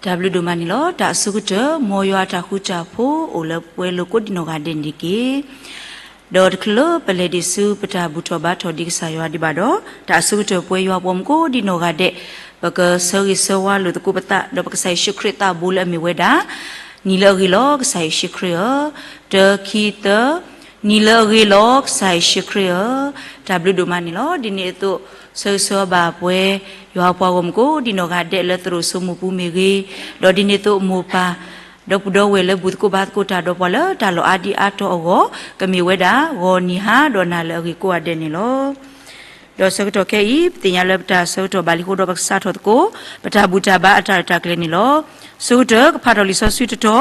တၢ်ဘျုးဒိၣ်မးန့ၣ်လီၤ. တၢ်အဆိကတၢၢ် မ်ယွၤအတၢ်ဃူတၢ်ဖိးအိၣ်လၢပဝဲလိၤကိးဒံနီၢ်ဂၤဒဲးန့ၣ်တက့ၢ်. ဒီးတချုးလၢပလဲၤဒံးဆူပတၢ်ဘူၣ်ထီၣ်ဘါထီၣ်ဒံးကစၢ်ယွၤဒံးဘၣ်ဒီး, တၢ်အဆိကတၢၢ်ပဝဲယွၤအပှၤမုၢ်ကိးဒံနီၢ်ဂၤဒဲး, ပကဆၢဂ့ၤဆၢဝါလိာ်သကိးပသး ဒီးပကစၢ်ယ့ၣ်ၡူးခရံာ်သးဘိလၢအမ့ၢ်ဝဲဒၣ်, နံၤလၢအဂ့ၤလီၤ ကစၢ်ယ့ၣ်ၡူးခရံာ်ဧၢ, တၢ ခံ သၢ, နံၤလၢအဂ့ၤလီၤ ကစၢ်ယ့ၣ်ၡူးခရံာ်ဧၢ, တၢ်ဘျုးဒိၣ်မးန့ၣ်လီၤ. ဒ်န့ၣ်အသိး ဆၢဂ့ၤဆၢဝါဘၣ်ပဝဲ ယွၤအပှၤဂီၢ်မုၢ်ကိးဒံနီၢ်ဂၤဒဲးလၢသရိာ်စိမိၢ်ပူၤမ့ၢ်ဂ့ၤ, ဒီးဒ်န့ၣ်အသိးမိၢ်ပၢ် ဒီပုၢ်ဒီဝဲၢ်လၢဘူၣ်သကိးဘါသကိးတၢ်ဒီးပှၤလၢတၢ်လီၢ်အါဒံအါတီၤအဂီၢ်, ကမ့ၢ်ဝဲဒၣ် ဂီၤနံၤဟါဒီးနၤလၢအဂ့ၤကိးဂၤဒဲးန့ၣ်လီၤ. ဒီးဆၢကတီၢ်ခဲအံၤ ပသ့ၣ်ညါလၢပတၢ်ဆၢကတီၢ်ဘၣ်လံအဃိဒီး ပကစးထီၣ်သကိး ပတၢ်ဘူၣ်တၢ်ဘါအတၢ်ရဲၣ်တၢ်ကျဲၤန့ၣ်လီၤ. ဆၢကတီၢ် ကဖးထီၣ်လံာ်စီဆှံတတီၤ,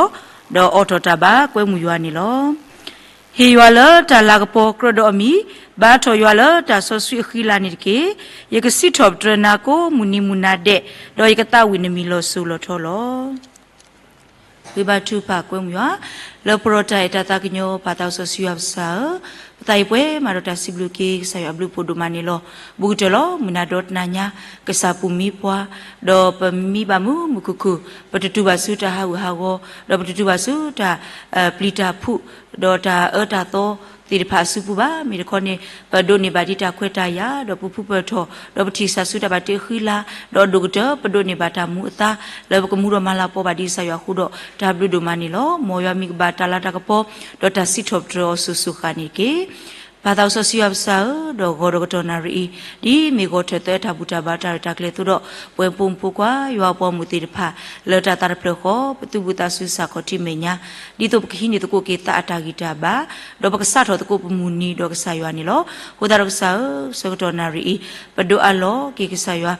ဒီးအိးထီၣ်တၢ်ဘါကွဲမုာ်ယွၤန့ၣ်လီၤ. ဟ့ၣ်ယွၤလၢတၢ်လၤကပီၤကြၢးဒီးအမံၤ, ဘါထီၣ်ယွၤလၢတၢ်စီဆှံအဃံလၤန့ၣ်တက့ၢ်. ယကစံးထီၣ်ပတြၢၤနၤကိးမုၢ်နံၤမုၢ်နၤဒဲး, ဒီးယကသးဝံၣ်နမံၤလီၤစိၤလီၤထီလီၤ. ဂ့ၤဘါထုကဖၣ်ကွဲမုာ်ယွၤ, လၢပရိၢ်တၢ်အဲၣ်တၢ်သးကညီၤ ပၢ်သးစီဆှံယွၤပစၢ်ဧၢ, ပသးအံၤပှဲၤမးဒီးတၢ်စံးဘျုးက့ၤ ကစၢ်ယွၤအဘျုးဖးဒိၣ်မးန့ၣ်လီၤ. ဘူးကတၢၢ်လီၤ မုၢ်နၤဒီတနၤညါ, ကစၢ်ပူၤမံပှၤ, ဒီးပမံဘၣ်မုာ်မုာ်ခုၣ်ခုၣ်, ပတတုၤဘၣ်ဆူတၢ်ဟးဂူာ်ဟးဂီၤ, ဒီးပတတုၤဘၣ်ဆူတၢ်ပျံၤတၢ်ဖုး, ဒီးတၢ်အၢတၢ်သီသ့ၣ်တဖၣ်အစုပူၤဘၣ်. မ့ၢ်တခီန့ၣ် ပဒိးန့ၢ်ဘၣ်ဒံးတၢ်ခွဲးတၢ်ယာ်, ဒီးပဖုပၢၢ်ထီၣ်, ဒီးပထံၣ်ကစၢ်ဆူတၢ်ဘၣ်တ့အဃံလၤ, ဒီးဒိၣ်ကတၢၢ် ပဒိးန့ၢ်ဘၣ်တၢ်မူအသါ, လၢပကမူဒီးမၤလၤကပီၤဘၣ်ဒံးကစၢ်ယွၤအဃိဒီး တၢ်ဘျုးဒိၣ်မးန့ၣ်လီၤ. မ်ယွၤမံၤကဘၣ်တၢ်လၤတၢ်ကပီၤ, ဒီးတၢ်စံးထီၣ်ပတြၢၤအီၤစိၤစိၤဃၣ်န့ၣ်တက့ၢ်. ပၢ်သးစီဆှံယွၤပစၢ်ဧၢ, ဒီးဂီၤဒီးကတီၢ်နၣ်ရံၣ်အံၤ, ဒ်မ့ၢ်ဂီၤထၢၣ်သၢတၢ်ဘူၣ်တၢ်ဘါတၢ်ရဲၣ်တၢ်ကျဲၤအသိးဒီး, ပဝဲဖိမုၣ်ဖိခွါ ယွၤအပှၤမုၣ်သ့ၣ်တဖၣ် လၢတၢ်သးတဖျၢၣ်ဃီ, ပသုးဘူးသးဆူကစၢ်ခီၣ်ထံးမဲာ်ညါ, ဒ်သိးပကဟံးန့ၢ်သကိးက့ၤသးအတၢ်ဂံၢ်တၢ်ဘါ, ဒီးပကစးထီၣ်သကိးပမုၢ်နံၤဒီးကစၢ်ယွၤန့ၣ်လီၤ. အဃိသတးဒီးကစၢ်ဧၢ, ဆၢကတီၢ်နၣ်ရံၣ်အံၤ, ပဒိးအးလီၤက့ၤကစၢ်ယွၤ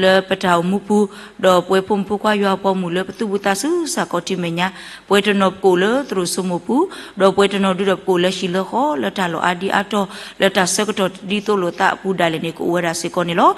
လၢပတၢ်အိၣ်မူပူၤ, ဒီးပဝဲဖိမုၣ်ဖိခွါယွၤအပှၤမုၣ်လၢပသုးဘူးသးဆူကစၢ်ခီၣ်ထံးမဲာ်ညါ, ပဝဲတနီၤပကအိၣ်လၢသရိာ်စိမိၢ်ပူၤ, ဒီးပဝဲတနီၤဒုဒီးပကအိၣ်လၢဟံၣ်လၢဃီ လၢတၢ်လီၢ်အါဒံအါတီၤ, လၢတၢ်ဆၢကတီၢ်ဒ်သိးလိာ်သးအပူၤဒၣ်လဲာ်န့ၣ် ကအိၣ်ဝဲဒၣ်စ့ၢ်ကီးန့ၣ်လီၤ.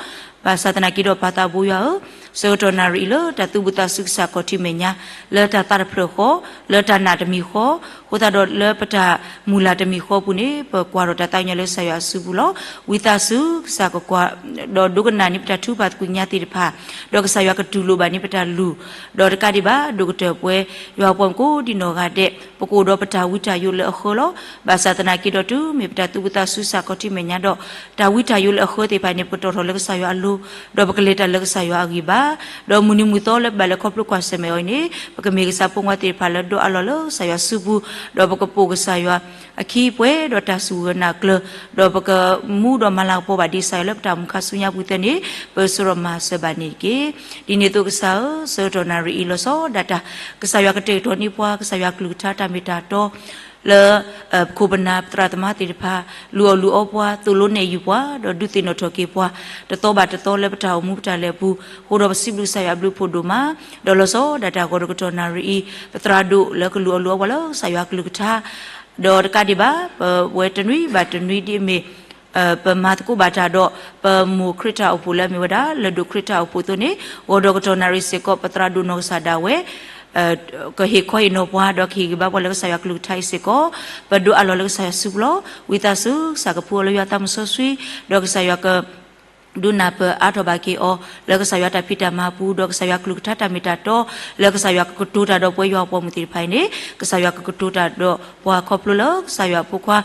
ဘၣ်ဆၣ်သနာ်က့ဒီးပၢ်သးဘိယွၤဧၢ, ဆၢကတီၢ်နၣ်ရံၣ်အံၤလၢတၢ်သုးဘူးသးဆူကစၢ်ခီၣ်ထံးမဲာ်ညါ, လၢတၢ်သးတဖျၢၣ်ဃီ, လၢတၢ်နာ်တမံၤဃီ, အဃိသတးဒီးလၢပတၢ်မုၢ်လၢ်တမံၤဃီအပူၤန့ၣ် ပကွၢ်ထီၣ်တၢ်သးကညီၤလၢကစၢ်ယွၤအစုပူၤလီၤ. ဝံသးစူၤ ကစၢ်ကကွၢ်, ဒီးဒိကနၣ်န့ၢ်ပတၢ်ထုကဖၣ်သကွံာ်ညါသ့ၣ်တဖၣ်, ဒီးကစၢ်ယွၤကတူၢ်လိာ်ဘၣ်န့ၢ်ပတၢ်လူၤ, ဒီးတကးဒံးဘၣ် ဒိၣ်ကတၢၢ်ပဝဲ ယွၤအပှၤမုၣ်ကိးဒံနီၢ်ဂၤဒဲး, ပကအိၣ်ဒီးပတၢ်ဝံတၢ်ယိးလၢအဃၢလီၤ. ဘၣ်ဆၣ်သနာ်က့ဒီးတုၤမ့ၢ်ပတၢ်သုးဘူးသးဆူကစၢ်ခီၣ်ထံးမဲာ်ညါဒီး, တၢ်ဝံတၢ်ယိးလၢအဃၢသ့ၣ်တဖၣ်အံၤန့ၣ် ပကတီၢ်ထီၣ်လၢကစၢ်ယွၤအလိၤ, ဒီးပကလဲၤတၢ်လၢကစၢ်ယွၤအဂံၢ်ဘါ, ဒီးမုၢ်နံၤမုၢ်သီလၢပဘၣ်လဲၤခီဖျိကွၢ်ဆၢၣ်မဲာ်အီၤအံၤန့ၣ် ပကမ့ၢ်ကစၢ်ဖိခွါသ့ၣ်တဖၣ်လၢဒိးအးလီၤလၢကစၢ်ယွၤစုပူၤ, ဒီးပကပိာ်ကစၢ်ယွၤအခံပှဲၤဒီးတၢ်စူၢ်ဂၢၢ်နာ်ကျၢၤ, ဒီးပကမူဒီးမၤလၤကပီၤဘၣ်ဒံးကစၢ်ယွၤလၢပတၢ်အိၣ်မူခါဆူညါပူၤသ့ၣ်န့ၣ် ပၢဆှၢဒီးမၤစၢၤဘၣ်န့ၣ်တက့ၢ်. ဒ်န့ၣ်အသိးကစၢ်ဧၢ, ဆၢကတီၢ်နၣ်ရံၣ်အံၤလီၤဆီဒၣ်တၢ်, ကစၢ်ယွၤကတဲာ်ကတီၤန့ၢ်ပှၤ, ကစၢ်ယွၤကလုၢ်ကထါတၢ်မ့ၢ်တၢ်တီ လၢ ပခိၣ်ပနၢ်ပသရၣ်သမါသ့ၣ်တဖၣ်, လုၢ်အီၣ်လုၢ်အီပှၤ, သိၣ်လိနဲၣ်ယုၢ်ပှၤ, ဒီးဒုးသ့ၣ်နီၣ်ထီၣ်က့ၤပှၤ, တသီဘၣ်တသီလၢပတၢ်အိၣ်မူပတၢ်လဲၤအပူၤ, အဃိဒီးပစံးဘျုးကစၢ်ယွၤအဘျုးဖးဒိၣ်မး, ဒီးလီၤဆီဒၣ်တၢ်ဂီၤဒီးကတီၢ်နၣ်ရံၣ်အံၤ, ပသရၣ်ဒိၣ်လၢကလုၢ်အီၣ်လုၢ်အီပှၤလၢကစၢ်ယွၤကလုၢ်ကထါ ဒီးတကးဒံးဘၣ် ပဝဲတနွံဘၣ်တနွံဒ်အမ့ၢ် ပမၤသကိးဘၣ်တၢ်ဒီး ပမိၢ်ခရံာ်တၢ်အိၣ်ဖှိၣ်လၢအမ့ၢ်ဝဲဒၣ် လၢၢ်ဒိၣ်ခရံာ်တၢ်အိၣ်ဖှိၣ်အသိးန့ၣ်, ဂီၤဒီးကတီၢ်နၣ်ရံၣ်စ့ၢ်ကီး ပသရၣ်ဒိၣ်နီၢ်ကစၢ်ဒၣ်ဝဲ ကဟ့ၣ်ခီဟ့ၣ်နီၤပှၤ ဒီးကဟ့ၣ်ဂံၢ်ဘါပှၤလၢကစၢ်ယွၤကလုၢ်ကထါအံၤစ့ၢ်ကီး, ပဒိးအးလီၤလၢကစၢ်ယွၤစုပူၤလီၤ. ဝံသးစူၤ ကစၢ်ကဖှူအီၤလၢယွၤသးမုၢ်စီဆှံ, ဒီးကစၢ်ယွၤက ဒုးနၢ်ပၢၢ်အါထီၣ်ဘၣ်က့ၤအီၤ လၢကစၢ်ယွၤတၢ်ဖံးတၢ်မၤအပူၤ, ဒီးကစၢ်ယွၤကလုၢ်ကထါတၢ်မ့ၢ်တၢ်တီ, လၢကစၢ်ယွၤကကတိၤတၢ်ဒီးပဝဲယွၤအပှၤမုၣ်သ့ၣ်တဖၣ်အံၤန့ၣ်, ကစၢ်ယွၤကကတိၤတၢ်ဒီးပှၤခီဖျိလၢကစၢ်ယွၤအဖိခွါ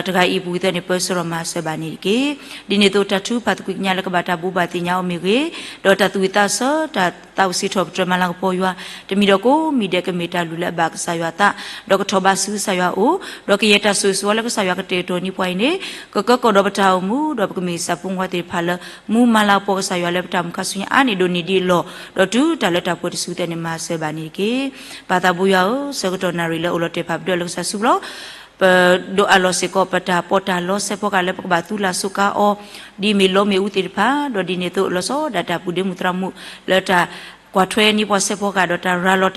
တဂၤအံၤအပူၤသ့ၣ်န့ၣ် ပၢဆှၢဒီးမၤစၢၤဘၣ်န့ၣ်တက့ၢ်. ဒ်န့ၣ်အသိးတၢ်ထုကဖၣ်သကွံာ်ကညးလၢကဘၣ်တၢ်ဘိးဘၣ်သ့ၣ်ညါအီၤမ့ၢ်ဂ့ၤ, ဒီးတၢ်သူၣ်ဝံၣ်သးဆၢ တၢ်သးဝံၣ်စံးထီၣ်ပတြၢၤမၤလၤကပီၤယွၤ တမံၤဒီးကိးမံၤဒဲး ကမ့ၢ်တၢ်လုၢ်လၢအဘၣ်ကစၢ်ယွၤအသး, ဒီးကထီၣ်ဘးဆူကစၢ်ယွၤအအိၣ်, ဒီးကယဲၢ်တၢ်ဆိၣ်ဂ့ၤဆိၣ်ဝါလၢကစၢ်ယွၤကတဲာ်ကတီၤန့ၢ်ပှၤအံၤန့ၣ်, ကကၢကီၢ်ဒီးပတၢ်အိၣ်မူ ဒီးပကမ့ၢ်ကစၢ်ဖိမုၣ်ဖိခွါသ့ၣ်တဖၣ်လၢ မူမၤလၤကပီၤကစၢ်ယွၤလၢပတၢ်အိၣ်မူခါဆူညါအါန့ၢ်ဒိၣ်န့ၢ်ဒံးအလီၢ်, ဒီးတုၤတၢ်လၢတၢ်ပှဲၤတစုသ့ၣ်န့ၣ် မၤစၢၤဘၣ်န့ၣ်တက့ၢ်. ပၢ်သးဘိယွၤဧၢ, ဆၢကတီၢ်နၣ်ရံၣ်လၢအိၣ်လီၤတဲာ်ဖးဒိၣ်လၢကစၢ်စုပူၤလီၤ. ပဒိးအးလီၤစ့ၢ်ကီး ပတၢ်ပီးတၢ်လီစဲးဖီကဟၣ်လၢပကဘၣ်သူလၢ်စိၤကါအီၤ, ဒ်အမ့ၢ်လီမ့ၣ်အူသ့ၣ်တဖၣ်, ဒီးဒ်န့ၣ်အသိးလီၤဆီဒၣ်တၢ်ပူၤဒ့မုၣ်သရၣ်မုၣ် လၢတၢ်ကွၢ်ထွဲန့ၢ်ပှၤစဲးဖီကဟၣ် ဒီးတၢ်ရၤလီၤ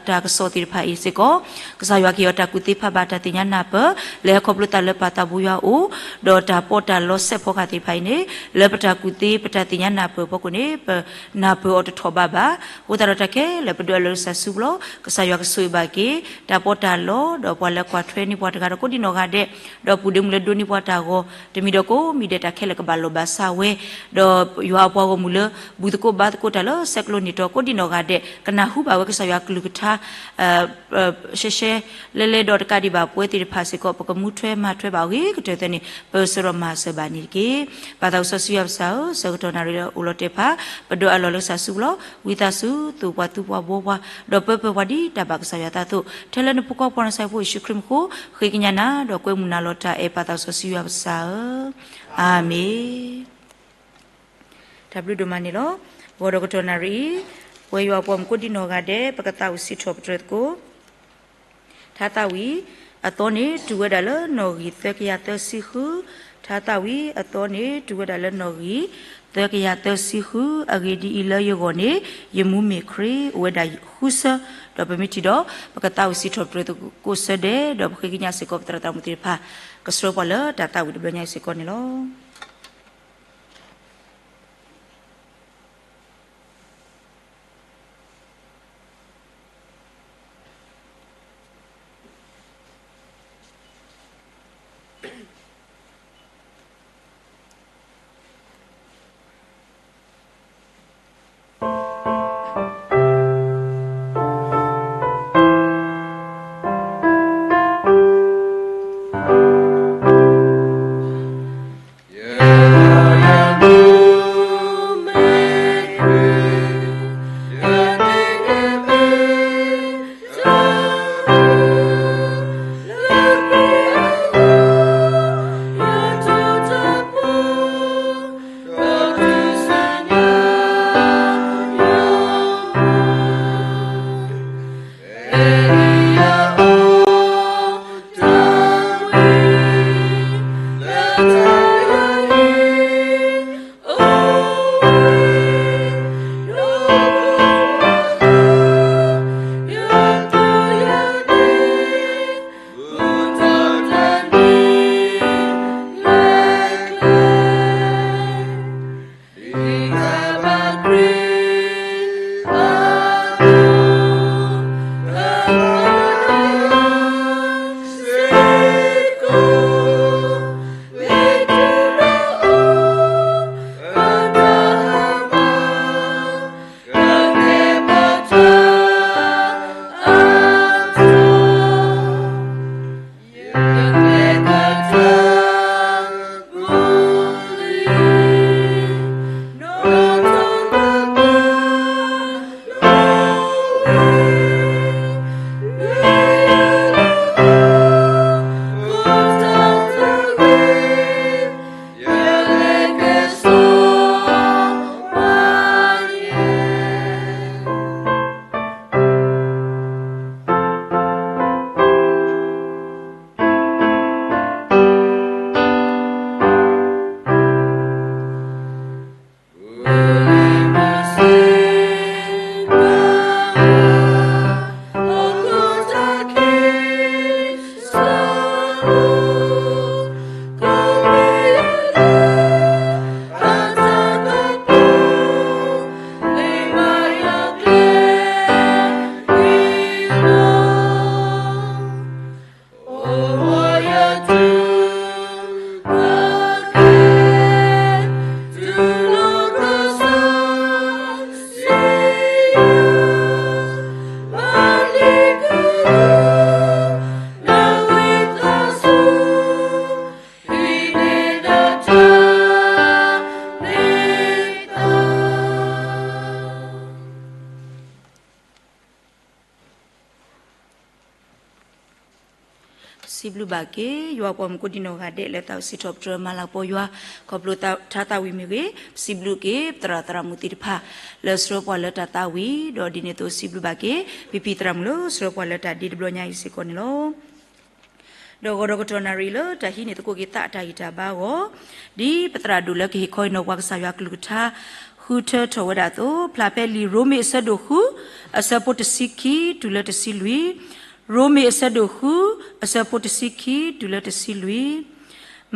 တၢ်ကစီၣ်သ့ၣ်တဖၣ်အံၤစ့ၢ်ကီး, ကစၢ်ယွၤကဟ့ၣ်အီၤတၢ်ကူၣ်သ့ဖးဘၣ်တၢ်သ့ၣ်ညါနၢ်ပၢၢ် လၢဟဲခီဖျိသးလၢပၢ်သးဘိယွၤအအိၣ်, ဒီးတၢ်ပီးတၢ်လီစဲးဖီကဟၣ်သ့ၣ်တဖၣ်အံၤန့ၣ်, လၢပတၢ်ကူၣ်သ့ပတၢ်သ့ၣ်ညါနၢ်ပၢၢ်အဖီခိၣ်န့ၣ် ပနၢ်ပၢၢ်အီၤတထီၣ်ဘးဘၣ်. အဃိသတးဒီးတၢ်ခဲလၢာ်ပဒိးအးလီၤလၢကစၢ်စုပူၤလီၤ. ကစၢ်ယွၤကဆိၣ်ဂ့ၤဘၣ်က့ၤ တၢ်ပီးတၢ်လီ ဒီးပှၤလၢကွၢ်ထွဲန့ၢ်ပှၤတဂၤဒီးကိးဒံနီၢ်ဂၤဒဲး, ဒီးပူၤဒ့မုၣ်လၢဒိးန့ၢ်ပှၤတၢ်ဂီၤ, တမံၤဒီးကိးမံၤဒဲးတၢ်ခဲလၢာ်ကဘၣ်လီၤဘၣ်စၢ်ဝဲ, ဒီးယွၤအပှၤဂီၢ်မုၢ်လၢ ဘူၣ်သကိးဘါသကိးတၢ်လၢဆဲးကျိးန့ၢ် ဒီးကိးဒံၣ်နီၢ်ဂၤဒဲး ကနၢ်ဟူဘၣ်ဝဲကစၢ်ယွၤကလုၢ်ကထါ ရှဲရှဲလဲလဲဒီးတကးဒံးဘၣ် ပဝဲသ့ၣ်တဖၣ်စ့ၢ်ကီး ပကမူထွဲမၤထွဲဘၣ်အဂ့ၤကတၢၢ်သ့န့ၣ် ပစၢဒီးမၤစၢၤဘၣ်န့ၣ်တက့ၢ်. ပၢ်သးစီဆှံယွၤပကစၢ်ဧၢ, ဆၢကတီၢ်နၣ်ရံၣ်လၢအိၣ်လီၤတဲာ်တဖၣ် ပဒိးအးလီၤလၢကစၢ်စုပူၤလီၤ. ဝံသးစူၤ သိၣ်ပှၤသူပှၤဘှီပှၤ ဒီးပၢပၢပှၤဒ်တၢ်ဘၣ်ကစၢ်ယွၤအသးအသိး ထဲလၢနဖိခွါပှၤနီၢ်ကစၢ်ဖိယ့ၣ်ၡူးခရံာ်မူခိၣ် ဃ့ကညးနၤ ဒီးကွဲမုာ်နၤလီၤတၢ်အဲၣ် ပၢ်သးစီဆှံယွၤပကစၢ်ဧၢ, အၤမ့ၣ်. တၢ်ဘျုးဒိၣ်မးန့ၣ်လီၤ. ဂီၤဒီးကတီၢ်နၣ်ရံၣ်အံၤ ပဝဲယွၤအပှၤမုၣ်ကိးဒံၣ်နီၢ်ဂၤဒဲး ပကသးဝံၣ်စံးထီၣ်ပတြၢၤသကိး ထါသးဝံၣ်အသီန့ၣ် တုၤဝဲဒၣ်လၢနီၣ်ဂံၢ်သၢကယၤသၢဆံဃု, ထါသးဝံၣ်အသီန့ၣ် တုၤဝဲဒၣ်လၢနီၣ်ဂံၢ်သၢကယၤသၢဆံဃု, အဂ့ၢ်ဒ်အံၤ, လၢယဂီၢ်န့ၣ် ယမူမ့ၢ်ခရံာ် အိၣ်ဝဲဒၣ်ဃုဆၢ, ဒီးပမ့ၢ်ထံၣ်ဒီး ပကသးဝံၣ်စံးထီၣ်ပတြၢၤသကိးစၢ်ဒဲး, ဒီးပဃ့ကညးစ့ၢ်ကီး ပသရၣ်သရၣ်မုၣ်သ့ၣ်တဖၣ် ကဆှၢပှၤလၢတၢ်သးဝံၣ်တဘျီညါအံၤစ့ၢ်ကီးန့ၣ်လီၤ.စံးဘျုးဘၣ်က့ၤ ယွၤပှၤမုၣ်ကိးဒံနီၢ်ဂၤဒဲး လၢသးဝံၣ်စံးထီၣ်ပတြၢၤမၤလၤကပီၤယွၤ ခီဖျိထါသးဝံၣ်မ့ၢ်ဂ့ၤ, ပစံးဘျုးက့ၤ ပသရၣ်သရၣ်မုၣ်သ့ၣ်တဖၣ် လၢဆှၢပှၤလၢတၢ်သးဝံၣ်, ဒီးဒ်န့ၣ်အသိးစံးဘျုးဘၣ်က့ၤ ဖံဖံသရၣ်မုၣ်လၢဆှၢပှၤလၢတၢ်ဒ့တဘျီညါအံၤစ့ၢ်ကီးန့ၣ်လီၤ. ဒီးဂီၤဒီးကတီၢ်နၣ်ရံၣ်လၢတၢ်ဟံးန့ၢ်သကိးက့ၤသးအတၢ်ဂံၢ်တၢ်ဘါအဂီၢ်, ဒ်ပသရၣ်ဒိၣ်လၢကဟ့ၣ်ခီအံၤနီၢ်ပှၤကစၢ်ယွၤကလုၢ်ကထါ ဃုထၢထီၣ်ဝဲဒၣ်အသိး, ဖျါဖဲလံာ်ရိမ့ၤအဆၢဒိၣ်ဃု အဆၢဖိတဆံခံတုၤလၢတဆံလွံၢ်, ရိမ့ၤအဆၢဒိၣ်ဃု အဆၢဖိတဆံခံတုၤလၢတဆံလွံၢ်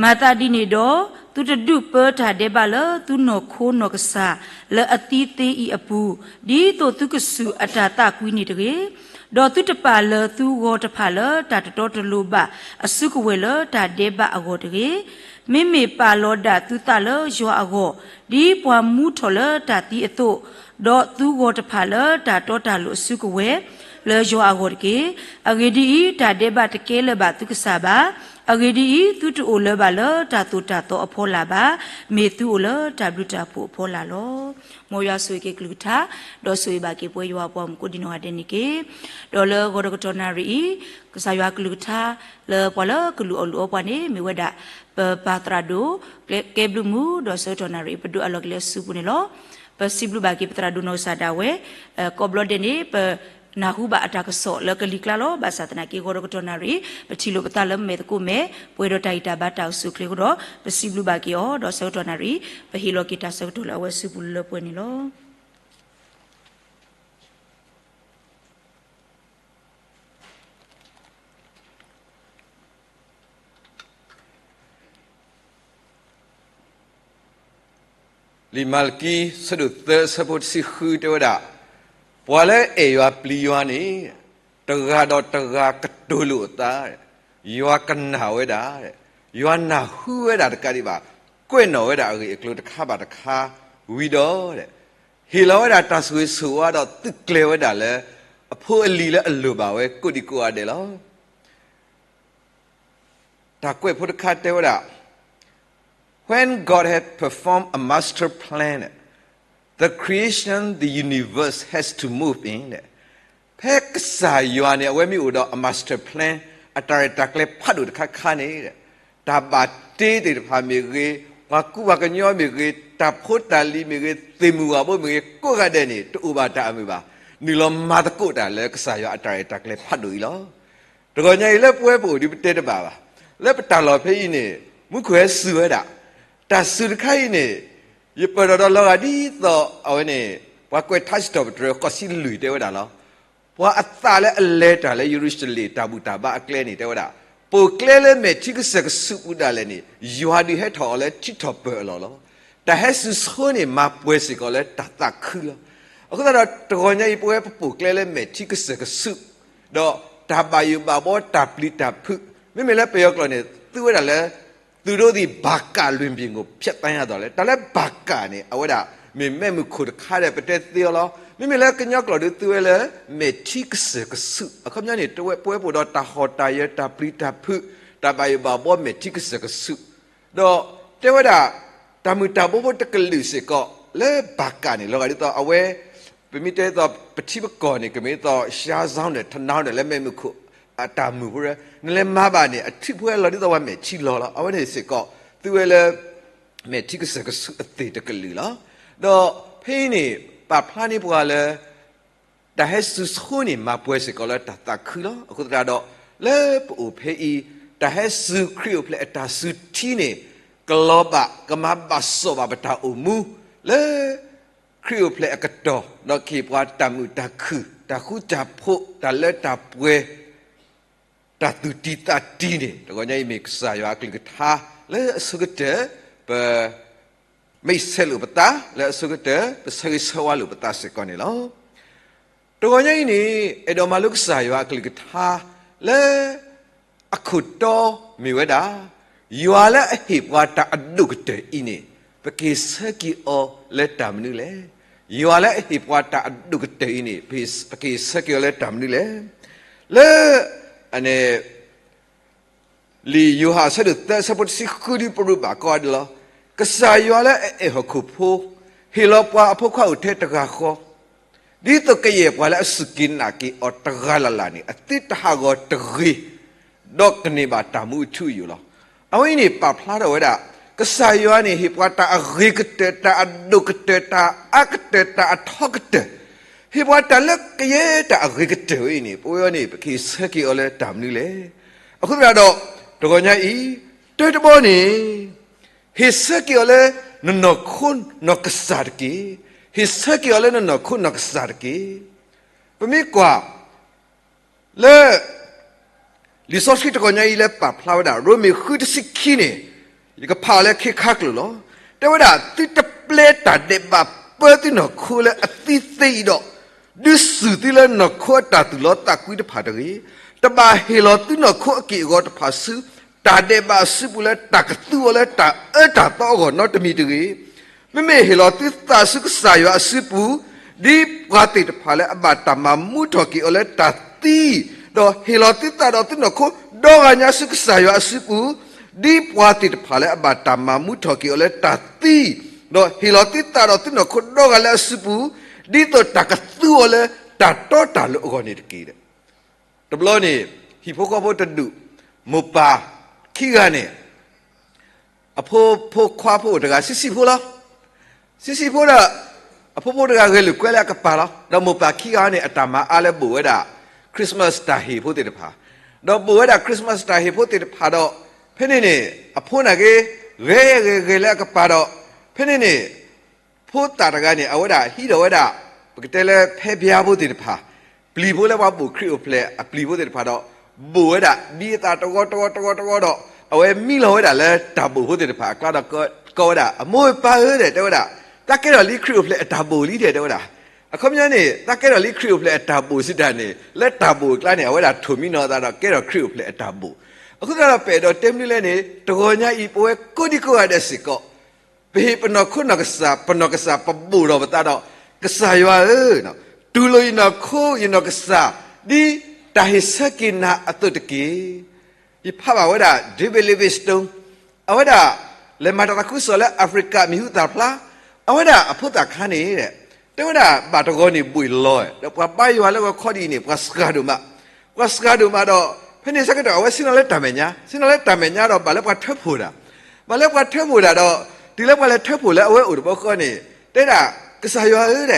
မၤသးဒ်န့ၣ်ဒီး, သုတဒုးပၢတၢ်ဒဲးဘးလၢသုနီၢ်ခိနီၢ်ကစၢ်လၢအသံသ့အံၤအပူၤ, ဒ်သိးသုကစူၢ်အတၢ်သးကွံန့ၣ်တဂ့ၤ, ဒီးသုတပာ်လၢသုဂီၤတဖၣ်လၢတၢ်တတီတလိၤဘၣ်အစုကဝဲၤလၢတၢ်ဒဲးဘးအဂီၢ်တဂ့ၤ. မ့မ့ၢ်ပာ်လီၤဒၣ်သုသးလၢယွၤအဂီၢ်, ဒ်ပှၤမူထီၣ်လၢတၢ်သံအသိး, ဒီးသုဂီၤတဖၣ်လၢတၢ်တီတၢ်လိၤအစုကဝဲၤ, လၢယွၤအဂီၢ်တက့ၢ်. အဂ့ၢ်ဒ်အံၤ, တၢ်ဒဲးဘးတကဲလၢၤဘၣ်သုကစၢ်ဘၣ်. အဂ့ၢ်ဒ်အံၤ, သုတအိၣ်လၢၤဘၣ်လၢတၢ်သိၣ်တၢ်သီအဖီလာ်ဘၣ်. မ့ၢ်သုအိၣ်လၢတၢ်ဘျုးတၢ်ဖှိၣ်အဖီလာ်လီၤ. မ်ယွၤဆိၣ်ဂ့ၤက့ၤကလုၢ်ကထါ, ဒီးဆိၣ်ဂ့ၤဘၣ်က့ၤပဝဲယွၤအပှၤမုၣ်ကိးဒံနီၢ်ဂၤဒဲးန့ၣ်တက့ၢ်. ဒီးလၢဂီၤဒီးကတီၢ်နၣ်ရံၣ်အံၤ, ကစၢ်ယွၤကလုၢ်ကထါ လၢပှၤလၢကလုၢ်အီၣ်လုၢ်အီပှၤန့ၣ် မ့ၢ်ဝဲဒၣ် ပပၢ်သရၣ်ဒိၣ် ကဲဘျုးမုၢ် ဒီးဆၢကတီၢ်နၣ်ရံၣ်အံၤ ပဒုးအးလီၤက့ၤလၢအစုပူၤန့ၣ်လီၤ. ပစံးဘျုးဘၣ်က့ၤပသရၣ်ဒိၣ်နီၢ်ကစၢ်ဒၣ်ဝဲ, ကိးဘျီဒဲးန့ၣ် ပနၢ်ဟူဘၣ်အတၢ်ကစီၣ်လၢကလံၤကျါလီၤ. ဘၣ်ဆၣ်သနာ်က့ ဂီၤဒီးကတီၢ်နၣ်ရံၣ် ပထံၣ်လိာ်ပသးလၢမဲာ်သကိးမဲာ်, ပှဲၤဒီးတၢ်ဂံၢ်တၢ်ဘါတၢ်အိၣ်ဆူၣ်အိၣ်ချ့အဃိဒီး ပစံးဘျုးဘၣ်က့ၤအီၤ, ဒီးဆၢကတီၢ်နၣ်ရံၣ် ပဟ့ၣ်လီၤက့ၤတၢ်ဆၢကတီၢ်လၢအဝဲစုပူၤလၢပှဲၤန့ၣ်လီၤ. လံာ်မၤလကံ ဆၢဒိၣ်သၢ ဆၢဖိတဆံဃုတဲဝဲဒၣ်, ပှၤလၢအဲၣ်ယွၤပျံၤယွၤန့ၣ် တဂၤဒီးတဂၤကတိၤလိာ်အသး, ယွၤကနၣ်ဝဲဒၣ်, ယွၤနၢ်ဟူဝဲဒၣ်တကးဒံးဘၣ်, ကွဲးနီၣ်ဝဲဒၣ်အဂ့ၢ်အကျိၤတခါဘၣ်တခါ, ဝံၤဒီး ဟ့ၣ်လီၤဝဲဒၣ်တၢ်ဆိၣ်ဂ့ၤဆိၣ်ဝါဒီးသုးကျဲၤဝဲဒၣ်လၢ အဖိအလံၤလၢအလိၣ်ဘၣ်ဝဲကိးဒံကိးဂၤဒဲးလီၤ. တၢ်ကွဲးဖိတခါတဲဝဲဒၣ်, When God has performed a master plan, the creation, the universe has to move in. ဖဲကစၢ်ယွၤန့ၣ် အဝဲမ့ၢ်အိၣ်ဒီးအ master plan, အတၢ်ရဲၣ်တၢ်ကျဲၤဖးဒိၣ်တခါခါန့ၣ်, တၢ်ဘၣ်တ့သ့ၣ်တဖၣ်မ့ၢ်ဂ့ၤ, ပှၤကူပှၤကညီမ့ၢ်ဂ့ၤ, တၢ်ဖိတၢ်လံၤမ့ၢ်ဂ့ၤ, သ့ၣ်မုၢ်ဂီၤဘိမ့ၢ်ဂ့ၤ, ကိးဂၤဒဲးန့ၣ် တအိၣ်ဘၣ်တၢ်အမုာ်ဘၣ်, နုာ်လီၤမၤသကိးတၢ်လၢကစၢ်ယွၤအတၢ်ရဲၣ်တၢ်ကျဲၤဖးဒိၣ်အံၤလီၤ. တဂီၤညါအံၤလၢပဝဲပအိၣ်ဒံးပတဲတဘၣ်ဘၣ်, လၢပတၢ်လီၢ်ဖဲအံၤန့ၣ် မူခိၣ်ဟဲစူၤဝဲဒၣ်, တၢ်စူၤတခါအံၤန့ၣ် ယပၢၢ်ထီၣ်ဒီးလီၤဂာ်ဒ်သိးအဝဲန့ၣ် ပှၤကွဲးထါစံးထီၣ်ပတြၢၤဃိးဆံလွံၢ်တဲဝဲဒၣ်လီၤ. ပှၤအသးလၢအလဲၤတၢ်လၢယရူၤၡလ့ၣ်တၢ်ဘူၣ်တၢ်ဘါအကျဲန့ၣ် တဲဝဲဒၣ်, ပိာ်ကျဲလၢမဲာ်ထံကစၢၢ်ကဆူးပူၤဒၣ်လဲာ်န့ၣ် ယွၤဒုးဟဲထီၣ်အီၤလၢထံထီၣ်ပၢၢ်အလီၢ်လီၤ. တၢ်ဟဲစူၤဆိန့ၣ် မၤပှဲၤစ့ၢ်ကီးလၢတၢ်သးခုလီၤ. အဃိသတးဒီး တဂီၤညါအံၤ ပဝဲပပိာ်ကျဲလၢမဲာ်ထံကစၢၢ်ကဆူး, ဒီးတၢ်ဘၣ်ယိၣ်ဘၣ်ဘှီတၢ်ပျံၤတၢ်ဖုး, မ့မ့ၢ်လၢပယီၤကျိာ်န့ၣ် သူဝဲဒၣ်လၢ သူတို့သည် ဘၣ်ကၣ်လွင်ပြင်ကို ဖျက်ဆီးရသော်လည်း, တၢ်လၢဘၣ်ကၣ်န့ၣ် အဝဲဒၣ်မ့ၢ်မဲးမုၢ်ခိၣ်တခါဒီး ပတဲသ့အီၤလီၤ. မ့မ့ၢ်လၢကညီကျိာ်ဒီး သူဝဲလၢ မဲာ်ထံကစၢၢ်ကဆူး, အခီပညီန့ၣ် တဝဲပဝဲပအိၣ်ဒီးတၢ်ဟီၣ်တၢ်ယၢၤ တၢ်ပျံၤတၢ်ဖုး, တၢ်ဘၣ်ယိၣ်ဘၣ်ဘှီမဲာ်ထံကစၢၢ်ကဆူး, ဒီးတဲဝဲဒၣ် တၢ်မုၢ်တၢ်ဘိဖိတကလုာ်စ့ၢ်ကီး လၢဘၣ်ကၣ်န့ၣ် လီၤဂာ်ဒ်သိးအဝဲ ပမ့ၢ်တဲဒ်သိး ပထံပကီၢ်န့ၣ် ကမ့ၢ်ဒ်သိး ရှါဇောင်းဒီး ထနောင်းဒီး လၢမဲးမုၢ်ခိၣ်အတၢ်မုာ်ဖိ, နလဲၤမၤဘၣ်န့ၣ် အထံဖိလီၤဒ်သိးပှၤမဲာ်ထံလီၤလီၤ. အဝဲန့ၣ်စ့ၢ်ကီး သူဝဲလၢ မဲာ်ထံကစၢၢ်ကဆူးအသ့ၣ်တကလုာ်လီၤ. ဒီးဖဲအံၤန့ၣ် ပာ်ဖျါန့ၢ်ပှၤလၢ တၢ်ဟဲစူၤဆိန့ၣ် မၤပှဲၤစ့ၢ်ကီးလၢတၢ်သးခုလီၤ. အဃိသတးဒီး လၢပအိၣ်ဖဲအံၤ တၢ်ဟဲစူၤခရံာ်အိၣ်ဖျဲၣ်အတၢ်စူၤထံန့ၣ် ကလီၤဘၣ် ကမၤဘၣ်စီၣ်ဘၣ်ပတၢ်အိၣ်မူ လၢ ခရံာ်အိၣ်ဖျဲၣ်အကတီၢ် ဒီးကဟ့ၣ်ပှၤတၢ်မုာ်တၢ်ခုၣ် တၢ်ဃူတၢ်ဖိး တၢ်လၢတၢ်ပှဲၤ တၢ်သူၣ်တံၢ်သးတံၢ်န့ၣ် တဂီၤညါအံၤမ့ၢ်ကစၢ်ယွၤအကလုၢ်ကထါ လၢအဆိကတၢၢ် ပ မ့ၢ်ဆဲးလိာ်ပသး လၢအဆိကတၢၢ် ပဆၢဂ့ၤဆၢဝါလိာ်ပသးစ့ၢ်ကီးန့ၣ်လီၤ. တဂီၤညါအံၤန့ၣ် အဲၣ်ဒိးမၤလိကစၢ်ယွၤအကလုၢ်ကထါ လၢ အခိၣ်တီမ့ၢ်ဝဲဒၣ် ယွၤလၢအဟ့ၣ်ပှၤတၢ်အဒိၣ်ကတၢၢ်အံၤန့ၣ် ပက့ၤဆၢက့ၤအီၤလၢတၢ်မနုၤလဲၣ်. ယွၤလၢအဟ့ၣ်ပှၤတၢ်အဒိၣ်ကတၢၢ်အံၤန့ၣ် ပက့ၤဆၢက့ၤအီၤလၢတၢ်မနုၤလဲၣ်. လၢ အန့ၣ် လံာ်ယိၤဟၣ်အဆၢဒိၣ်သၢ အဆၢဖိတဆံဃုဒ်ပရူးဘၣ်ကိးဂၤဒဲးလီၤ. ကစၢ်ယွၤလၢအအဲၣ်ဟီၣ်ခိၣ်ဖိ ဟ့ၣ်လီၤပှၤအဖိခွါအိၣ်ထဲတဂၤဃီ ဒ်သိးကယဲၢ်ပှၤလၢအစူၢ်က့ၤနာ်က့ၤအီၤတဂၤလၢ်လၢ်န့ၣ် အသ့တဟးဂီၤတဂ့ၤ, ဒီးကန့ၢ်ဘၣ်တၢ်မူအထူအယိာ်လီၤ. အဝဲအံၤန့ၣ် ပာ်ဖျါထီၣ်ဝဲဒၣ် ကစၢ်ယွၤန့ၣ် ဟ့ၣ်ပှၤတၢ်အဂ့ၤကတၢၢ် တၢ်အဒိၣ်ကတၢၢ် တၢ်အါကတၢၢ် တၢ်အထီကတၢၢ်, ဟ့ၣ်ပှၤတၢ်လၢကယဲၢ်တၢ်အဂ့ၤကတၢၢ်ဝဲအံၤန့ၣ် ပဝဲအံၤန့ၣ် ပက့ၤဆၢက့ၤအီၤလၢတၢ်မနုၤလဲၣ်. အဃိသတးဒီး တဂီၤညါအံၤ တၢတဘီန့ၣ် ဟ့ၣ်ဆၢက့ၤအီၤလၢနနီၢ်ခိနီၢ်ကစၢ်တက့ၢ်. ဟ့ၣ်ဆၢက့ၤအီၤလၢနနီၢ်ခိနီၢ်ကစၢ်တက့ၢ်. ပမ့ၢ်ကွၢ် လၢ လံာ်စီဆှံတဂီၤညါအံၤလၢပာ်ဖျါဝဲဒၣ် ရိမ့ၤဃုတဆံခံန့ၣ် ယကဖးအီၤလၢခ့ခါကျိာ်လီၤ. တဲဝဲဒၣ် သုတပျဲတၢ်ဒဲးဘးပၢသုနီၢ်ခိလၢအသံသ့အံၤဒီး ဒုးစူၢ်သုလၢနီၢ်ခိအတၢ်သူၣ်လီသးကွံတဖၣ်တဂ့ၤ. တဘၣ်ဟ့ၣ်လီၤသုနီၢ်ခိအက့ၢ်အဂီၤတဖၣ်ဆူ တၢ်ဒဲးဘးအစုပူၤလၢတၢ်ကသူအီၤလၢတၢ်အၢတၢ်သီအဂီၢ်နီတမံၤတဂ့ၤ. မ့မ့ၢ်ဟ့ၣ်လီၤသုသးဆူကစၢ်ယွၤအစုပူၤ, ဒ်ပှၤသ့ၣ်တဖၣ်လၢအဘၣ်တၢ်မၤမူထီၣ်က့ၤအီၤလၢတၢ်သံ, ဒီးဟ့ၣ်လီၤသုသးဒီးသုနီၢ်ခိဒီဂၤညါဆူကစၢ်ယွၤအစုပူၤ, ဒ်ပှၤသ့ၣ်တဖၣ်လၢအဘၣ်တၢ်မၤမူထီၣ်က့ၤအီၤလၢတၢ်သံ, ဒီးဟ့ၣ်လီၤသုသးဒီးသုနီၢ်ခိဒီဂၤလၢအစုပူၤ, ဒ်သိးတၢ်ကသူအီၤလၢတၢ်တီတၢ်လိၤအဂီၢ်န့ၣ်တက့ၢ်. တဘျီန့ၣ် ဟံၣ်ဖိဃီဖိတဒူၣ်, မိၢ်ပၢ်ခံဂၤန့ၣ် အဖိဖိခွါဖိအိၣ်တဂၤ ဆံးဆံးဖိလီၤ. ဆံးဆံးဖိဒီး အဖိဖိတဂၤဂဲၤလိာ်ကွဲလၢအကပၤလီၤ. ဒီးမိၢ်ပၢ်ခံဂၤန့ၣ် အတၢ်မၤအါလၢဘိၣ်ဝဲဒၣ် Christmas တၢ်ဟ့ၣ်ဖိသ့ၣ်တဖၣ်, ဒီးဘိၣ်ဝဲဒၣ် Christmas တၢ်ဟ့ၣ်ဖိသ့ၣ်တဖၣ်ဒီး ဖဲန့ၣ်န့ၣ် အဖိန့ၣ်ဂ့ၤ ဂဲၤဂဲၤဂဲၤလၢအကပၤဒီး ဖဲန့ၣ်န့ၣ် ဖိသၣ်တဂၤန့ၣ် အဝဲဒၣ်ဟံးထီၣ်ဝဲဒၣ် ပကတဲလၢဖဲဘျါဖိသ့ၣ်တဖၣ်, ပျံၤဖိလၢပှၤဘိၣ်ခရံာ်အိၣ်ဖျဲၣ်အပျံၤဖိသ့ၣ်တဖၣ်ဒီး ဘိၣ်ဝဲဒၣ်ဒ်အသးတဂီတဂီတဂီတဂီဒီး အဝဲမံလီၤဝဲဒၣ်လၢတၢ်ဘိၣ်ဖိသ့ၣ်တဖၣ်အကျါဒီး ကိးဝဲဒၣ် အမိၢ်ပၢ်ဧၢ တဲဝဲဒၣ်, သးကဲထီၣ်လံခရံာ်အိၣ်ဖျဲၣ်အတၢ်ဘိၣ်လံ တဲဝဲဒၣ်. အခီပညီန့ၣ် သးကဲထီၣ်လံခရံာ်အိၣ်ဖျဲၣ်အတၢ်ဘိၣ်စံးတၢ်န့ၣ် လၢတၢ်ဘိၣ်အကျါန့ၣ် အဝဲဒၣ်ထိၣ်မံနီၤအသးဒီးကဲထီၣ်ခရံာ်အိၣ်ဖျဲၣ်အတၢ်ဘိၣ်. အဃိသတးဒီး ပအဲၣ်ဒိးတဲမနုၤလဲၣ်န့ၣ် တဂီၤညါအံၤ ပဝဲကိးဒံကိးဂၤဒဲးစ့ၢ်ကီး ပဟ့ၣ်ပနီၢ်ခိနီၢ်ကစၢ်, ပနီၢ်ကစၢ် ပဘိၣ်ထီၣ်ပသးဒီး ကစၢ်ယွၤဧၢ, တူၢ်လိာ်ယနီၢ်ခိယနီၢ်ကစၢ် ဒ်တၢ်ဟ့ၣ်ဆၢက့ၤနၤအသိးတက့ၢ်. ယဖးဘၣ်ဝဲဒၣ် David Livingstone, အဝဲဒၣ် လဲၤမၤတၢ်သးခုကစီၣ်လၢ Africa မံၤဟူသၣ်ဖျါ, အဝဲဒၣ်အဖိသၣ်ခါန့ၣ် တဲဝဲဒၣ် ဘၣ်တဂီၤန့ၣ်ဘှံးလီၤ, ဒီးပှၤဘါယွၤလၢဂီၤခီဒ်အံၤန့ၣ် ပှၤစှၤဒိၣ်မး, ပှၤစှၤဒိၣ်မးဒီး ဖဲန့ၣ်ဆၢကတီၢ် အဝဲဆ့ၣ်နီၤလၢတၢ်မဲာ်ညါ, ဆ့ၣ်နီၤလၢတၢ်မဲာ်ညါဒီး ဘၣ်လၢပှၤထၢဖှိၣ်တၢ်, ဘၣ်လၢပှၤထၢဖှိၣ်တၢ်ဒီး တုၤလၢပှၤလဲၤထၢဖှိၣ်လၢအဝဲအိၣ်တဘျီဃီန့ၣ် တဲဒၣ် ကစၢ်ယွၤဧၢ တဲ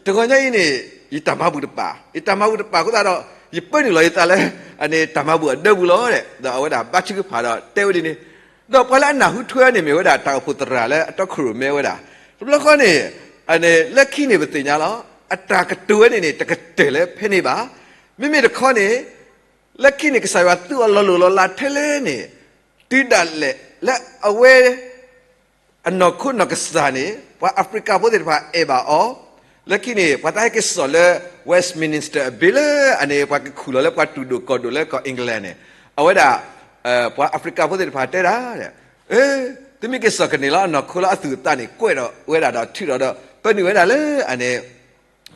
တဂီၤညါအံၤန့ၣ် ယတၢ်မၤဘူၣ်တပာ်, ယတၢ်မၤဘူၣ်တပာ်အဃိသတးဒီး ယပၢနုာ်လီၤယသးလၢ တၢ်မၤဘူၣ်အဒၢပူၤလီၤ ဒီး အဝဲဒၣ်ဘါထုကဖၣ်ဒီးတဲဝဲဒ်န့ၣ်, ဒီးပှၤလၢအနၢ်ဟူထွဲန့ၣ်မ့ၢ်ဝဲဒၣ် တၢ်အိၣ်ဖှိၣ်သရၣ်လၢအတီခိၣ်ရိၣ်မဲဝဲဒၣ်. တဘျီဃီန့ၣ် လၢခံန့ၣ်ပသ့ၣ်ညါလီၤ, အတၢ်ကတိၤဝဲန့ၣ်န့ၣ် တကတၢၢ်လၢဖဲန့ၣ်ဘၣ်. မ့မ့ၢ်တခီန့ၣ် လၢခံန့ၣ် ကစၢ်ယွၤသူအီၤလီၤလိၢ်လီၤလးထဲလဲၣ်န့ၣ် တုၤဒၣ်လဲာ်လၢအဝဲ အနီၢ်ခိနီၢ်ကစၢ်န့ၣ် ပှၤ Africa ဖိသ့ၣ်တဖၣ်အဲၣ်ဘၣ်အီၤ, လၢခံန့ၣ် ပှၤသးဟဲက့ၤစိာ်လၢ Westminster Abbey လၢအန့ၣ် ပှၤကခူၣ်လီၤလၢပှၤတူၢ်ဒိၣ်ကီၢ်ဒိၣ်လၢကီၢ် England န့ၣ် အဝဲဒၣ် ပှၤ Africa ဖိသ့ၣ်တဖၣ်တဲဒၣ်, သုမ့ၢ်က့ၤစိာ်ကန့ၢ်လီၤအနီၢ်ခိလၢအသူၣ်အသးန့ၣ် ကွဲးထီၣ်ဝဲဒၣ်ဒီးထုးထီၣ်ဒီး ပၢနုာ်ဝဲဒၣ်လၢအန့ၣ်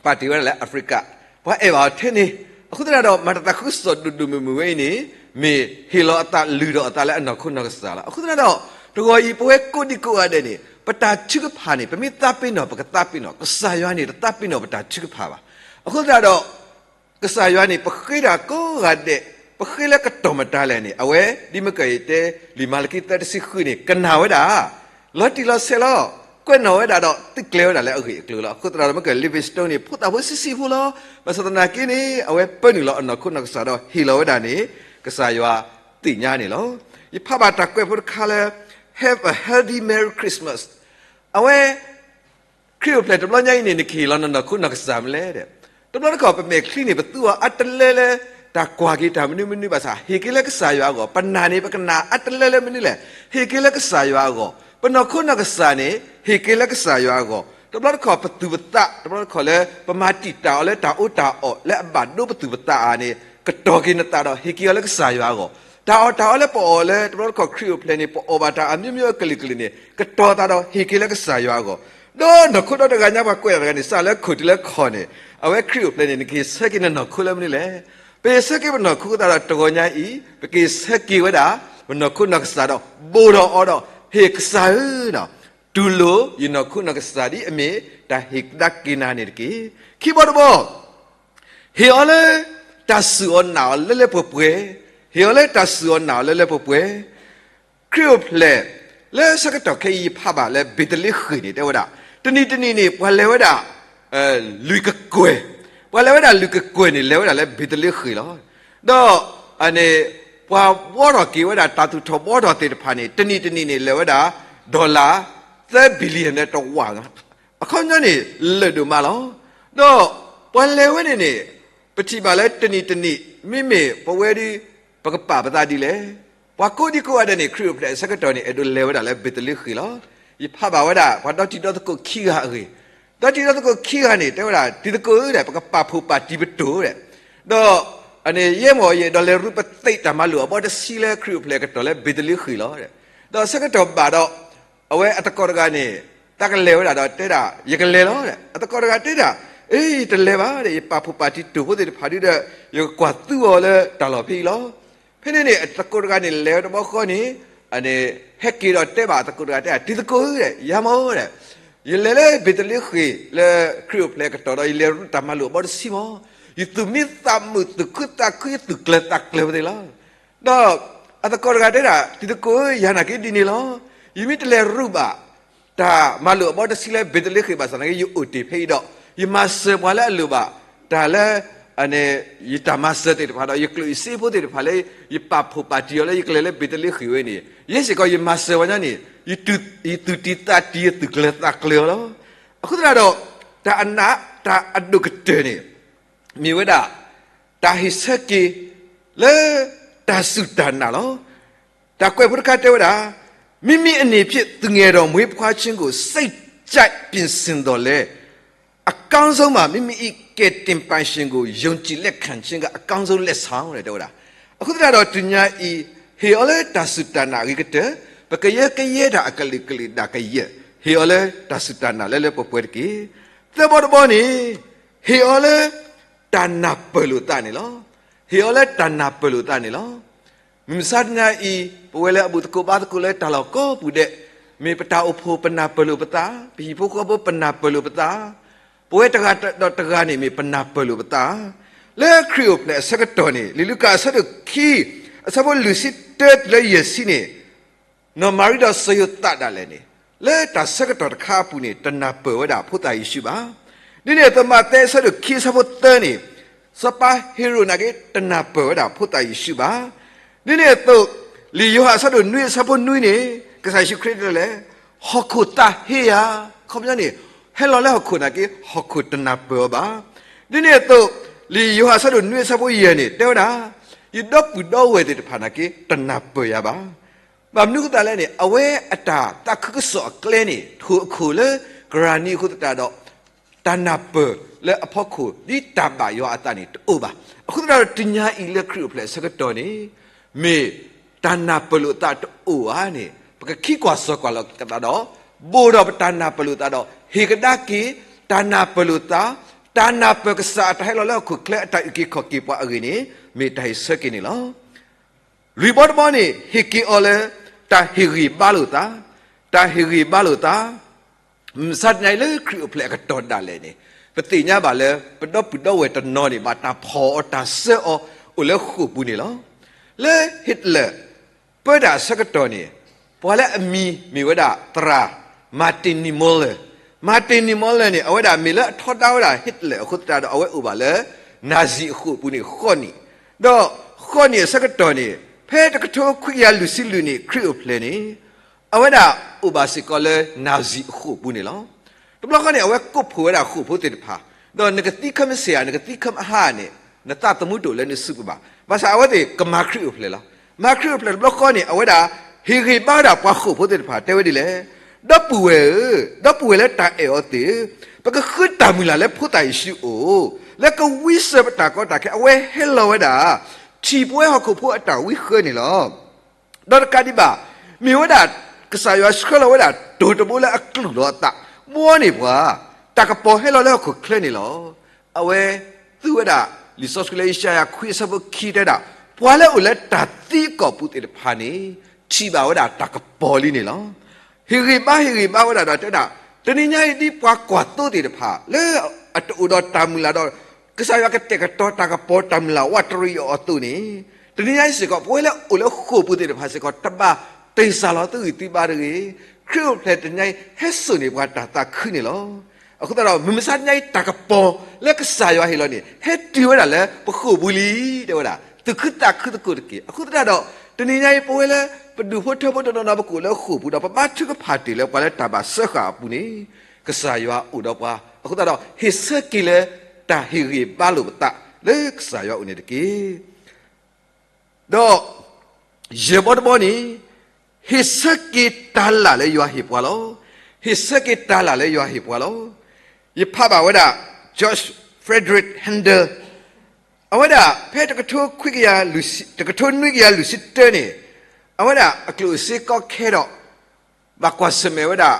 ပာ်တ့ၢ်ဝဲဒၣ်လၢ Africa, ပှၤအဲၣ်ဘၣ်အီၤထဲန့ၣ်. အဃိသတးဒီး မၤတၢ်သးခုကစီၣ်ဒိၣ်ဒိၣ်မုၢ်မုၢ်ဝဲအံၤန့ၣ် မ့ၢ်ဟ့ၣ်လီၤအသးလုၢ်ထီၣ်အသးလၢအနီၢ်ခိနီၢ်ကစၢ်လီၤ. အဃိသတးဒီး တဂီၤအံၤ ပဝဲကိးဒံကိးဂၤဒဲးန့ၣ် ပတၢ်ထုကဖၣ်န့ၣ် ပမ့ၢ်သးပ့ၤနီၣ် ပကသးပ့ၤနီၣ်, ကစၢ်ယွၤန့ၣ် တသးပ့ၤနီၣ်ပတၢ်ထုကဖၣ်ဘၣ်. အဃိသတးဒီး ကစၢ်ယွၤန့ၣ် ပဃ့တၢ်ကိးဂၤဒဲး, ပဃ့လၢကတီၢ်မတၤလဲၣ်န့ၣ် အဝဲ ဒ်မ့ၢ်ကယတဲ လံာ်မၤလကံ သၢ တဆံဃုန့ၣ် ကနၣ်ဝဲဒၣ် လီၤတံၢ်လီၤဆဲးလီၤ, ကွဲးနီၣ်ဝဲဒၣ်ဒီး သုးကျဲၤဝဲဒၣ်လၢအဂ့ၢ်အကျိၤလီၤ. အဃိသတးဒီး မ့ၢ်က Livingstone န့ၣ် ဖိသၣ်ဖိဆံးဆံးဖိလီၤ. ဘၣ်ဆၣ်သနာ်က့န့ၣ် အဝဲပၢနုာ်လီၤအနီၢ်ခိနီၢ်ကစၢ်ဒီး ဟ့ၣ်လီၤဝဲဒၣ်န့ၣ် ကစၢ်ယွၤသ့ၣ်ညါန့ၣ်လီၤ. ယဖးဘၣ်တၢ်ကွဲးဖိတခါလၢ Have a healthy Merry Christmas. အဝဲ ခရံာ်အိၣ်ဖျဲၣ်တဘျီညါအံၤန့ၣ် နကဟ့ၣ်လီၤနနီၢ်ခိနီၢ်ကစၢ်မနုၤလဲၣ်. တဘျီတခီၣ် ပမဲာ်ချံန့ၣ် ပသူအီၤအါတလၢလၢ တၢ်ကွၢ်က့ၤတၢ်မနုၤမနုၤဘၣ်ဆၣ် ဟ့ၣ်က့ၤလၢကစၢ်ယွၤအဂီၢ်, ပနာ်န့ၣ် ပကနာ်အါတလၢလၢမနုၤလဲၣ်, ဟ့ၣ်က့ၤလၢကစၢ်ယွၤအဂီၢ်, ပနီၢ်ခိနီၢ်ကစၢ်န့ၣ် ဟ့ၣ်က့ၤလၢကစၢ်ယွၤအဂီၢ်. တဘျီတခီၣ် ပသူၣ်ပသး, တဘျီတခီၣ်လၢ ပမၤတံာ်တာ်အီၤလၢတၢ်အီၣ်တၢ်အီလၢအဘၣ်ဒိပသူၣ်ပသးဧါန့ၣ် ကတီၤက့ၤနသးဒီး ဟ့ၣ်က့ၤအီၤလၢကစၢ်ယွၤအဂီၢ်. တၢ်အီၣ်တၢ်အီလၢပအီၣ်လၢ တဘျီတခီၣ်ခရံာ်အိၣ်ဖျဲၣ်န့ၣ် ပအီၣ်ဘၣ်တၢ်အမျိုးမျိုးအကလုာ်ကလုာ်န့ၣ် ကတီၤသးဒီး ဟ့ၣ်က့ၤလၢကစၢ်ယွၤအဂီၢ်. ဒီးနီၢ်ခိဒီတဂၤညါ ပှၤကွဲးတၢ်တဂၤန့ၣ် စးလၢခိၣ်တုၤလၢခီၣ်န့ၣ် အဝဲခရံာ်အိၣ်ဖျဲၣ်န့ၣ် နကဟ့ၣ်ဆၢက့ၤနနီၢ်ခိလၢမနုၤလဲၣ်. ပဟ့ၣ်ဆၢက့ၤပနီၢ်ခိသးဒီး တဂီၤညါအံၤ ပကဟ့ၣ်ဆၢက့ၤဝဲဒၣ် ပနီၢ်ခိနီၢ်ကစၢ်ဒီး ဘိၣ်ထီၣ်အီၤဒီး ဟ့ၣ်ကစၢ်ဧၢ တူၢ်လိာ်ယနီၢ်ခိနီၢ်ကစၢ်ဒ်အမ့ၢ်တၢ်ဟ့ၣ်ကဒါက့ၤနၤန့ၣ်တက့ၢ်. ခံဘီတဘီ ဟ့ၣ်အီၤလၢတၢ်စူၢ်အီၤနာ်အီၤလၢလၢပှဲၤပှဲၤ, ဟ့ၣ်အီၤလၢတၢ်စူၢ်အီၤနာ်အီၤလၢလၢပှဲၤပှဲၤ. ခရံာ်အိၣ်ဖျဲၣ် လၢဆၢကတီၢ်ခဲအံၤယဖးဘၣ်လၢ ဘ့းသလ့ဃ့ၣ်န့ၣ် တဲဝဲဒၣ် တနံၤတနံၤန့ၣ် ပှၤလဲၤဝဲဒၣ် လွံၢ်ကကွဲၢ်, ပှၤလဲၤဝဲဒၣ်လွံၢ်ကကွဲၢ်န့ၣ် လဲၤဝဲဒၣ်လၢဘ့းသလ့ဃ့ၣ်လီၤ. ဒီး အန့ၣ် ပှၤဘှီထီၣ်က့ၤဝဲဒၣ် တၢ်သူၣ်ထီၣ်ဘှီထီၣ်သ့ၣ်တဖၣ်န့ၣ် တနံၤတနံၤန့ၣ် လဲၤဝဲဒၣ် dollar သၢ billion လၢတဝၢ အခီပညီန့ၣ် လၢာ်ဒိၣ်မးလီၤ. ဒီးပှၤလဲၤဝဲန့ၣ်န့ၣ် ပထံၣ်ဘၣ်လၢတနံၤတနံၤ မ့မ့ၢ်ပဝဲဒ် ပကပာ်ပသးဒ်လဲၣ်. ပှၤကိးဒံကိးဂၤဒဲးန့ၣ် ခရံာ်အိၣ်ဖျဲၣ်အဆၢကတီၢ်န့ၣ် အဲၣ်ဒိးလဲၤဝဲဒၣ်လၢဘ့းသလ့ဃ့ၣ်လီၤ. ယဖးဘၣ်ဝဲဒၣ် ပှၤဒီတံၤဒီသကိးခံဂၤအဂ့ၢ်, ဒီတံၤဒီသကိးခံဂၤန့ၣ် တဲဝဲဒၣ် တံၤသကိးဧၢ ပကပာ်ဖှိၣ်ပာ်တံၤပတိၢ် ဒီး ယဲၢ်မီၢ်ယဲၢ်ဒီးလဲၤရူးပသံးတၢ်မၤလိာ်အဘီတဆံလၢခရံာ်အိၣ်ဖျဲၣ်အကတီၢ်လၢဘ့းသလ့ဃ့ၣ်လီၤ. ဒီးဆၢကတီၢ်ဘၣ်ဒီး အဝဲအသကိးတဂၤန့ၣ် တၢ်ကလဲၤဝဲဒၣ်ဒီးတဲဒၣ် ယကလဲၤလီၤ. အသကိးတဂၤတဲဒၣ် အ့ ယတလဲၤဘၣ်ဒီး ယပာ်ဖှိၣ်ပာ်တံၢ်တိာ်ဖိသ့ၣ်တဖၣ်ဒုဒီး ယကကွၢ်သူအီၤလၢတၢ်လီၢ်ဖဲအံၤလီၤ. ဖဲန့ၣ်န့ၣ် အသကိးတဂၤန့ၣ် လဲၤဝဲတဘျီဃီန့ၣ် ဟဲက့ၤဒီးတဲဘၣ်အသကိးတဂၤတဲ တံၤသကိးဧၢ, ယၤမီၢ်ဒီး ယလဲၤလၢဘ့းသလ့ဃ့ၣ်လၢခရံာ်အိၣ်ဖျဲၣ်အကတီၢ်ဒီး ယလဲၤရူးတၢ်မၤလိာ်အဘီတဆံမီၢ်, ယသူၣ်မံသးမုာ် သူၣ်ခုသးခု ယသူၣ်ကျၢၤသးကျၢၤဝဲသ့ၣ်လီၤ. ဒီးအသကိးတဂၤတဲဒၣ် တံၤသကိးဧၢ, ယၤနာ်က့ဒ်န့ၣ်လီၤ. ယမ့ၢ်တလဲၤရူးဘၣ် တၢ်မၤလိာ်အဘီတဆံလၢဘ့းသလ့ဃ့ၣ်ဘၣ်ဆၣ်နာ်က့ ယအိၣ်တ့ၢ်ဖဲအံၤဒီး ယမၤစၢၤပှၤလၢအလိၣ်ဘၣ်တၢ်လၢ ယတၢ်မၤစၢၤသ့ၣ်တဖၣ်ဒီး ယကျိၣ်ယစ့ဖိသ့ၣ်တဖၣ်လၢ ယပာ်ဖှိၣ်ပာ်တံၢ်အီၤလၢယကလဲၤလၢဘ့းသလ့ဃ့ၣ်ဝဲန့ၣ် ယဲစ့ၢ်ကီးယမၤစၢၤပှၤညီန့ၣ် ယသူၣ်တံၢ်သးတံၢ် ယသူၣ်ကျၢၤသးကျၢၤအီၤလီၤ. အဃိသတးဒီး တၢ်အနး တၢ်အဒိၣ်ကတၢၢ်န့ၣ် မ့ၢ်ဝဲဒၣ် တၢ်ဟ့ၣ်ဆၢက့ၤ လၢတၢ်စူၢ်တၢ်နာ်လီၤ. တၢ်ကွဲးဖိတခါတဲဝဲဒၣ် မိမိအနေဖြင့် သူငယ်တော်မွေးဖွားခြင်းကို စိတ်ကြိုက်ပြင်ဆင်သော်လည်း အကောင်းဆုံးမှာ မိမိ၏ ကယ်တင်ပိုင်ရှင်ကို ယုံကြည်လက်ခံခြင်းက အကောင်းဆုံးလက်ဆောင် တဲဝဲဒၣ်. အဃိသတးဒီး တနံၤညါအံၤ ဟ့ၣ်အီၤလၢတၢ်စူၢ်တၢ်နာ်အဂ့ၤကတၢၢ်, ပကယၢကယဲတၢ်အကလုာ်ကလုာ်ဒၣ်ကယဲၢ်, ဟ့ၣ်အီၤလၢတၢ်စူၢ်တၢ်နာ်လၢလၢပှဲၤပှဲၤတက့ၢ်. သၢဘီတဘီန့ၣ် ဟ့ၣ်အီၤလၢ တၢ်နၢ်ပၢၢ်လိာ်သးန့ၣ်လီၤ. ဟ့ၣ်အီၤလၢတၢ်နၢ်ပၢၢ်လိာ်သးန့ၣ်လီၤ. မုၢ်မဆါတနံၤအံၤ ပဝဲလၢအဘူးသကိးဘါသကိးလၢတၢ်လီၢ်ကိးပူၤဒဲး, မ့ၢ်ပတၢ်အိၣ်ဖှိၣ်ပနၢ်ပၢၢ်လိာ်ပသး, ပဟံၣ်ဖိဃီဖိပနၢ်ပၢၢ်လိာ်ပသး, ပဝဲတဂၤဒီးတဂၤန့ၣ် မ့ၢ်ပနၢ်ပၢၢ်လိာ်ပသး, လၢခရံာ်အိၣ်ဖျဲၣ်အဆၢကတီၢ်န့ၣ် လံာ်လူၤကၣ်အဆၢဒိၣ်ခံ အဆၢဖိလွံၢ်ဆံတၢတုၤလၢယဲၢ်ဆံန့ၣ် နီၢ်မၤရံဒီးစီၤယိၤသးဒၣ်လဲာ်န့ၣ် လၢတၢ်ဆၢကတီၢ်တခါအပူၤန့ၣ် တနၢ်ပၢၢ်ဝဲဒၣ်ဖိသၣ်ယ့ၣ်ၡူးဘၣ်. ဒ်န့ၣ်အသိး မးသဲအဆၢဒိၣ်ခံအဆၢဖိသၢန့ၣ် စီၤပၤဟ့ၤရိာ်နာ်က့ တနၢ်ပၢၢ်ဝဲဒၣ်ဖိသၣ်ယ့ၣ်ၡူးဘၣ်. ဒ်န့ၣ်အသိး လံာ်ယိၤဟၣ်အဆၢဒိၣ်နွံအဆၢဖိနွံန့ၣ် ကစၢ်ယ့ၣ်ၡူးခရံာ်တဲလဲၣ်, ဟီၣ်ခိၣ်သးဟ့ယၤ, ခီပညီန့ၣ် ဟဲလီၤလၢဟီၣ်ခိၣ်နာ်က့ ဟီၣ်ခိၣ်တနၢ်ပၢၢ်အီၤဘၣ်. ဒ်န့ၣ်အသိး လံာ်ယိၤဟၣ်အဆၢဒိၣ်နွံအဆၢဖိယဲၢ်န့ၣ် တဲဝဲဒၣ်, ယဒီပုၢ်ဒီဝဲၢ်သ့ၣ်တဖၣ်နာ်က့ တနၢ်ပၢၢ်ယၤဘၣ်. ဘၣ်မနုၤအဃိသတးလဲၣ်န့ၣ် အဝဲအတၢ်သးခုကစီၣ်အကျဲန့ၣ် ထိၣ်အခိၣ်လၢကရၢ်နံအဃိသတးဒီး တၢ်နၢ်ပၢၢ်လၢအဖီခိၣ် ဒ်တၢ်ဘၣ်ယွၤအသးန့ၣ် တအိၣ်ဘၣ်. အဃိသတးဒီး တနံၤညါအံၤလၢခရံာ်အိၣ်ဖျဲၣ်အဆၢကတီၢ်န့ၣ် မ့ၢ်တၢ်နၢ်ပၢၢ်လိာ်သးတအိၣ်ဧါန့ၣ် ပကခံကွၢ်စိကွၢ်လိာ်သးဒီး ဘူးဒီးပတၢ်နၢ်ပၢၢ်လိာ်သးဒီး ဟ့ၣ်ကဒါက့ၤ တၢ်နၢ်ပၢၢ်လိာ်သး, တၢ်နၢ်ပၢၢ်ကစၢ်အတၢ်ဟဲလီၤလၢဟီၣ်ခိၣ်ချၢ အတၢ်အုၣ်က့ၤခီၣ်က့ၤပှၤအဂ့ၢ်န့ၣ် မ့ၢ်တၢ်ဟ့ၣ်ဆၢက့ၤန့ၣ်လီၤ. လွံၢ်ဘီတဘီန့ၣ် ဟ့ၣ်က့ၤအီၤလၢ တၢ်ဟ့ၣ်ဂံၢ်ဘါလိာ်သး, တၢ်ဟ့ၣ်ဂံၢ်ဘါလိာ်သး, မုၢ်မဆါတနံၤအံၤလၢခရံာ်အိၣ်ဖျဲၣ်အကတီၢ်ဒၣ်လဲာ်န့ၣ် ပသ့ၣ်ညါဘၣ်လၢ ပဒီပုၢ်ဒီဝဲၢ်တနီၤန့ၣ် ဘၣ်တၢ်ဖီၣ်အီၤတၢ်စၢအီၤ အိၣ်လၢဃိာ်ပူၤန့ၣ်လီၤ. လၢ Hitler ပၢတၢ်အဆၢကတီၢ်န့ၣ် ပှၤလၢအမံၤမ့ၢ်ဝဲဒၣ် သရၣ် Martin Niemöller, Martin Niemöller န့ၣ် အဝဲဒၣ်မ့ၢ်လၢအထီဒါဝဲဒၣ် Hitler အဃိသတးဒီး အဝဲအိၣ်ဘၣ်လၢ Nazi အဃိာ်ပူၤန့ၣ် ဃိးနံၣ်, ဒီးဃိးနံၣ်အဆၢကတီၢ်န့ၣ် ဖဲတကထိခွံကယၤလွံၢ်ဆံလွံၢ်န့ၣ် ခရံာ်အိၣ်ဖျဲၣ်န့ၣ် အဝဲဒၣ်အိၣ်ဘၣ်စ့ၢ်ကီးလၢ Nazi အဃိာ်ပူၤန့ၣ်လီၤ. တဘျီဃီန့ၣ် အဝဲကိးဖှိၣ်ဝဲဒၣ်ဃိာ်ဖိသ့ၣ်တဖၣ်, ဒီးနကသံခၢၣ်မ့ၢ်စ့ၢ်ဧါ နကသံခၢၣ်မ့ၢ်အဟါန့ၣ် နသးသမူတအိၣ်လၢနစုပူၤဘၣ်. ဘၣ်ဆၣ်အဝဲသ့ၣ်ကမၤခရံာ်အိၣ်ဖျဲၣ်လီၤ. မၤခရံာ်အိၣ်ဖျဲၣ်တဘျီဃီန့ၣ် အဝဲဒၣ်ဟ့ၣ်ဂံၢ်ဘါဝဲဒၣ်ပှၤဃိာ်ဖိသ့ၣ်တဖၣ် တဲဝဲဒ်လဲၣ်, ဒီပုၢ်ဝဲၢ်ဧၢ, ဒီပုၢ်ဝဲၢ်လၢတၢ်အဲၣ်အီၤသ့ၣ်ဧၢ, ပကဃုတၢ်မုၢ်လၢ်လၢဖိသၣ်ယ့ၣ်ၡူးအအိၣ်, လၢကဝံစၢၤပတၢ်ကီတၢ်ခဲ အဝဲဟဲလီၤဝဲဒၣ် ထံၣ်ပဝဲဟီၣ်ခိၣ်ဖိအတၢ်ဝံဃၢန့ၣ်လီၤ. ဒီးတကးဒံးဘၣ် မ့ၢ်ဝဲဒၣ် ကစၢ်ယွၤဆှၢလီၤဝဲဒၣ် တိၢ်တဘိလၢအကလုၢ်လီၤအသး ဘှီန့ၢ်ပှၤ တၢ်ကပီၤဟဲလီၤလၢဟီၣ်ခိၣ်ချၢန့ၣ်လီၤ. အဝဲသူဝဲဒၣ် လံာ်စီဆှံလၢယၡါယၤခွံအဆၢဖိခံတဲဒၣ်, ပှၤလၢအိၣ်လၢတၢ်သံအကီၢ်ပူၤသ့ၣ်တဖၣ်န့ၣ် ထံၣ်ဘၣ်ဝဲဒၣ်တၢ်ကပီၤလံန့ၣ်လီၤ. ဟ့ၣ်ဂံၢ်ဘါ ဟ့ၣ်ဂံၢ်ဘါဝဲဒၣ်ဒီးတဲဒၣ်, တနံၤညါအံၤ ဒ်ပှၤကွၢ်သိသ့ၣ်တဖၣ် လၢအတအိၣ်ဒီးတၢ်မုၢ်လၢ်ဒီး ကစၢ်ယွၤကတဲာ်ကတီၤတၢ်ကပီၤတၢ်မုၢ်လၢ်ဝးတရံးအီၤအသိးန့ၣ်, တနံၤညါအံၤစ့ၢ်ကီး ပဝဲလၢအိၣ်လၢဃိာ်ပူၤသ့ၣ်တဖၣ်စ့ၢ်ကီး တဘၣ်တ့ၢ်စၢ်လီၤသုဂံၢ်သုဘါတဂ့ၤ. ခရံာ်အိၣ်ဖျဲၣ်တနံၤညါအံၤ ဟဲစိာ်န့ၢ်ပှၤတၢ်သးခုန့ၣ်လီၤ. အဃိသတးဒီး မုၢ်မဆါတနံၤညါအံၤ တၢ်ကပီၤလၢကစၢ်ယွၤဟ့ၣ်လီၤန့ၣ် ဟဲတုၤဝဲဒၣ်လၢပဃိာ်ပူၤလံ တဲဝဲဒၣ်, သူၣ်ခုသးခုသကိးတက့ၢ်. အဃိသတးဒီး တနံၤညါအံၤ ပဝဲလၢပဒူၣ်ဖိထၢဖိတနီၤနီၤ ပကအိၣ်လၢဃိာ်ပူၤဒီး ပဘါထုကဖၣ်တ့ၢ်လၢပှၤလၢတၢ်ဘၣ်စၢဃာ်အပူၤန့ၣ် ကစၢ်ယွၤအိၣ်ဒီးပှၤ. အဃိသတးဒီး ဟ့ၣ်ဆၢက့ၤလၢတၢ်ဟ့ၣ်ဂံၢ်ဘါလိာ်ပသးလၢကစၢ်ယွၤအအိၣ်န့ၣ်တက့ၢ်. ဒီးယဲၢ်ဘီတဘီန့ၣ်, ဟ့ၣ်ဆၢက့ၤတၢ်လၢ်လၢယွၤဟ့ၣ်ပှၤလီၤ. ဟ့ၣ်ဆၢက့ၤတၢ်လၢ်လၢယွၤဟ့ၣ်ပှၤလီၤ. ယဖးဘၣ်ဝဲဒၣ် George Frideric Handel အဝဲဒၣ်ဖဲတကထိခွံကယၤ, တကထိနွံကယၤလွံၢ်ဆံတၢန့ၣ်, အဝဲဒၣ်အကျိၣ်စ့ကီခဲဒီး ဘၣ်ကွၢ်ဆၢၣ်မဲာ်ဝဲဒၣ်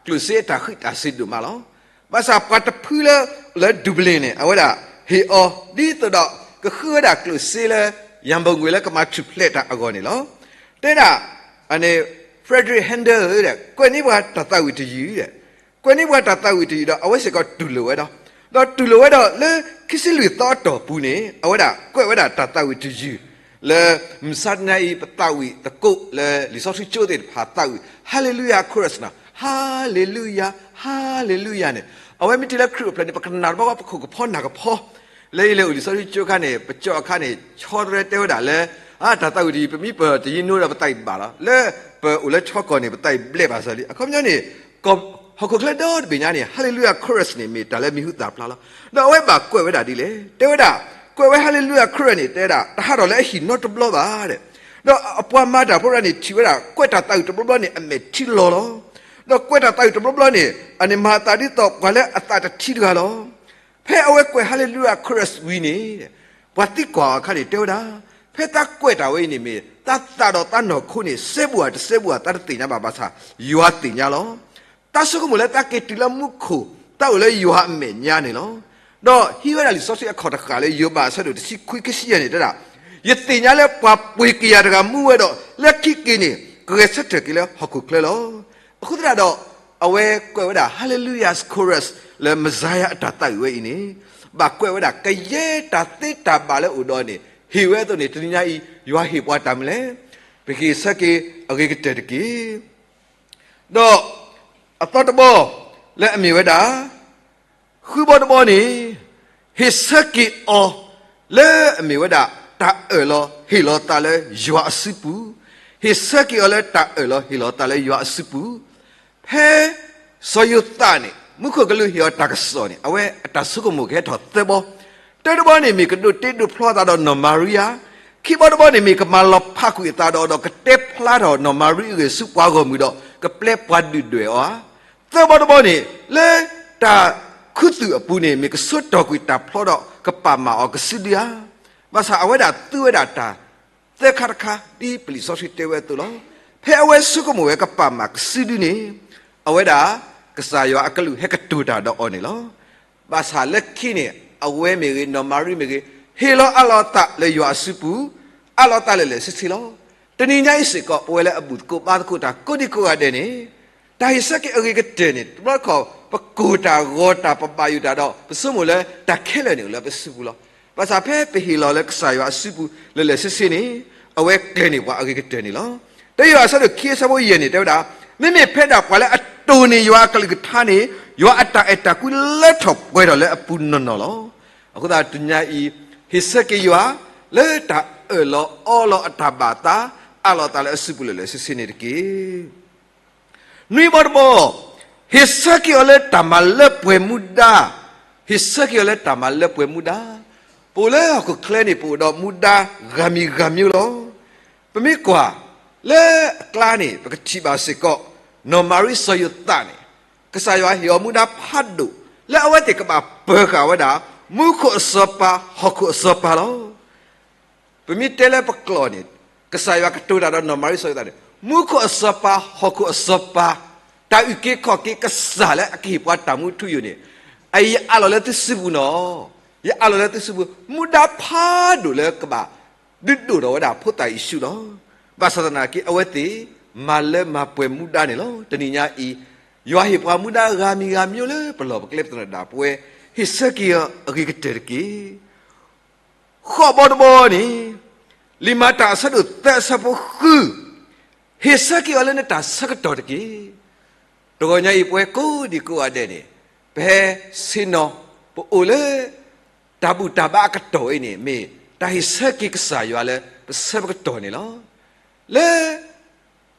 ကျိၣ်စ့အတၢ်ဃံးတၢ်စ့ၤဒိၣ်မးလီၤ. ဘၣ်ဆၣ်ပှၤတဖုလၢ လၢဒူဘလ့ၣ်န့ၣ် အဝဲဒၣ်ဟ့ၣ်အီၤ ဒ်သိးဒီးကဃုဝဲဒၣ်ကျိၣ်စ့လၢ ရန်ပုံငွေ လၢကမၤထူၣ်ဖျဲးတၢ်အဂီၢ်န့ၣ်လီၤ. တဲဒၣ် Frederick Handel ကွဲးန့ၢ်ပှၤတၢ်သးဝံၣ်တယုၢ်, ကွဲးန့ၢ်ပှၤတၢ်သးဝံၣ်တယုၢ်ဒီး အဝဲစ့ၢ်ကီးတူၢ်လိာ်ဝဲဒီး, ဒီးတူၢ်လိာ်ဝဲဒီးလၢခံဆံလွံၢ်သီအတီၢ်ပူၤန့ၣ် အဝဲဒၣ်ကွဲးဝဲဒၣ်တၢ်သးဝံၣ်တယုၢ် လၢ မုၢ်ဆါတနံၤအံၤ ပသးဝံၣ်သကိးလၢလံာ်စီဆှံကၠိသ့ၣ်တဖၣ်သးဝံၣ် Hallelujah Chorus နီၤ, Hallelujah, Hallelujah န့ၣ်, အဝဲမ့ၢ်တုၤလၢခရံာ်အိၣ်ဖျဲၣ်န့ၣ် ပကနၣ်တဘျီဃီ ပခိၣ်ကဖီနၢ်ကဖီ, လၢယလဲၤအိၣ်လံာ်စီဆှံကၠိအခါန့ၣ် ပကၠီအခါန့ၣ် ဆီတရဲတဲဝဲဒၣ်လၢ အတၢ်သးဝံၣ်တယုၢ် ပမ့ၢ်ပတယံာ်နိဒီးပသးဝံၣ်ဘၣ်လီၤ. လၢပအိၣ်လၢဆီကီၢ်န့ၣ် ပသးဝံၣ်ဘျဲးဘၣ်စၢၤလံ. အခီပညီန့ၣ် ဟီၣ်ခိၣ်ချၢဒီတဘ့ၣ်ညါန့ၣ် Hallelujah Chorus န့ၣ် မ့ၢ်တၢ်လၢမံၤဟူသၣ်ဖျါလီၤ. ဒီးအဝဲဘၣ်ကွဲးဝဲဒၣ်ဒ်လဲၣ်. တဲဝဲဒၣ် ကွဲးဝဲ Hallelujah Chorus န့ၣ် တဲဝဲဒၣ် တဟးထီၣ်လၢအဟံၣ်နီတဘျီဘၣ်ဒီး, ဒီးအပှၤမၤတၢ်ဖိတဂၤန့ၣ် ထံၣ်ဝဲဒၣ် ကွဲးတၢ်သးဝံၣ်တဘျီဘျီန့ၣ် အမဲာ်ထံလီၤလီၤ. ဒီးကွဲးတၢ်သးဝံၣ်တဘျီဘျီန့ၣ် အန့ၣ်မၤအသးဒ်သိးပှၤလၢအသးတထံတဂၤလီၤ. ဖဲအဝဲကွဲး Hallelujah Chorus ဝံၤန့ၣ် ပှၤသံကွၢ်အီၤအခါန့ၣ် တဲဝဲဒၣ် ဖဲသးကွဲးတၢ်ဝဲအံၤန့ၣ်မ့ၢ် သးသးဒီးသးနီၢ်ခိန့ၣ် စဲဘူးဧါတစဲဘူးဧါ သးတသ့ၣ်ညါဘၣ်. ဘၣ်ဆၣ် ယွၤသ့ၣ်ညါလီၤ. သးဆိကမိၣ်လၢသးက့ၤတုၤလၢမူခိၣ် သးအိၣ်လၢယွၤအမဲာ်ညါန့ၣ်လီၤ. ဒီးဟံးဝဲဒၣ်လံာ်စီဆှံအခီၣ်တဃာ်လၢယိၤဘးအဆၢဒိၣ်တဆံခွံ ခံဆံယဲၢ်န့ၣ် တဲဒၣ် ယသ့ၣ်ညါလၢပှၤပှ့ၤကယၤတဂၤမူဝဲဒီး လၢခံက့ၤန့ၣ် ကဂဲၤဆၢထၢၣ်က့ၤလၢဟီၣ်ခိၣ်ချၢလီၤ. အဃိသတးဒီး အဝဲကွဲးဝဲဒၣ် Hallelujah Chorus လၢ Messiah အတၢ်သးဝံၣ်ဝဲအံၤန့ၣ် ဘၣ်ကွဲးဝဲဒၣ် ကယဲၢ်တၢ်သ့တၢ်ဘၣ်လၢအိၣ်ဒီးန့ၣ် ဟ့ၣ်ဝဲအသိးန့ၣ် တနံၤညါအံၤ ယွၤဟ့ၣ်ပှၤတၢ်မနုၤလဲၣ်. ပကဟ့ၣ်ဆၢက့ၤအဂ့ၤကတၢၢ်တက့ၢ်. ဒီးအသီတဘီ လၢအမ့ၢ်ဝဲဒၣ် ဃုဘီတဘီန့ၣ် ဟ့ၣ်ဆၢက့ၤအီၤ လၢအမ့ၢ်ဝဲဒၣ် တၢ်အၢၣ်လီၤဟ့ၣ်လီၤသးလၢယွၤအစုပူၤ, ဟ့ၣ်ဆၢက့ၤအီၤလၢတၢ်အၢၣ်လီၤဟ့ၣ်လီၤသးလၢယွၤအစုပူၤ, ဖဲ စီၤယိၤသးန့ၣ် မူခိၣ်ကလူးဟ့ၣ်အီၤတၢ်ကစီၣ်န့ၣ် အဝဲအတၢ်ဆိကမိၣ်ကဟဲထီၣ်သၢဘီ, တၢတဘီန့ၣ်မ့ၢ်ကဒိးတ့ဒိးဖျီသးဒီးနီၢ်မၤရံယၤ, ခံဘီတဘီန့ၣ်မ့ၢ်ကမၤလီၤဖးကွံာ်အသးဒီး ဒီးကတဲဖျါထီၣ်နီၢ်မၤရံအဂ့ၢ်ဆူပှၤဂီၢ်မုၢ်ဒီး ကပျဲပှၤဒုၣ်ဒွဲၣ်အီၤဧါ. သၢဘီတဘီန့ၣ် လၢတၢ်ခူသူၣ်အပူၤန့ၣ် မ့ၢ်ကဆှၢတီၢ်ကွံာ်တၢ်ဖျီဒီး ကပာ်မၢ်အီၤကစုဒုဧါ. ဘၣ်ဆၣ်အဝဲဒၣ်သူဝဲဒၣ်တၢ် သၢခါတခါ ဒ်ပလံာ်စီဆှံတဲဝဲအသိးလီၤ. ဖဲအဝဲဆိကမိၣ်ဝဲကပာ်မၢ်ကစုဒုန့ၣ် အဝဲဒၣ် ကစၢ်ယွၤအကလူးဟဲကတိၤတၢ်ဒီးအီၤန့ၣ်လီၤ. ဘၣ်ဆၣ်လၢခံန့ၣ် အဝဲမ့ၢ်ဂ့ၤ နီၢ်မၤရံမ့ၢ်ဂ့ၤ ဟ့ၣ်လီၤအးလီၤသးလၢယွၤအစုပူၤ, အးလီၤသးလၢာ်လၢာ်ဆ့ဆ့လီၤ. တနံၤညါအံၤစ့ၢ်ကီး ပဝဲလၢအဘူၣ်သကိးဘါသကိးတၢ်ကိးဒံကိးဂၤဒဲးန့ၣ် တၢ်ဟ့ၣ်ဆၢက့ၤအဂ့ၤကတၢၢ်န့ၣ် တဘျီတခီၣ် ပကိၢ်တၢ်ဂီၤတၢ်ပဘၣ်ယိၣ်တၢ်ဒီး ပဆိကမိၣ်လၢတၢ်ခဲလၢာ်န့ၣ်အိၣ်လၢပစုပူၤလီၤ. ဘၣ်ဆၣ်ဖဲပဟ့ၣ်လီၤလၢကစၢ်ယွၤအစုပူၤလၢာ်လၢာ်ဆ့ဆ့န့ၣ် အဝဲကျဲၤန့ၢ်ပှၤအဂ့ၤကတၢၢ်န့ၣ်လီၤ. တၢယိၤဟၣ်အဆၢဒိၣ်ခံအဆၢဖိယဲၢ်န့ၣ် တဲဝဲဒၣ် မ့မ့ၢ်ဖဲဒၣ်ပှၤလၢအတိၢ်န့ၢ်ယွၤအကလုၢ်ကထါန့ၣ် ယွၤအတၢ်အဲၣ်တၢ်ကွံလၢထီၣ်ပှဲၤထီၣ်လၢအပူၤနီၢ်နီၢ်လီၤ. အဃိသတးတနံၤညါအံၤ ဟ့ၣ်ဆၢက့ၤယွၤ လၢတၢ်အၢၣ်လီၤအီလီၤအတၢ်ဘၣ်သး အးလီၤသးလၢအစုပူၤလၢာ်လၢာ်ဆ့ဆ့န့ၣ်တက့ၢ်. နွံဘီတဘီ, ဟ့ၣ်ဆၢက့ၤအီၤလၢတၢ်မၤလၢပှဲၤမူဒါ, ဟ့ၣ်ဆၢက့ၤအီၤလၢတၢ်မၤလၢပှဲၤမူဒါ. ပအိၣ်လၢဟီၣ်ခိၣ်ချၢန့ၣ် ပအိၣ်ဒီးမူဒါဂၤမံၤဂၤမံၤလီၤ. ပမ့ၢ်ကွၢ်လၢအကျါန့ၣ် ပကထံၣ်ဘၣ်စ့ၢ်ကီး နီၢ်မၤရံစီၤယိၤသးန့ၣ် ကစၢ်ယွၤဟ့ၣ်အီၤမူဒါဖးဒိၣ် လၢအဝဲသ့ၣ်ကဘၣ်ပၢၤဃာ်ဝဲဒၣ် မူခိၣ်အစီၤပၤ ဟီၣ်ခိၣ်အစီၤပၤလီၤ. ပမ့ၢ်တဲလၢပကျိာ်န့ၣ် ကစၢ်ယွၤကတိၤတၢ်ဒီးနီၢ်မၤရံစီၤယိၤသးန့ၣ် မူခိၣ်အစီၤပၤ ဟီၣ်ခိၣ်အစီၤပၤ တၢ်အုၣ်က့ၤခီၣ်က့ၤကစၢ်လၢအကဟ့ၣ်ပှၤတၢ်မူထူယိာ်န့ၣ် အအံၤယအးလီၤလၢသုစုပူၤနီၤ, ယအးလီၤလၢသုစုပူၤ မူဒါဖးဒိၣ်လၢကဘၣ်ဒုးဒိၣ်ထီၣ်ဝဲဒၣ်ဖိသၣ်ယ့ၣ်ၡူးလီၤ. ဘၣ်ဆၣ်သနာ်က့ အဝဲသ့ၣ်မၤလၢမၤပှဲၤမူဒါန့ၣ်လီၤ. တနံၤညါအံၤ ယွၤဟ့ၣ်ပှၤမူဒါဂၤမံၤဂၤမံၤလၢပလီၢ်ပကျဲပသနၢၣ်ဒၣ်ပဝဲ ဟ့ၣ်ဆၢက့ၤအီၤအဂ့ၤကတၢၢ်တက့ၢ်. ဃိးဘီတဘီန့ၣ် လံာ်မၤတၢ်အဆၢဒိၣ်သၢအဆၢဖိဃု ဟ့ၣ်ဆၢက့ၤအီၤလၢနတၢ်ဆၢကတီၢ်တက့ၢ်. တဂီၤညါအံၤပဝဲကိးဒံကိးဂၤဒဲးန့ၣ် ပဟဲဆ့ၣ်နီၤ ပအိၣ်လၢ တၢ်ဘူၣ်တၢ်ဘါအကတီၢ်အံၤန့ၣ် မ့ၢ်တၢ်ဟ့ၣ်ဆၢက့ၤကစၢ်ယွၤလၢပဆၢပကတီၢ်န့ၣ်လီၤ. လၢ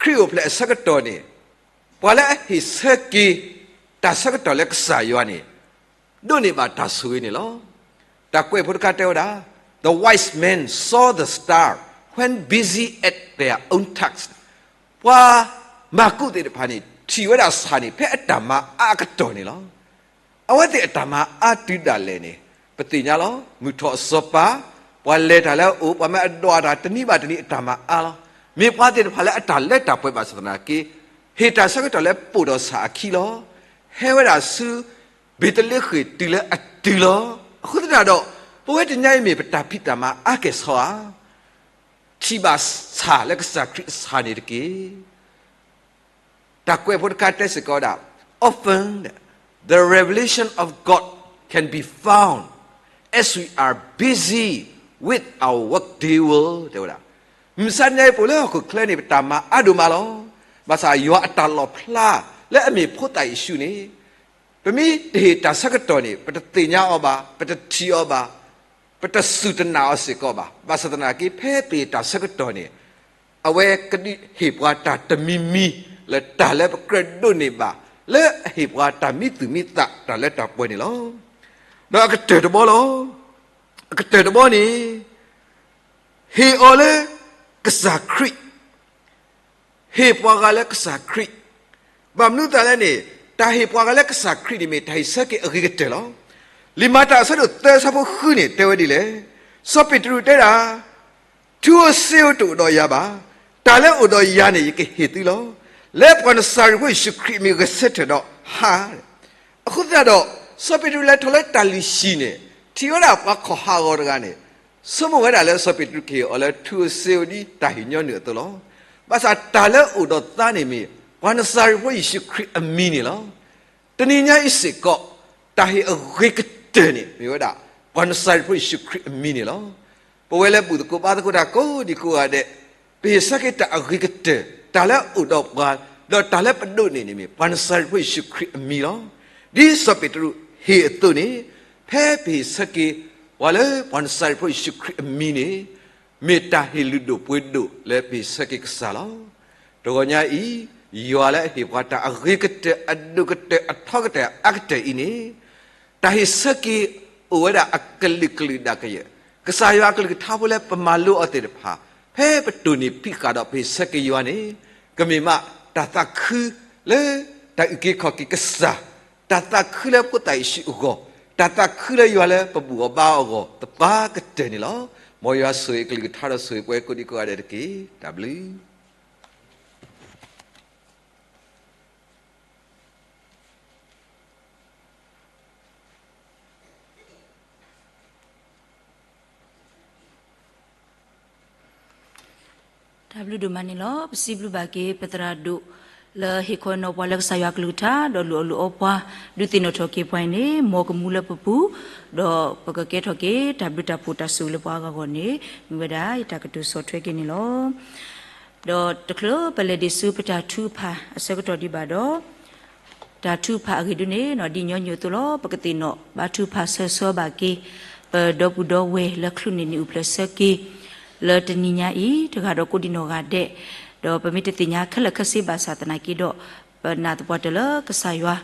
ခရံာ်အိၣ်ဖျဲၣ်အဆၢကတီၢ်န့ၣ် ပှၤလၢအဟ့ၣ်ဆၢက့ၤ တၢ်ဆၢကတီၢ်လၢကစၢ်ယွၤန့ၣ် ဒိးန့ၢ်ဘၣ်တၢ်ဆိၣ်ဂ့ၤန့ၣ်လီၤ. တၢ်ကွဲးဖိတခါတဲဝဲဒၣ် The wise men saw the star when busy at their own task. ပှၤမၤကူးသ့ၣ်တဖၣ်န့ၣ် ထံၣ်ဝဲဒၣ်ဆၣ်န့ၣ် ဖဲအတၢ်မၤအါအကတီၢ်န့ၣ်လီၤ. အဝဲသ့ၣ်အတၢ်မၤအါတုၤဒၣ်လဲာ်န့ၣ် ပသ့ၣ်ညါလီၤ. မုၢ်ထီၣ်အစီၤပၤ ပှၤလဲၤတၢ်လၢအအိၣ်, ပှၤမ့ၢ်အဒွးတၢ်တနံၤဘၣ်တနံၤအတၢ်မၤအါလီၤ. မ့ၢ်ပှၤသ့ၣ်တဖၣ်လၢအတၢ်လၢတၢ်ပှဲၤဘၣ်ဆၣ်သနာ်က့, ဟ့ၣ်တၢ်ဆၢကတီၢ်လၢပိာ်ဒီးဆၣ်အခံလီၤ. ဟဲဝဲဒၣ်ဆူ ဘ့းသလ့ဃ့ၣ်တုၤလၢအတုၤလီၤ. အဃိသတးဒီး, ပဝဲတနံၤအံၤမ့ၢ်ပတၢ်ဖံးတၢ်မၤအါကဲၣ်ဆိးဧါ. ထံၣ်ဘၣ်ဆၣ်လၢကစၢ်ခရံာ်အဆၣ်န့ၣ်တက့ၢ်. တၢ်ကွဲးဖိတခါတဲစ့ၢ်ကီးဝဲဒၣ်, Often the revelation of God can be found as we are busy with our workday world တဲဝဲဒၣ်. မုၢ်မဆါတနံၤအံၤ ပအိၣ်လၢဟီၣ်ခိၣ်ချၢန့ၣ် ပတၢ်မၤအါဒိၣ်မးလီၤ. ဘၣ်ဆၣ်ယွၤအတၢ်လီၣ်ဖျါလၢအမ့ၢ်ဖိသၣ်ယ့ၣ်ၡူးန့ၣ် ပမ့ၢ်တဟ့ၣ်တၢ်ဆၢကတီၢ်န့ၣ် ပတသ့ၣ်ညါအီၤဘၣ်, ပတထံၣ်အီၤဘၣ်, ပတစူၢ်တနာ်အီၤစ့ၢ်ကီးဘၣ်. ဘၣ်ဆၣ်သနာ်က့ ဖဲပဟ့ၣ်တၢ်ဆၢကတီၢ်န့ၣ် အဝဲကဒုးဟ့ၣ်ပှၤတၢ်တမံၤမံၤ လၢတၢ်လၢပကြၢးဒိးန့ၢ်ဘၣ် လၢအဟ့ၣ်ပှၤတၢ်မံသူၣ်မံသးတၢ်လၢတၢ်ပှဲၤန့ၣ်လီၤ. ဒီးအကတၢၢ်တဘီလီၤ. အကတၢၢ်တဘီန့ၣ် ဟ့ၣ်အီၤလၢကစၢ်ခရံာ် ဟ့ၣ်ပှၤဂၤလၢကစၢ်ခရံာ်. ဘၣ်မနုၤအသးလဲၣ်န့ၣ်, တၢ်ဟ့ၣ်ပှၤဂၤလၢကစၢ်ခရံာ်န့ၣ်မ့ၢ်တၢ်ဟ့ၣ်ဆၢက့ၤအဂ့ၤကတၢၢ်လီၤ. လံာ်မၤတၢ်အဆၢဒိၣ်သၢအဆၢဖိဃုန့ၣ် တဲဝဲဒ်လဲၣ်. စီၤပ့းတရူးတဲဒၣ်, ထူဧိၤစ့ဧိၤတအိၣ်ဒီးယၤဘၣ်, တၢ်လၢအိၣ်ဒီးယၤန့ၣ် ယကဟ့ၣ်သုလီၤ. လၢပှၤနစၤရ့းဖိယ့ၣ်ၡူးခရံာ်အမံၤဂဲၤဆၢထၢၣ်ဒီးဟး အဃိသတးဒီး, စီၤပ့းတရူးလဲၤထီၣ်လၢတၢ်လုၢ်ဟံၣ်န့ၣ် ထံၣ်ဝဲဒၣ်ပှၤခီၣ်ဟးဂီၤတဂၤန့ၣ်, ဆိကမိၣ်ဝဲဒၣ်လၢစီၤပ့းတရူးကဟ့ၣ်အီၤလၢထူဧိၤစ့ဧိၤဒ်တၢ်ဟ့ၣ်ညီနုၢ်အသိးလီၤ. ဘၣ်ဆၣ်တၢ်လၢအိၣ်ဒီးသါန့ၣ်မ့ၢ် ပှၤနစၤရ့းဖိယ့ၣ်ၡူးခရံာ်အမံၤန့ၣ်လီၤ. တနံၤညါအံၤစ့ၢ်ကီး, တၢ်ဟ့ၣ်အဂ့ၤကတၢၢ်န့ၣ် မ့ၢ်ဝဲဒၣ် ပှၤနစၤရ့းဖိယ့ၣ်ၡူးခရံာ်အမံၤန့ၣ်လီၤ. ပဝဲလၢဘူၣ်သကိးဘါသကိးတၢ်ကိးဒံကိးဂၤဒဲး, ပဟ့ၣ်ဆၢက့ၤတၢ်အဂ့ၤကတၢၢ်, တၢ်လၢအအိၣ်ဒီးပှၤ, ဒီးတၢ်လၢပဒိးန့ၢ်န့ၣ်မ့ၢ် ပှၤနစၤရ့းဖိယ့ၣ်ၡူးခရံာ်အမံၤလီၤ. ဒ်စီၤပ့းတရူးဟ့ၣ်အသိးန့ၣ်, ဖဲပဟ့ၣ်ဆၢက့ၤပှၤလၢပှၤနစၤရ့းဖိယ့ၣ်ၡူးခရံာ်အမံၤန့ၣ်, မ့ၢ်တၢ်ဟ့ၣ်လုၢ်ဒိၣ်ပှ့ၤဒိၣ်လၢပဟ့ၣ်ဆၢက့ၤကစၢ်လီၤ. တဂီၤညါအံၤ, ယွၤလၢအဟ့ၣ်ပှၤတၢ်အဂ့ၤကတၢၢ်အဒိၣ်ကတၢၢ်အထီကတၢၢ် အအါကတၢၢ်အံၤန့ၣ်, တၢ်ဟ့ၣ်ဆၢက့ၤအိၣ်ဝဲဒၣ်အကလုာ်ကလုာ်ဒၣ်ကယဲၢ်, ကစၢ်ယွၤအကလုၢ်ကထါဖိလၢပမၤလိအီၤသ့ၣ်တဖၣ်, ဖဲပတိၢ်နီၣ်ဖံးဃာ်ဒီးပဟ့ၣ်ဆၢက့ၤယွၤန့ၣ်, ကမ့ၢ်မးတၢ်သးခုလၢတၢ်အုၣ်က့ၤခီၣ်က့ၤကစၢ်, တၢ်သးခုလၢဖိသၣ်ယ့ၣ်ၡူးအဂီၢ်, တၢ်သးခုလၢယွၤလၢပဘူၣ်အီၤဘါအီၤအဂီၢ် သပှၢ်ကတၢၢ်န့ၣ်လီၤ. မ်ယွၤဆိၣ်ဂ့ၤအကလုၢ်ကထါဒီးဆိၣ်ဂ့ၤပှၤကိးဒံကိးဂၤဒဲးတက့ၢ်. တၢ်ဘျုး တၢ်ဘျုးဒိၣ်မးန့ၣ်လီၤ. ပစံးဘျုးဘၣ်က့ၤပသရၣ်ဒိၣ် လၢဟ့ၣ်ခီနီၤပှၤလၢကစၢ်ယွၤအကလုၢ်ကထါ ဒီးလူၤအီၣ်လူၤအီပှၤ ဒုးသ့ၣ်နီၣ်ထီၣ်က့ၤပှၤအံၤန့ၣ် မ်ကမူလၢပပူၤ, ဒီးပကကဲထီၣ်က့ၤတၢ်ဘျုးတၢ်ဖှိၣ်တၢ်ဆိၣ်ဂ့ၤလၢပှၤအဂၤအဂီၢ်န့ၣ် မ့ၢ်ဝဲဒၣ်ယတၢ်ကတိၤဆီၣ်ထွဲက့ၤန့ၣ်လီၤ. ဒီးတချုးပလဲၤဒံးဆူပတၢ်ထုကဖၣ်အဆၢကတီၢ်ဒံးဘၣ်ဒီး တၢ်ထုကဖၣ်အဂ့ၢ်ဒ်န့ၣ် ဒ်ညီနုၢ်အသိးလီၤ. ပကသ့ၣ်နီၣ်ဘါထုကဖၣ်ဆၢဆၢဘၣ်က့ၤ ပဒီပုၢ်ဒီဝဲၢ်လၢချုးန့ၢ်နံၣ်အုၣ်ဖျဲၣ်ဆၢက့ၤ လၢတနံၤညါအံၤ တဂၤဒီးကိးဒံနီၢ်ဂၤဒဲး, ဒီးပမ့ၢ်တသ့ၣ်ညါခဲလၢာ်ခဲဆ့ဘၣ်ဆၣ်သနာ်က့ဒီး, ပနာ်သပှၢ်တၢၢ်လၢကစၢ်ယွၤ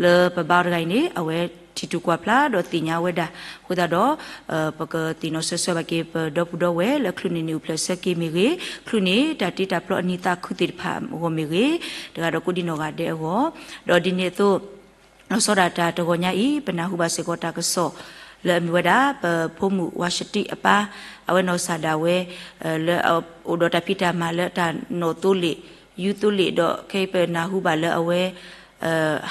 လၢပဘါအီၤတဂၤအံၤန့ၣ် အဝဲထံၣ်ထူၣ်ကွၢ်ဖျါဒီးသ့ၣ်ညါဝဲဒၣ်, အဃိသတးဒီး ပကသ့ၣ်နီၣ်ဆၢဆၢဘၣ်က့ၤ ပဒီပုၢ်ဒီဝဲၢ်လၢချုးန့ၢ်နံၣ်အုၣ်ဖျဲၣ်ဆၢက့ၤမ့ၢ်ဂ့ၤ, ချုးန့ၢ်တၢ်တ့တၢ်ဖျီအနံၤသးခုသ့ၣ်တဖၣ်အဂီၢ်မ့ၢ်ဂ့ၤ, တဂၤဒီးကိးဒံနီၢ်ဂၤဒဲးအဂီၢ်, ဒီးဒ်န့ၣ်အသိး လီၤဆီဒၣ်တၢ်တဂီၤညါအံၤ ပနၢ်ဟူဘၣ်စ့ၢ်ကီးတၢ်ကစီၣ် လၢအမ့ၢ်ဝဲဒၣ် ပဖိမုၣ်ဝါၡတံအပၢ်, အဝဲနီၢ်ကစၢ်ဒၣ်ဝဲ လၢအအိၣ်ဒီးတၢ်ဖံးတၢ်မၤလၢတၢ်နီၣ်သိလ့ၣ်, ယူသိလ့ၣ် ဒီးခဲအံၤပနၢ်ဟူဘၣ်လၢအဝဲ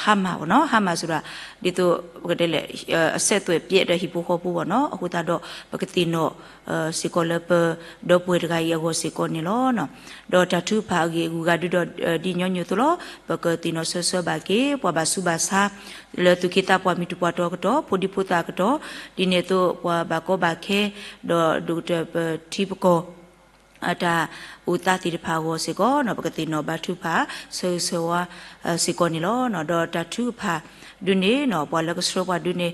ဟါမၢ်ဘၣ်နီၤ, ဟါမၢ်စ့ၢ်ကီး ဒ်သိး ပကတဲလဲၣ် အဆက်သွယ်ပျက် ဒီးဟံၣ်ဖိဃီဖိဘၣ်နီၤ, အဃိသတးဒီး ပကသ့ၣ်နီၣ် စ့ၢ်ကီးလၢပဒီပုၢ်ဝဲၢ်တဂၤအံၤအဂီၢ်စ့ၢ်ကီးန့ၣ်လီၤ. ဒီးတၢ်ထုကဖၣ်အဂ့ၢ်အဂုၤအဂၤဒုဒီး ဒ်ညီနုၢ်အသိးလီၤ. ပကသ့ၣ်နီၣ်ဆၢဆၢဘၣ်က့ၤ ပှၤဘၣ်ဆူးဘၣ်ဆါ လၢသူၣ်က့သးပှၢ်မုၢ်တပှၢ်တီၤအကတီၢ်, ဖိဒံဖိသၣ်အကတီၢ်, ဒ်န့ၣ်အသိးပှၤဘၣ်ကီဘၣ်ခဲ ဒီးဒိၣ်ကတၢၢ်ပထံပကီၢ် အတၢ်အိၣ်သးသ့ၣ်တဖၣ်အဂီၢ်စ့ၢ်ကီး ပကသ့ၣ်နီၣ်ဘါထုကဖၣ် ဆၢဂ့ၤဆၢဝါ စ့ၢ်ကီးန့ၣ်လီၤ. ဒီးတၢ်ထုကဖၣ်ဒုန့ၣ် ပှၤလၢကဆှၢပှၤဒုန့ၣ်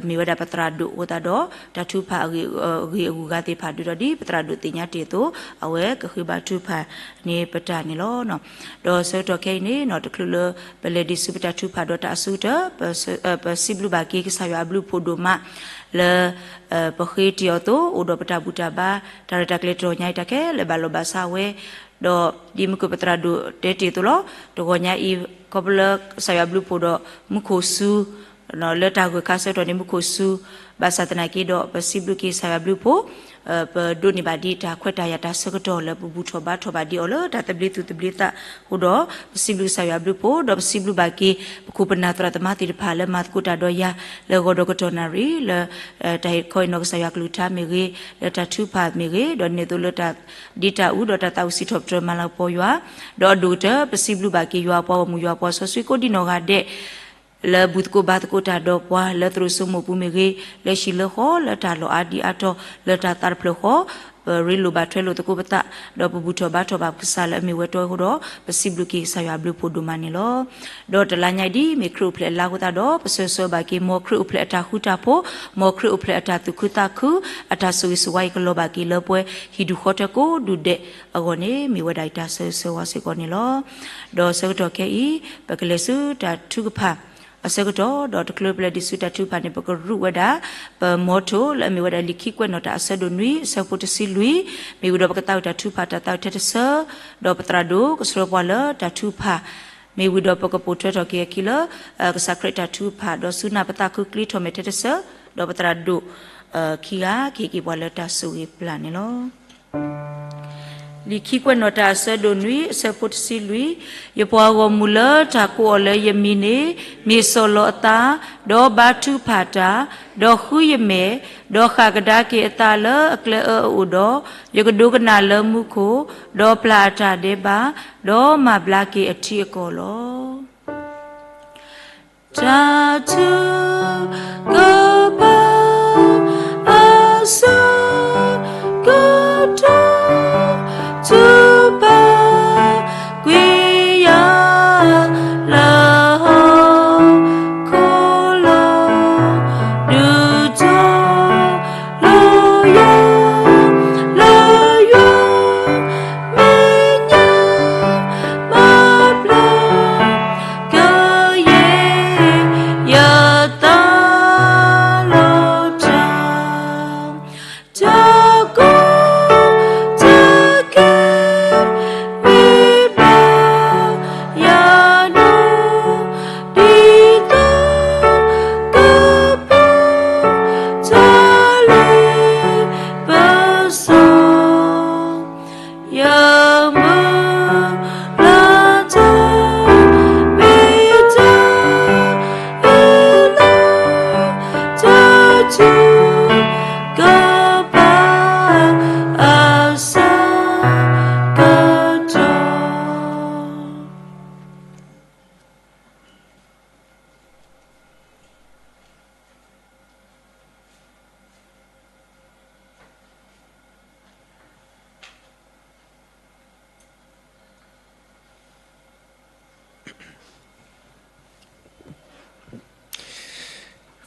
မ့ၢ်ဝဲဒၣ်ပသရၣ်ဒိၣ်အဃိသတးဒီး တၢ်ထုကဖၣ်အဂ့ၢ်အဂုၤအဂၤသ့ၣ်တဖၣ်ဒုဒီး ဒ်ပသရၣ်ဒိၣ်သ့ၣ်ညါတ့ၢ်အသိး အဝဲကဃ့ဘါထုကဖၣ်န့ၢ်ပတၢ်န့ၣ်လီၤ. ဒီးဆၢကတီၢ်ခဲအံၤန့ၣ် တချုးလၢပလဲၤဒံးဆူပတၢ်ထုကဖၣ်ဒီးတၢ်အဆိကတၢၢ် ပစံးဘျုးဘၣ်က့ၤကစၢ်ယွၤအဘျုးအဖှိၣ်ဒိၣ်မး လၢ ပဃ့တ့ၢ်အီၤအသိး အိၣ်ဒီးပတၢ်ဘူၣ်တၢ်ဘါ တၢ်ရဲၣ်တၢ်ကျဲၤတဂီၤညါအံၤ တၢ်ခဲလၢာ်ဘၣ်လီၤဘၣ်စးဝဲ, ဒီးဒ်မုၢ်ကပသရၣ်ဒိၣ်တဲတ့ၢ်အသိးလီၤ. တဂီၤညါအံၤ ခီဖျိလၢကစၢ်ယွၤအဘျုးအဖှိၣ်ဒီး မူခိၣ်စူၤ လၢတၢ်ဂၢၢ်ခါဆၢကတီၢ်န့ၣ် မူခိၣ်စူၤ, ဘၣ်ဆၣ်သနာ်က့ဒီး ပစံးဘျုးက့ၤကစၢ်ယွၤဘျုးဖှိၣ်, ပဒိးန့ၢ်ဘၣ်ဒ်တၢ်ခွဲးတၢ်ယာ်တၢ်ဆၢကတီၢ်လၢ ပဘူၣ်ထီၣ်ဘါထီၣ်ဘၣ်ဒ်အီၤလၢတၢ်သဘျ့သူၣ်သဘျ့သးအဃိဒီး ပစံးဘျုးကစၢ်ယွၤဘျုးဖှိၣ်, ဒီးပစံးဘျုးဘၣ်က့ၤ ပခိၣ်ပနၢ်သရၣ်သမါသ့ၣ်တဖၣ်လၢမၤသကိးတၢ်ဒီးယၤ လၢဂီၤဒီးကတီၢ်နၣ်ရံၣ် လၢ တၢ်ဟ့ၣ်ခီဟ့ၣ်နီၤကစၢ်ယွၤကလုၢ်ကထါမ့ၢ်ဂ့ၤ, လၢတၢ်ထုကဖၣ်မ့ၢ်ဂ့ၤ, ဒီးန့ၣ်အသိးလၢတၢ်ဒ့တၢ်အူဒီးတၢ်သးဝံၣ်စံးထီၣ်ပတြၢၤမၤလၤကပီၤယွၤ, ဒီးအဒိၣ်ကတၢၢ် ပစံးဘျုးဘၣ်က့ၤယွၤအပှၤဂီၢ်မုၢ်ယွၤအပှၤစီဆှံကိးဒံနီၢ်ဂၤဒဲး လၢဘူၣ်သကိးဘါသကိးတၢ်ဒီးပှၤ လၢသရိာ်စိမိၢ်ပူၤမ့ၢ်ဂ့ၤ, လၢဟံၣ်လၢဃီ လၢတၢ်လီၢ်အါဒံအါတီၤ လၢတၢ်သးတဖျၢၣ်ဃီ, ပရ့လိာ်ဘၣ်ထွဲလိာ်သကိးပသး, ဒီးပဘူၣ်ထီၣ်ဘါထီၣ်ဘၣ်ကစၢ်လၢအမ့ၢ်ဝဲတီအဃိဒီး ပစံးဘျုးက့ၤကစၢ်ယွၤဘျုးဖှိၣ်ဒိၣ်မးန့ၣ်လီၤ. ဒီးတလါညါအံၤဒ်အမ့ၢ်ခရံာ်အိၣ်ဖျဲၣ်အလါအဃိသတးဒီး ပဆၢဂ့ၤဆၢဝါဘၣ်က့ၤ မ်ခရံာ်အိၣ်ဖျဲၣ်အတၢ်ဃူတၢ်ဖိး, မ်ခရံာ်အိၣ်ဖျဲၣ်အတၢ်သူၣ်ခုသးခု, အတၢ်ဆိၣ်ဂ့ၤဆိၣ်ဝါအံၤကလီၤဘၣ်က့ၤလၢပှဲၤ ဟံၣ်ဒူၣ်ဃီထၢကိးဒူၣ်ဒဲးအဂီၢ်န့ၣ် မ့ၢ်ဝဲဒၣ်အတၢ်ဆၢဂ့ၤဆၢဝါစ့ၢ်ကီးန့ၣ်လီၤ. ဒီးဆၢကတီၢ်ခဲအံၤ ပကလဲၤဆူတၢ်ထုကဖၣ် အဆၢကတီၢ် ဒီးတချုးပလဲၤဒံးဆူတၢ်ထုကဖၣ်န့ၣ် ပကရူးဝဲဒၣ် ပ motto လၢအမ့ၢ်ဝဲဒၣ် လံာ်ခံကွဲးနီၣ်တၢ်အဆၢဒိၣ်နွံ အဆၢဖိတဆံလွံၢ်, မ့ၢ်ဝံၤဒီးပကသးဝံၣ်တၢ်ထုကဖၣ်တၢ်သးဝံၣ်ထဲတဆၢ, ဒီးပသရၣ်ဒိၣ်ကဆှၢပှၤလၢတၢ်ထုကဖၣ်, မ့ၢ်ဝံၤဒီးပကပိာ်ထွဲထီၣ်က့ၤအခံလၢ ကစၢ်ခရံာ်တၢ်ထုကဖၣ် ဒီးဆူနၢ်ပသးခုကျ့ထီၣ်မဲာ်ထဲတဆၢ, ဒီးပသရၣ်ဒိၣ် ခံဂၤကဟ့ၣ်က့ၤပှၤလၢတၢ်ဆိၣ်ဂ့ၤပျၢ်န့ၣ်လီၤ. လံာ်ခံကွဲးနီၣ်တၢ်အဆၢဒိၣ်နွံ အဆၢဖိတဆံလွံၢ်, ယပှၤဂီၢ်မုၢ်လၢတၢ်ကိးအီၤလၢယမံၤန့ၣ် မ့ၢ်ဆီၣ်လီၤအသး, ဒီးဘါထုကဖၣ်တၢ်, ဒီးဃုယမဲာ်, ဒီးဃၣ်ကဒါက့ၤအသးလၢအကျဲအၢအအိၣ်ဒီး, ယကဒိကနၣ်လၢမူခိၣ်, ဒီးပျၢ်အတၢ်ဒဲးဘး, ဒီးမၤဘျါက့ၤအထံအကီၢ်လီၤ. တၢ်ထုကဖၣ် အဆၢကတီၢ် ထုကဖၣ်ကွံာ်ယၤ လၢဟီၣ်ခိၣ်လီၤ ဒုးထီၣ်လၢယၤ လၢယွၤ မဲာ်ညါ မၤဘျါ ကယဲၢ်ယသးလီၤတၢ် တၢ်ကီတၢ်ခဲ မ့ၢ်ဘၣ်ယၤနီၢ် ဒ်သိးကပၢၤတၢ်လ့ပစီ ယမုၢ်လၢ်တၢ် မ့ၢ်တၢ်အၢၣ်လီၤ တၢ်ထုကဖၣ်အဆၢကတီၢ်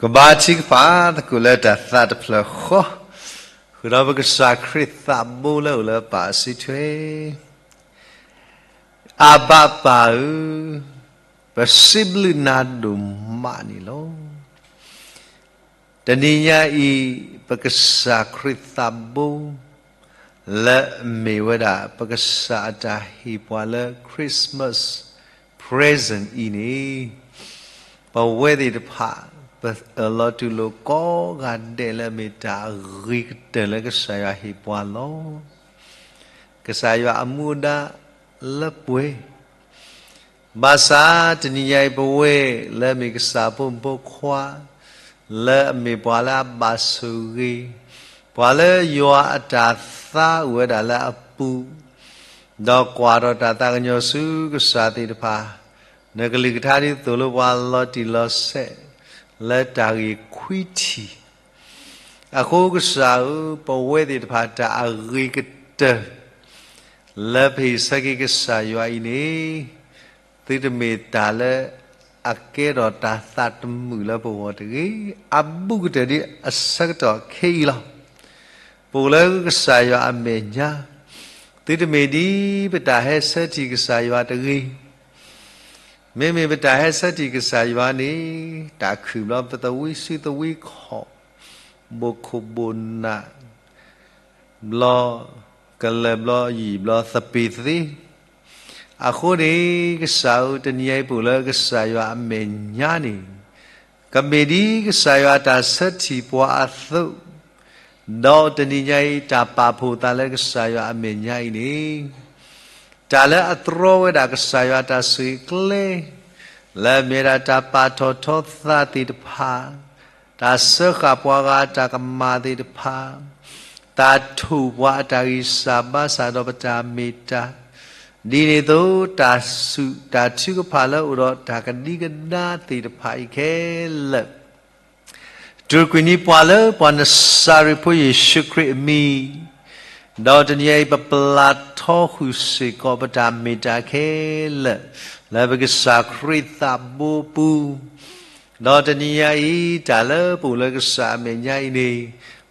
ကဘါထုကဖၣ်သကိးလၢတၢ်သးတဖျၢၣ်ဃီ, ဃုာ်ဒီးပကစၢ်ခရံာ်သးဘိလၢအိၣ်လၢပၢ်အစုထွဲ, အဘၣ်ပၢ်ဧၢ, ပစံးဘျုးနၤဒိၣ်မးန့ၣ်လီၤ. တနံၤညါအံၤ ပကစၢ်ခရံာ်သးဘိ လၢအမ့ၢ်ဝဲဒၣ် ပကစၢ်အတၢ်ဟ့ၣ်ပှၤလၢ Christmas present အံၤန့ၣ်, ပဝဲသ့ၣ်တဖၣ် ပလီၤတူာ်လိာ်ကိးဂၤဒဲးလၢအမ့ၢ်တၢ်အဂ့ၤကတၢၢ်လၢ ကစၢ်ယွၤဟ့ၣ်ပှၤလီၤ. ကစၢ်ယွၤအမူအဒါလၢပှဲၤ ဘၣ်ဆၣ်တနံၤညါအံၤ ပဝဲလၢမ့ၢ်ကစၢ်ဖိမုၣ်ဖိခွါ, လၢအမ့ၢ်ပှၤလၢအဘၣ်ဆိၣ်ဂ့ၤ, ပှၤလၢယွၤအတၢ်သါအိၣ်ဝဲဒၣ်လၢအပူၤ, ဒီးကွၢ်ထီၣ်တၢ်သးကညီၤဆူကစၢ်သ့ၣ်တဖၣ်, နကလုၢ်ကထါဒ်သိးလၢပှၤလီၤတံၢ်လီၤဆဲး လၢတၢ်ဂ့ၢ်ခွံထံၣ် အဃိကစၢ်ဧၢ, ပဝဲသ့ၣ်တဖၣ်တၢ်အဂ့ၤကတၢၢ် လၢပဟ့ၣ်ဆၢက့ၤကစၢ်ယွၤအံၤန့ၣ်, သုတမ့ၢ်တၢ်လၢအကဲထီၣ်တၢ်သးတမုာ်လၢပဂီၢ်တဂ့ၤ, အဘူးကတၢၢ်ဒ်အဆၢကတီၢ်ခဲအံၤလီၤ. ပအိၣ်လၢကစၢ်ယွၤအမဲာ်ညါ, သုတမ့ၢ်ဒ်ပတၢ်ဟဲဆၢထံၣ်ကစၢ်ယွၤတဂ့ၤ မ့မ့ၢ်ပတၢ်ဟဲဆၢထံၣ်ကစၢ်ယွၤန့ၣ်, တၢ်ခုၣ်ဘျီပသဝံစုသဝံခီၣ်, ဘိၣ်ခိၣ်ဘိၣ်နၢ်, ဘျီကလၢၢ်ဘျီယံာ်ဘျီသပ့ၤသ့, အဃိန့ၣ်, ကစၢ်ဧၢ, တနံၤအံၤပအိၣ်လၢကစၢ်ယွၤအမဲာ်ညါန့ၣ်, ကမ့ၢ်ဒ်ကစၢ်ယွၤတၢ်ဆၢထံၣ်ပှၤအသိး, ဒီးတနံၤညါအံၤ တၢ်ပာ်ဖှိၣ်သးလၢကစၢ်ယွၤအမဲာ်ညါအံၤန့ၣ်, တၢ်လၢအတြီဝဲဒၣ်ကစၢ်ယွၤတၢ်ဆိၣ်ဂ့ၤကျဲ, လၢအမ့ၢ်ဝဲဒၣ်တၢ်ပာ်ထီၣ်ထီသးသ့ၣ်တဖၣ်, တၢ်စၢဃာ်ပှၤဂၤအတၢ်ကမၣ်သ့ၣ်တဖၣ်, တၢ်ထိၣ်ပှၤအတၢ်ဂံၢ်စၢ်ဘါစၢ်ဒီးပတၢ်မ့ၢ်တၢ်, ဒ်န့ၣ်အသိး တၢ်စူၢ်တၢ်ထုကဖၣ်လၢအိၣ်ဒီးတၢ်ကဒံကဒါသ့ၣ်တဖၣ်အံၤခဲ လၢာ်, တြူာ်ကွံာ်န့ၢ်ပှၤလၢပှၤနစၤရ့းဖိယ့ၣ်ၡူးခရံာ်အမံၤ, ဒီးတနံၤအံၤ ပပျၢ်ထီဃုာ်စ့ၢ်ကီးပတၢ်မ့ၢ်တၢ်ခဲလၢာ်, လၢပကစၢ်ခရံာ်သးဘိပူၤ, ဒီးတနံၤညါအံၤ တၢ်လၢပအိၣ်လၢကစၢ်အမဲာ်ညါအံၤန့ၣ်,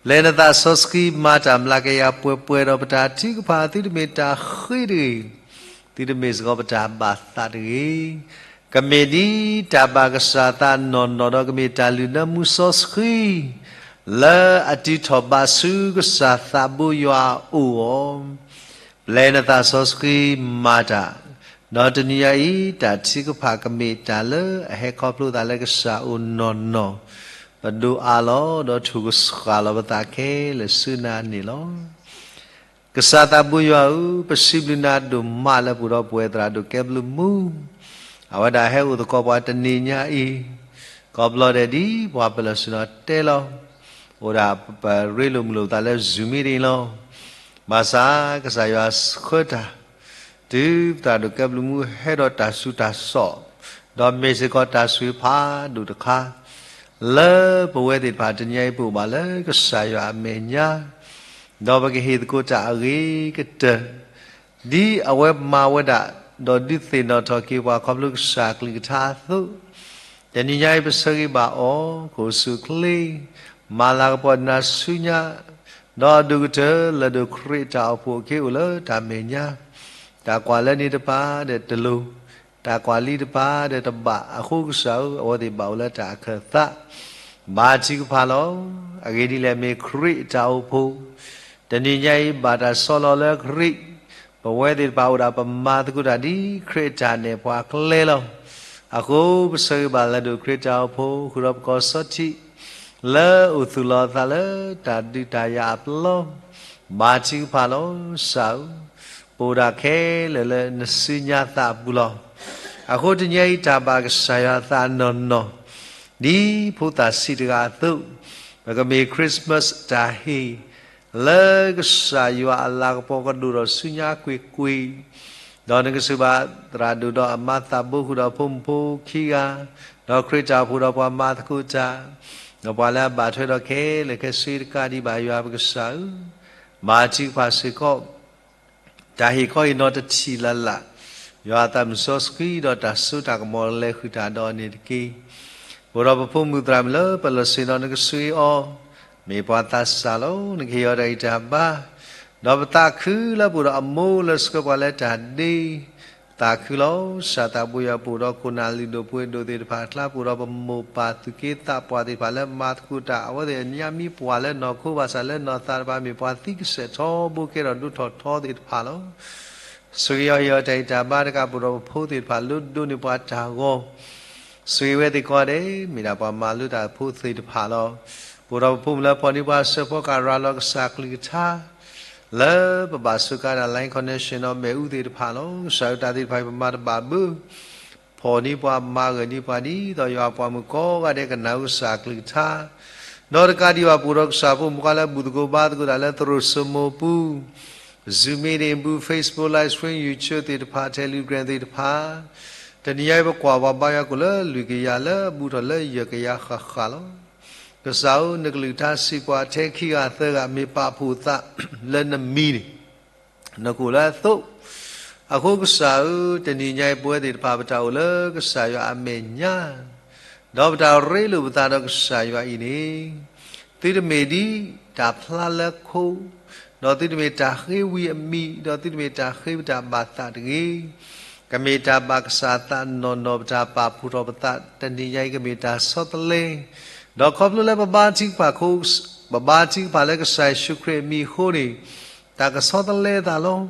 ပျဲနသးစီဆှံ မၤတၢ်မျးကယၤပှဲၤပှဲၤဒီးပတၢ်ထုကဖၣ် သုတမ့ၢ်တၢ်ဃ့တဂ့ၤ, သုတမ့ၢ်စ့ၢ်ကီးပတၢ်ဘၣ်သးတဂ့ၤ, ကမ့ၢ်ဒ်တၢ်ဘၣ်ကစၢ်သးနီၢ်နီၢ်ဒီး ကမ့ၢ်တၢ်လုၢ်နၢမူစီဆှံ လၢအတုၤထီၣ်ဘးဆူကစၢ်သးဘိယွၤအအိၣ်အီၤ, ပျဲနသးစီဆှံမၤတၢ်, ဒီးတနံၤညါအံၤ တၢ်ထုကဖၣ်ကမ့ၢ်တၢ်လၢအဟဲခီဖျိသးလၢကစၢ်အအိၣ်နီၢ်နီၢ်, ပဒိးအးလီၤ ဒီးထိၣ်ကဆှၣ်လီၤပသးခဲလၢာ်ဆူနၤန့ၣ်လီၤ. ကစၢ်သးဘိယွၤဧၢ, ပစံးဘျုးနၤဒိၣ်မးလၢပအိၣ်ဒီးပဝဲသရၣ်ဒိၣ်ကဲဘျုးမူ, အဝဲဒၣ်ဟဲအိၣ်သကိးပှၤတနံၤညါအံၤ, ခီဖျိဒဲးဒ်ပှၤပလီၢ်ဆ့ၣ်နီၤတဲလီၤ, အိၣ်ဒၣ်ပရ့လိာ်မုာ်လိာ်ပသးလၢ Zoom meeting လီၤ. ဘၣ်ဆၣ်ကစၢ်ယွၤဆှၢတၢ် တုၤပသရၣ်ဒိၣ်ကဲဘျုးမူဟဲဒီးတၢ်ဆူးတၢ်စိး, ဒီးမ့ၢ်စ့ၢ်ကီးတၢ်ဆိၣ်ဂ့ၤဖးဒိၣ်တခါ, လၢပဝဲသ့ၣ်တဖၣ်တနံၤညါအံၤ ပအိၣ်ဘၣ်လၢကစၢ်ယွၤအမဲာ်ညါ, ဒီးပကဟ့ၣ်သကိးတၢ်အဂ့ၤကတၢၢ်, ဒ်အဝဲမၤဝဲဒၣ်, ဒီးဒုးသ့ၣ်နီၣ်ထီၣ်က့ၤပှၤခီဖျိကစၢ်အကလုၢ်ကထါအသိး, တနံၤညါအံၤ ပဆၢဂ့ၤဘၣ်အီၤ, ကအိၣ်ဆူၣ်အိၣ်ချ့, မၤလၤကပီၤနၤဆူညါ, ဒီးအဒိၣ်ကတၢၢ် လၢဒိၣ်ခရံာ်အတၢ်အိၣ်ဖှိၣ်အခ့အိၣ်လၢတၢ်မဲာ်ညါ, တၢ်ကွၢ်လၢန့ၣ်တပၤဒီးတလိၤ, တၢ်ကွၢ်လံတပၤဒီးတဘၣ်, အဃိကစၢ်ဧၢ, အဝဲသ့ၣ်ဘၣ်အိၣ်လၢတၢ်အခၢၣ်သး, ဘါထုကဖၣ်လီၤ. အဂ့ၢ်ဒ်လဲၣ်, မ့ၢ်ခရံာ်အတၢ်အိၣ်ဖှိၣ်, တနံၤညါအံၤ ဘၣ်တၢ်ဆီလီၤလၢခရံာ်, ပဝဲသ့ၣ်တဖၣ်အိၣ်ဒၣ်ပမၤသကိးတၢ်ဒ်ခရံာ်အတၢ်နဲၣ်ပှၤကျဲလီၤ. အဃိပဆၢဂ့ၤဘၣ်လၢဒိၣ်ခရံာ်တၢ်အိၣ်ဖှိၣ် ဃုာ်ဒီးပကီၢ်စီထံး, လၢအိၣ်သူၣ်လီၤအသးလၢတၢ်ဒုးတၢ်ယၤအပျီ, ဘါထုကဖၣ်လီၤ. ကစၢ်ဧၢ, ပအိၣ်ဒၣ်ခဲလၢာ်လၢနစုညါသးအပူၤလီၤ. အဃိတနံၤအံၤ တၢ်ဘၣ်ကစၢ်ယွၤအသးနီၢ်နီၢ်, ဒ်ဖိသၣ်ဆံးတဂၤအသိး, ပကမ့ၢ် Christmas တၢ်ဟ့ၣ်, လၢကစၢ်ယွၤအလၤကပီၤကဒိၣ်ထီၣ်ဆူညါကွ့ၢ်ကွ့ၢ်, ဒီးနကစၢ်ဘၣ်သရၣ်ဒိၣ်ဒီးအမါသးဘိဃုာ်ဒီးဖိမုၣ်ဖိခံဂၤ, ဒီးခရံာ်တၢ်အိၣ်ဖှိၣ်ဒီးပှၤမၤသကိးတၢ်, ဒီးပှၤလၢအဘၣ်ထွဲဒီးခဲလၢာ်ခဲဆ့တကးဒံးဘၣ်ယွၤပကစၢ်ဧၢ, ဘါထုကဖၣ်စ့ၢ်ကီး တၢ်ဟ့ၣ်ခီဟ့ၣ်နီၤတထံၣ်လၢ်လၢ်, ယွၤအသးမုၣ်စီဆှံဒီးတၢ်စိတၢ်ကမီၤလဲၤဃုာ်တၢ်ဒီးန့ၣ်တက့ၢ်. ပအိၣ်ဒီးပဖိမုၣ်သရၣ်မုၣ်လၢပလီၢ်ဆ့ၣ်နီၤ နကဆိၣ်ဂ့ၤအီၤ, မ့ၢ်ပှၤသးစၢ်လီၤ. နကဟ့ၣ်အီၤတၢ်ဂံၢ်တၢ်ဘါ, ဒီးပသးခုလၢပအိၣ်ဒီးအမိၢ်လၢဆှၢပှၤလၢတၢ်ဒ့, သးခုလီၤ. ကစၢ်သးဘိယွၤ ပအိၣ်ဒီးခိၣ်နၢ်လုၢ်ဒိၣ်ပှ့ၤဒိၣ်သ့ၣ်တဖၣ်အကျါ, ပအိၣ်ဒီးပမိၢ်ပၢ်သူၣ်က့သးပှၢ်သ့ၣ်တဖၣ်လၢမၤသကိးတၢ်, အဝဲသ့ၣ်အညါမ့ၢ်ပှၢ်လၢနီၢ်ခိဘၣ်ဆၣ်လၢနီၢ်သးတဖၣ် မ့ၢ်ပှၤသံကစဲၣ်ထီဘိကဲထီၣ်ဒိၣ်ထီၣ်ထီသ့ၣ်တဖၣ်လီၤ. ဆိၣ်ဂ့ၤအီၤဟ့ၣ်အီၤတၢ်ဂံၢ်တၢ်ဘါတကး ပအိၣ်ဒီးပဖိသ့ၣ်တဖၣ်လၢဒိးန့ၢ်ပှၤတၢ်ဂီၤ, ဆိၣ်ဂ့ၤဝဲသ့ၣ်ကိးဂၤဒဲး, မ့ၢ်ဒၣ်ပှၤမၤလိတၢ်ဖိသ့ၣ်တဖၣ်လီၤ. ပအိၣ်ဒီးပဖိမုၣ်လၢဖီၣ်န့ၢ်ပှၤစၢဖီကၤရၤလီၤကစၢ်ကလုၢ်ကထါ လၢပဘၣ်စူးကါဒၣ် line connection ဒီးမ့ၣ်အူသ့ၣ်တဖၣ်လီၤ. ကစၢ်ဧၢ တၢ်သ့ၣ်တဖၣ်အံၤပမၤတဘၣ်ဘၣ်, ဖီၣ်န့ၢ်ပှၤမၤဂၢၢ်န့ၢ်ပှၤ ဒ်သိးယွၤပှၤမုၣ်ကိးဂၤဒဲးကနၣ်ကစၢ်ကလုၢ်ကထါ, ဒီးတကးဒံးဘၣ် ပအိၣ်ဒီးကစၢ်ဖိမုၣ်ဖိခွါလၢဘူၣ်သကိးဘါသကိးတၢ်လၢသရိာ်စိမိၤပူၤ, Zoom meeting ပူၤ, Facebook live stream, YouTube သ့ၣ်တဖၣ်, Telegram သ့ၣ်တဖၣ်, တနံၤညါအံၤ ပကွၢ်ပှၤဘါယွၤကိၣ်လၢလွံၢ်ကယၤလၢအဘူးထီၣ်လၢယဲၢ်ကယၤဃၣ်ဃၣ်လီၤ. ကစၢ်ဧၢ, နကလုၢ်ကထါစံးပှၤထဲခံဂၤသၢဂၤ မ့ၢ်ပာ်ဖှိၣ်သးလၢနမံၤန့ၣ် နကအိၣ်လၢအသိး, အဃိကစၢ်ဧၢ, တနံၤညါအံၤပဝဲသ့ၣ်တဖၣ် ပတၢ်အိၣ်လၢကစၢ်ယွၤအမဲာ်ညါ, ဒီးပတၢ်ရ့လိာ်ပသးဒီးကစၢ်ယွၤအံၤန့ၣ်, သုတမ့ၢ်ဒ်တၢ်ဖျါလၢခိ, ဒီးသုတမ့ၢ်တၢ်ဃ့ဝံၤအမံၤ, ဒီးသုတမ့ၢ်တၢ်ဃ့ပတၢ်ဘၣ်သးတဂ့ၤ. ကမ့ၢ်တၢ်ဘၣ်ကစၢ်အသးနီၢ်နီၢ် ပတၢ်ပာ်ဖှိၣ်ထီၣ်ပသး တနံၤညါအံၤ ကမ့ၢ်တၢ်ဆီတလဲ, ဒီးခီဖျိလၢပဘါထုကဖၣ်, ပဘါထုကဖၣ်လၢကစၢ်ယ့ၣ်ၡူးခရံာ်အမံၤအဃိန့ၣ်, တၢ်ကဆီတလဲသးလီၤ.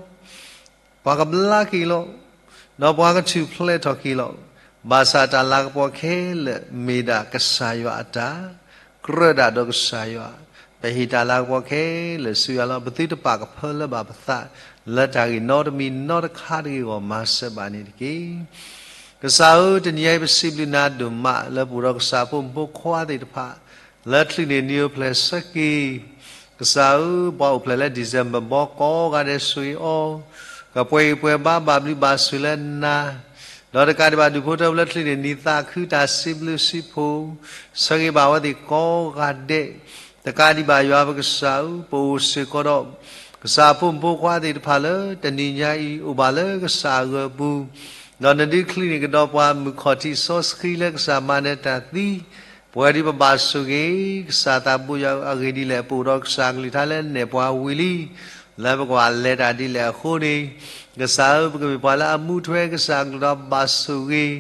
ပှၤကဘျါက့ၤလီၤ, ဒီးပှၤကထူၣ်ဖျဲးထီၣ်က့ၤလီၤ. ဘၣ်ဆၣ်တၢ်လၤကပီၤခဲလၢာ်မ့ၢ်ဒၣ်ကစၢ်ယွၤအတၢ်, ကြၢးဒၣ်ဒီးကစၢ်ယွၤ, ပဟ့ၣ်တၢ်လၤကပီၤခဲလၢာ်ဆူယွၤလီၤ. ပသုတပာ်ကဖၢလၢဘၣ်ပသး လၢတၢ်ဂ့ၢ်နီတမံၤနီတခါတဂ့ၤအဂီၢ် မၤစၢၤဘၣ်န့ၣ်တက့ၢ်. ကစၢ်ဧၢ, တနံၤအံၤပစံးဘျုးနၤဒိၣ်မး လၢပအိၣ်ဒီးကစၢ်ဖိမုၣ်ဖိခွါသ့ၣ်တဖၣ် လၢချုးန့ၢ်နံၣ်အိၣ်ဖျဲၣ်ဆၢက့ၤ ကစၢ်ဧၢ, ပှၤအိၣ်ဖျဲၣ်လၢ December ဘီကိးဂၤဒဲးဆိၣ်ဂ့ၤအီၤ, ကပှဲၤဂံၢ်ပှဲၤဘါဘၣ်ဘျုးဘၣ်ဆိၣ်လၢနၤ, ဒီးတကးဒံးဘၣ်ဒူၣ်ဖိထၢဖိလၢချုးန့ၢ်နံၣ်သးခုတၢ်စံးဘျုးစံးဖှိၣ်, ဆၢဂ့ၤဘၣ်အဝဲသ့ၣ်ကိးဂၤဒဲး, တကးဒံးဘၣ်ယွၤပကစၢ်ဧၢ, ပအိၣ်စ့ၢ်ကီးဒီး ကစၢ်ဖိမုၣ်ဖိခွါသ့ၣ်တဖၣ်လၢ တနံၤညါအံၤ အိၣ်ဘၣ်လၢကစၢ်အဂီၢ်အပူၤ, ဒီးနဒုးချုးန့ၢ်ကဒီးပှၤမုၢ်ခီၣ်ထံးစီဆှံလၢကစၢ်မၤနၢၤတၢ်သံ, ပဝဲဒၣ်ပဘၣ်ဆိၣ်ဂ့ၤ ကစၢ်သးဘိယွၤအဂ့ၢ်ဒ်လဲၣ် ပအိၣ်ဒီးကစၢ်ကလုၢ်ကထါလၢနဲၣ်ပှၤဝံၤလံ, လၢပကဘၣ်လဲၤတၢ်ဒ်လဲၣ်အဃိန့ၣ်, ကစၢ်ဧၢ ပကမ့ၢ်ပှၤလၢအမူထွဲကစၢ်ကလုၢ်ဒီးဘၣ်ဆိၣ်ဂ့ၤ,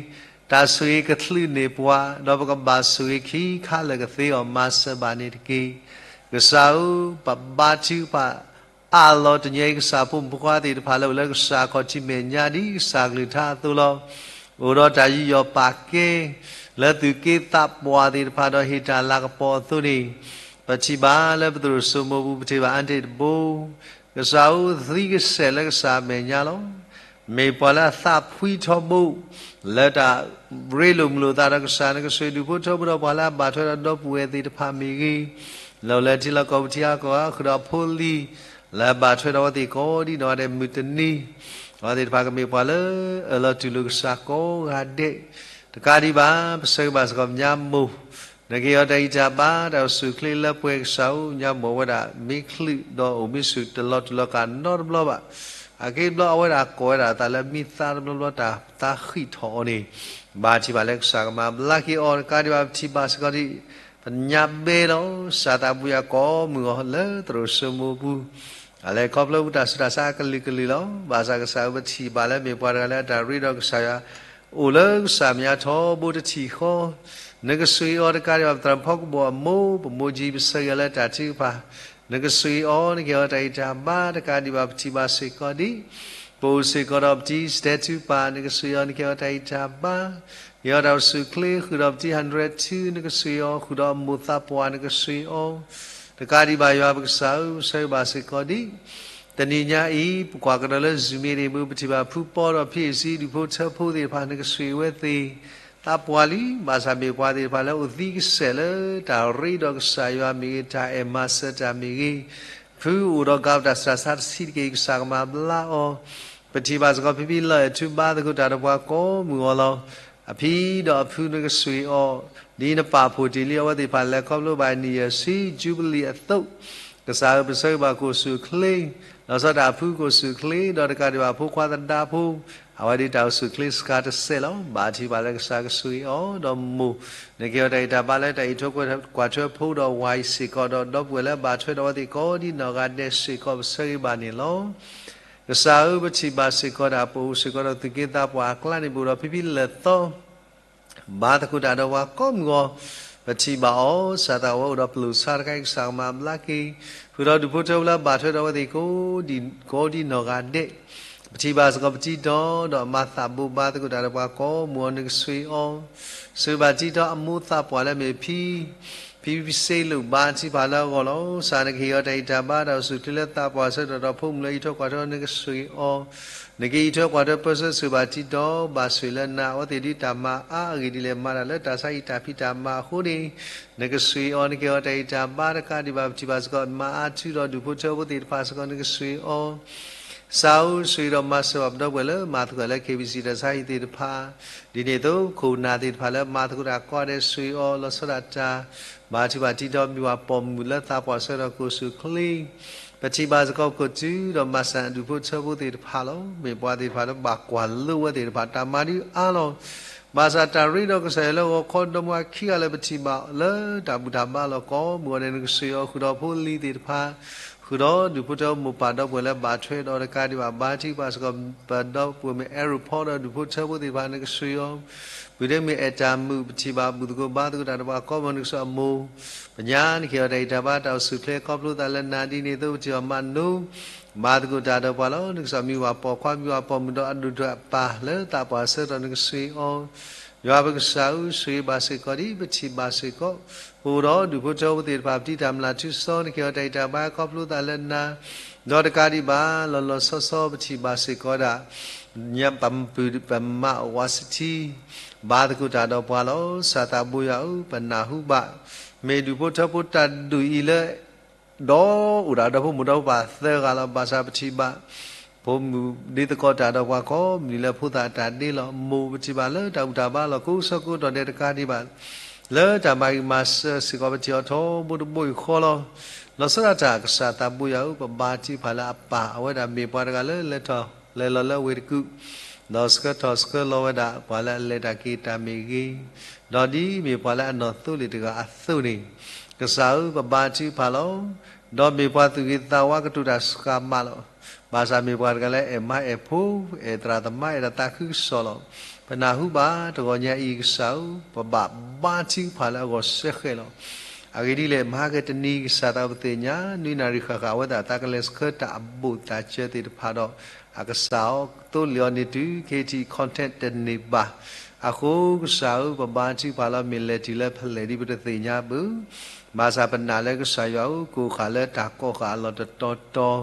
တၢ်ဆိၣ်ဂ့ၤကချုးန့ၢ်ပှၤ, ဒီးပကဘၣ်ဆိၣ်ဂ့ၤခံခါလၢာ်ကသ့အီၤ မၤစၢၤဘၣ်န့ၣ်တက့ၢ်. ကစၢ်ဧၢ, ပဘါထုကဖၣ် အးလီၤတနံၤအံၤကစၢ်ဖိမုၣ်ဖိခွါသ့ၣ်တဖၣ်လၢအိၣ်လၢကစၢ်ခီၣ်ထံးမဲာ်ညါဒ်ကစၢ်ကလုၢ်ကထါအသိးလီၤ. အိၣ်ဒီးတၢ်ယူးယီၣ်ပာ်ကဲ လၢသုးက့သးပှၢ်သ့ၣ်တဖၣ်ဒီးဟ့ၣ်တၢ်လၤကပီၤအသိးန့ၣ်, ပထံၣ်ဘၣ်လၢပသရိာ်စိမိၤပူၤ ပထံၣ်ဘၣ်အါတ့ၢ်တဘိ ကစၢ်ဧၢ သံကစဲးလၢကစၢ်မဲာ်ညါလီၤ. မ့ၢ်ပှၤလၢအသးဖှံထီဘိ လၢတၢ်ရ့လိာ်မုာ်လိာ်သးဒီးကစၢ်, နကဆိၣ်ဂ့ၤဒူၣ်ဖိထၢဖိဒီးပှၤလၢအဘၣ်ထွဲဒီးဒီပုၢ်ဝဲၢ်သ့ၣ်တဖၣ်မ့ၢ်ဂ့ၤ, လၢအိၣ်လၢထံလီၢ်ကီၢ်ပူၤထံအါကီၢ်အါ ဃုာ်ဒီးဖိလံၤ လၢအဘၣ်ထွဲဒီးအဝဲသ့ၣ်ကိးဒ်နီၢ်ဂၤဒဲးမုၢ်တနံၤ, အဝဲသ့ၣ်တဖၣ်ကမ့ၢ်ပှၤလၢအၢၣ်လီၤတူၢ်လိာ်ကစၢ်ကိးဂၤဒဲး, တကးဒံးဘၣ် ပဆၢဂ့ၤဘၣ်စ့ၢ်ကီးပညါမိၢ်, နကဟ့ၣ်အီၤတၢ်ဂံၢ်တၢ်ဘါ တၢ်အိၣ်ဆူၣ်အိၣ်ချ့လၢပှဲၤကစၢ်ဧၢ, ညါမိၢ်ဝဲဒၣ်မ့ၢ်ချုးဒီးအိၣ်မ့ၢ်ဆူၣ်တလီၤတူာ်လီၤကာ်နီတဘျီဘၣ်, အက့တဘျီအဝဲဒၣ်ကိးဝဲဒၣ်အသးလၢမံသးတဘျီဘျီတၢ်သးဃံးထီၣ်အီၤန့ၣ်, ဘၣ်ထံၣ်ဘၣ်လၢကစၢ်ကမၤဘျါက့ၤအီၤ, တကးဒံးဘၣ်ပထံၣ်ဘၣ်စ့ၢ်ကီးဒ် ပညါဘဲလီၤ ကစၢ်သးဘိယွၤကိးမုၢ်ဂီၤလၢသရိာ်စိမိၤပူၤ, အလဲၤခီဖျိပတၢ်ဆူးတၢ်ဆါအကလုာ်ကလုာ်လီၤ. ဘၣ်ဆၣ်ကစၢ်ဧၢ ပထံၣ်ဘၣ်လၢမ့ၢ်ပှၤတဂၤလၢအတၢ်ရ့ဒီးကစၢ်ယွၤ အိၣ်လၢကစၢ်မဲာ်ညါထီဘိတထံၣ်ဃီ, နကဆိၣ်ဂ့ၤအီၤတကးဒံးဘၣ် ပသရၣ်ဖီကဘီၣ်အမိၢ်, ပမိၢ်ကၠံ ပဆၢဂ့ၤအီၤလၢတၢ်ထုကဖၣ်, နကဆိၣ်ဂ့ၤအီၤ နကဟ့ၣ်အီၤတၢ်ဂံၢ်တၢ်ဘါ တကးဒံးဘၣ်ပထံၣ်ဘၣ်စ့ၢ်ကီးဒ် ပအိၣ်စ့ၢ်ကီးဒီးပတံၤစတဲထူပၢ်, နကဆိၣ်ဂ့ၤအီၤ နကဟ့ၣ်အီၤတၢ်ဂံၢ်တၢ်ဘါ, ဟ့ၣ်အီၤတၢ်အိၣ်ဆူၣ်အိၣ်ချ့ ဃုာ်ဒီးပတံၤ hundred two နကဆိၣ်ဂ့ၤအီၤ, ဃုာ်ဒီးအမိၢ်သးပှၢ် နကဆိၣ်ဂ့ၤအီၤ, တကးဒံးဘၣ်ယွၤပကစၢ်ဧၢ ပဆၢဂ့ၤဘၣ်စ့ၢ်ကီးဒ် တနံၤညါအံၤ ပကွၢ်ကဒီးလၢ Zoom မ့ၢ်ဂ့ၤ ပထံၣ်ဘၣ်ဖုပီဒီးဖံးစံဒူၣ်ဖိထၢဖိသ့ၣ်တဖၣ် နကဆိၣ်ဂ့ၤဝဲသ့ၣ် သးပှၢ်လံ, ဘၣ်ဆၣ်မ့ၢ်ပှၤသ့ၣ်တဖၣ်လၢအိၣ်သံကစဲးလၢတၢ်ရ့ဒီးကစၢ်ယွၤမ့ၢ်ဂ့ၤ တၢ်အဲၣ်မၤစၢၤတၢ်မ့ၢ်ဂ့ၤ, ဖုအိၣ်ဒီးကးပတၢ်ဆူးတၢ်ဆါတဆံးတက့ၢ် ကစၢ်ကမၤဘျါအီၤ, ပထံၣ်ဘၣ်စ့ၢ်ကီးဖံဖံလီၤအဲၣ်ထူဘါသကိးတၢ်ဒီးပှၤကိးမုၢ်ဂီၤလီၤ. အဖံဒီးအဖုနကဆိၣ်ဂ့ၤအီၤ, ဒ်နပာ်ဖှိၣ်တ့ၢ်လံအဝဲသ့ၣ်တဖၣ်လဲၤခီဖျိဘၣ် နံၣ်ယဲၢ်ဆံ ယူဘလံအသိး, ကစၢ်ဧၢ ပဆၢဂ့ၤဘၣ်ကအိၣ်ဆူၣ်အိၣ်ချ့, လီၤဆီဒၣ်တၢ်အဖုကအိၣ်ဆူၣ်အိၣ်ချ့, ဒီးတကးဒံးဘၣ်ဖိခွါသဒါဖိ, အဝဲဒၣ်တၢ်အိၣ်ဆူၣ်အိၣ်ချ့စှၤတစဲးလီၤ. ဘၣ်ထံၣ်ဘၣ်လၢကစၢ်ကဆိၣ်ဂ့ၤအီၤ, ဒီးမိၢ်, နကဟ့ၣ်အီၤတၢ်ဂံၢ်တၢ်ဘါလၢတၢ်အံးထွဲကွၢ်ထွဲဖိဒီးဝၤအံၤစ့ၢ်ကီး, ဒီးဒီပုၢ်ဝဲၢ်လၢဘၣ်ထွဲဒီးအဝဲသ့ၣ်ကိးဒ်နီၢ်ဂၤဒဲးစ့ၢ်ကီး ပဆၢဂ့ၤဘၣ်န့ၣ်လီၤ. ကစၢ်ဧၢ ပထံၣ်ဘၣ်စ့ၢ်ကီးဒၣ် ပအိၣ်စ့ၢ်ကီးဒီးသူၣ်က့သးပှၢ်အကျါန့ၣ် ပအိၣ်ဒီးဖံဖံလၢာ်သီ ဘါသကိးတၢ်ဒီးပှၤကိးမုၢ်ဂီၤ, ပထံၣ်ဘၣ်အီၤ စၢ်သးဝဲအိၣ်ဒီးပလိာ်ဆါတခါအံၤ ကစၢ်ကမၤဘျါက့ၤ, ဃုာ်ဒီးဒူၣ်ဖိထၢဖိလၢဘၣ်ထွဲဒီးအဝဲသ့ၣ်ကိးဒ်, ကိးဒ်နီၢ်ဂၤဒဲး, ပထံၣ်ဘၣ်စ့ၢ်ကီးပတံၤတီဒီးအမါသးဘိ ဘါသကိးတၢ်ဒီးပှၤကိးမုၢ်ဂီၤ နကဆိၣ်ဂ့ၤအီၤ, ဆိၣ်ဂ့ၤဘၣ်တံၤတီအမိၢ်သးပှၢ်လၢမ့ၢ်ဖံ ဖံဖံစ့လိာ် ဘါထုကဖၣ်လၢအဂီၢ်လီၤ. ကစၢ် နကဟ့ၣ်အီၤတၢ်ဂံၢ်တၢ်ဘါ တၢ်အိၣ်ဆူၣ်အိၣ်ချ့လၢသးပှၢ်ဆၢကတီၢ်ဒီးဖိမုၣ်လၢအံးထွဲကွၢ်ထွဲ နကဆိၣ်ဂ့ၤအီၤ, နကအံးထွဲကွၢ်ထွဲပၢဆှၢ ဆိၣ်ဂ့ၤဘၣ်တံၤတီ ဘၣ်ဆိၣ်ဂ့ၤလၢနၤ အဝဲသ့ၣ်ဒ်တၢ်မၤအါအဂ့ၢ်ဒ်လဲၣ် မၤတၢ်လၢတၢ်ဆါဟံၣ်တၢ်ဖံးတၢ်မၤအဃိန့ၣ်, နကဆိၣ်ဂ့ၤအီၤ နကဟ့ၣ်အီၤတၢ်ဂံၢ်တၢ်ဘါ တကးဒံးဘၣ် ပထံၣ်ဘၣ်စ့ၢ်ကီး မၤအါထုဒီးဒူၣ်ဖိထၢဖိသ့ၣ်တဖၣ်စ့ၢ်ကီး နကဆိၣ်ဂ့ၤအီၤ ကစၢ်ဧၢ ဆိၣ်ဂ့ၤဒီးမၤစၢၤဘၣ်ပဒီပုၢ်ဝဲၢ်လၢမၤသကိးလၢ KBC တၢ်ဆါဟံၣ်သ့ၣ်တဖၣ်, ဒ်န့ၣ်အသိး ခိၣ်နၢ်သ့ၣ်တဖၣ်လၢမၤသကိးတၢ်ကိးဂၤဒဲး ဆိၣ်ဂ့ၤအီၤ လီၤဆီဒၣ်တၢ်, ဘါထုကဖၣ်တံၤတီ မ့ၢ်ဝဲပိာ်မုၣ်လၢသးပှၢ်ဆၢကတီၢ် ကအိၣ်ဆူၣ်အိၣ်ချ့, ပထံၣ်ဘၣ်စ့ၢ်ကီး ပခိၣ်တုၤဒီးမၤစၢၤဒူၣ်ဖိထၢဖိသ့ၣ်တဖၣ်လီၤ. မ့ၢ်ပှၤသ့ၣ်တဖၣ်လၢဘၣ်ကွၢ်လိဝဲသ့ၣ်တဖၣ် တၢ်မၤဒုးအါလီၤ. ဘၣ်ဆၣ်တၢ်ရ့ဒီးကစၢ်ယွၤလၢဂီၤခီ ဒီမါဝၤခံဂၤလၢပထံၣ်ဘၣ်လၢတၢ်ဘူၣ်တၢ်ဘါလီၤ ကိးမုၢ်ဂီၤန့ၣ် နကဆိၣ်ဂ့ၤအီၤ ဃုာ်ဒီးဖိလံၤသ့ၣ်တဖၣ်, ဃုာ်ဒီးဒူၣ်ဖိထၢဖိမိၢ်ပၢ်ဒီပုၢ်ဝဲၢ်လၢဘၣ်ထွဲဒီးတကးဒံးဘၣ် ဘါထုကဖၣ်စ့ၢ်ကီး ပဒီပုၢ်ဝဲၢ်မ့ၢ်အဲၣ်ရူၢ်ဖီဒီးဒူၣ်ဖိထၢဖိသ့ၣ်တဖၣ် နကဆိၣ်ဂ့ၤအီၤ, ပုၢ်ဒ့မ့ၢ်အဲၣ်တၢ်မုာ် ပထံၣ်ဘၣ်ဘူၣ်သကိးဘါသကိးတၢ်ဒီးပှၤကိးမုၢ်ဂီၤ နကဆိၣ်ဂ့ၤအမိၢ်, ပညါ နကဟ့ၣ်အီၤတၢ်ဂံၢ်တၢ်ဘါ တၢ်အိၣ်ဆူၣ်အိၣ်ချ့ခီဖျိသးလၢနၤ ဒ်န့ၣ်အသိး ပထံၣ်ဘၣ်မၤနိ ဘါသကိးတၢ်ဒီးပှၤလီၤ. နကစၢ်မံၤဝၤပိာ်ခွါ မံၤဝၤပိာ်မုၣ်ဒီးအဒိၣ်တၢ်အပၢ်လၢသးပှၢ်ဆၢကတီၢ် နကဆိၣ်ဂ့ၤအီၤ, ယွၤပကစၢ်ဧၢ, ဆိၣ်ဂ့ၤဘၣ်စ့ၢ်ကီးဒ်ပထံၣ်ဘၣ်စ့ၢ်ကီး, ပအိၣ်ဒီးဒူၣ်ဖိထၢဖိသ့ၣ်တဖၣ် ပတံၤတၢ်မျၢ်ထူစီ နကဲၤအီၤတၢ်အံၣ်တၢ်ဘါ ခီဖျိသးလၢနၤ, ဒီးတကးဒံးဘၣ် လီၤလီၤဆီဆီ ပထံၣ်ဘၣ်စ့ၢ်ကီးဒၣ် ပပုၢ်ပမးအဝးစထံ ဘါသကိးတၢ်ဒီးပှၤလီၤ. ကစၢ်သးဘိယွၤဧၢ, ပနၢ်ဟူဘၣ် မ့ၢ်ဒူၣ်ဖိထၢဖိတၢ်ဒုးအံၤလၢ ဒီးအိၣ်ဒၣ်ဒီဖိမိၢ်ဒီဖိပၢ်သၢဂၤလီၤ. ဘၣ်ဆၣ်ပထံၣ်ဘၣ် ဖိမုၣ်ဒ်သကိးတၢ်ဒီးပှၤကိးမုၢ်နံၤလၢဖိသၣ်တၢ်ဒ့လီၤ. မိၢ်ပထံၣ်ဘၣ်လၢတၢ်ဘူၣ်တၢ်ဘါလီၤ ကိးဆၢကိးကတီၢ်ဒဲးတကးဒံးဘၣ် လၢတၢ်မၤဂံၢ်မၤစၢၤစ့ၢ်ကီး ပထံၣ်အီၤထီဘိတဘိအံၤဃီလီၤ. လီၤဆီဒၣ်တၢ် ကစၢ်သးဘိယွၤဧၢ, ပဘါထုကဖၣ်လၢအပၢ် အဝဲဒၣ်မ့ၢ်ပှၤတဂၤလၢလဲၤထီၣ်လဲၤလီၤလၢအဝ့ၢ်တကူၣ် ဒီးဆှၢထီၣ်ဆှၢလီၤဝဲဒၣ် ပှၤလၢအလဲၤတၢ်က့ၤတၢ်မ့ၢ်ဂ့ၤ, ဒီးဒ်မ့ၢ်ပှၤလၢအနီၢ်သိလ့ၣ်တဂၤအသိးန့ၣ်, ကစၢ်ဧၢ, ပဘါထုကဖၣ်လီၤ. ဒီးမ့ၢ်ပှၤသူၣ်ဂ့ၤသးဝါ ကတိၤတၢ်စှၤမးလီၤ. ဘၣ်ဆၣ်မ့ၢ်ပှၤတဂၤလၢအဲၣ်မါအဲၣ်ဖိ, အဲၣ်သရၣ်သမါ အဲၣ်ဒိးသးခုကစီၣ်လီၤ. ပနၢ်ဟူဘၣ်တဂီၤညါအံၤ ကစၢ်ဧၢ, ပဘၣ်ဘါထုကဖၣ်လၢအဂီၢ်စဲဃဲးလီၤ. အဂ့ၢ်ဒ်လဲၣ်, မဟါကတနံၤ ကစၢ်သးပသ့ၣ်ညါ နွံနၣ်ရံၣ်ဃၣ်ဃၣ် အဝဲသ့ၣ်အသးကလဲၤဆှၢတၢ်အဘူးသးစၢၤသ့ၣ်တဖၣ်ဒီး အကစၢ်အီၤသိလ့ၣ်အီၤန့ၢ်တုၤ ခ့ထံး contact တန့ၢ်ဘၣ်. အဃိကစၢ်ဧၢ, ပဘါထုကဖၣ်လီၤ. မ့ၢ်လဲၤတုၤလၢဖဲလဲၣ်ဒ်ပတသ့ၣ်ညါဘၣ်. ဘၣ်ဆၣ်ပနာ်လၢကစၢ်ယွၤဧၢ, ကအိၣ်ဃာ်လၢတၢ်ကီဃာ်အလီၢ်တတီၤတီၤ,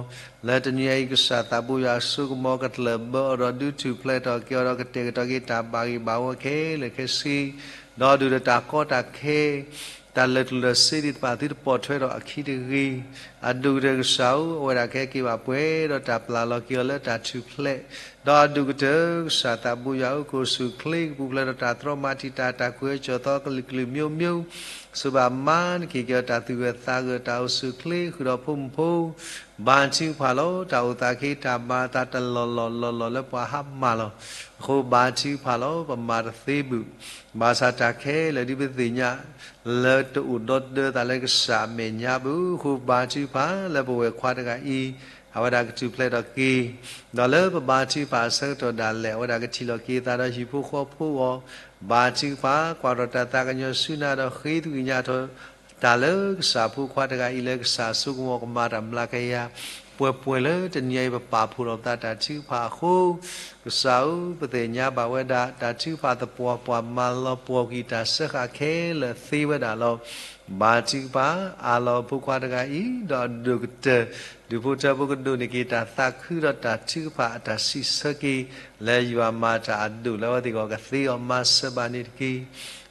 လၢတနွံအံၤ ကစၢ်သးဘိယွၤအစိကမီၤ ကတလၢၢ်ဘၢအီၤဒီးဒုးထူၣ်ဖျဲးထီၣ်က့ၤအီၤဒီး ကတဲာ်ကတီၤက့ၤတၢ်ဘၣ်ဂ့ၢ်ဘၣ်ဝီခဲလၢာ်ခဲဆ့, ဒီးဒုၣ်ဒီးတၢ်ကီတၢ်ခဲ တၢ်လၢာ်ကျိၣ်လၢာ်စ့သ့ၣ်တဖၣ် သုတပိာ်ထွဲထီၣ်အခံတဂ့ၤ. အဒိၣ်ကတၢၢ်ကစၢ်ဧၢ, အဝဲဒၣ်ကဟဲက့ၤဘၣ်ပှဲၤဒီးတၢ်ပျၢ်လီၤက့ၤအီၤလၢတၢ်ထူၣ်ဖျဲး, ဒီးအဒိၣ်ကတၢၢ်ကစၢ်သးဘိယွၤဧၢ, ကအိၣ်ဆူၣ်အိၣ်ချ့ ကပူၤဖျဲးဒီးတၢ်တြီမၤတံာ်တာ် တၢ်ကွဲးကၠီၣ်သီကလုာ်ကလုာ်မိမိ, ဆိဘၣ်မၤနက့ၤက့ၤအီၤတၢ်သူၣ်ဂၢၢ်သးဂၢၢ် တၢ်အိၣ်ဆူၣ်အိၣ်ချ့ဃုာ်ဒီးဖိမုၣ်ဖိ ဘါထုကဖၣ်လီၤ. တၢ်အိၣ်သးက့ၤတၢ်ဘၣ်သးတလီၢ်လီၢ်လီၢ်လီၢ်လၢပှၤဟါမၢ်လီၤ. အဃိဘါထုကဖၣ်လီၤ. ပမၤတသ့ဘၣ်. ဘၣ်ဆၣ်တၢ်ခဲလၢာ်ဒ်ပသ့ၣ်ညါ လၢတအိၣ်ဒီသဒၢသးလၢကစၢ်အမဲာ်ညါဘၣ်. အဃိဘါထုကဖၣ်လၢပဝဲၢ်ခွါတဂၤအံၤ အဝဲဒၣ်ကထူၣ်ဖျဲးထီၣ်က့ၤ, ဒီးလၢပဘါထုကဖၣ်အဆၢကတီၢ်ဒၣ်လဲာ် အဝဲဒၣ်ကထံၣ်လိာ်က့ၤသးဒီးဟံၣ်ဖိဃီဖိအဂီၢ်, ဘါထုကဖၣ် ကွၢ်ထီၣ်တၢ်သးကညီၤဆူနၤဒီးဃ့ကညးထီၣ် တၢ်လၢကစၢ်ဖိခွါတဂၤအံၤလၢကစၢ်အစိကမီၤကမၤတၢ်မျးကယၤ, ပှဲၤပှဲၤလၢတနံၤအံၤ ပပာ်ဖှိၣ်ထီၣ်ပသးတၢ်ထုကဖၣ်အဃိ, ကစၢ်ဧၢ, ပသ့ၣ်ညါဘၣ်ဝဲဒၣ် တၢ်ထုကဖၣ်သပှၢ်ပှၢ် မၤလီၤပှီၢ်ကွံာ်တၢ်စၢဃာ်ခဲလၢာ်သ့ဝဲဒၣ်လီၤ. ဘါထုကဖၣ် အၢၣ်လီၤအဖိခွါတဂၤအံၤ, ဒီးအဒိၣ်ကတၢၢ် ဒူၣ်ဖိထၢဖိကဒိးန့ၢ်က့ၤတၢ်သးခု ဒီးတၢ်ထုကဖၣ်အတၢ်စံးဆၢက့ၤ လၢယွၤမၤတၢ်အဒိၣ်လၢအဝဲသ့ၣ်အဂီၢ် ကသ့အီၤမၤစၢၤဘၣ်န့ၣ်တက့ၢ်.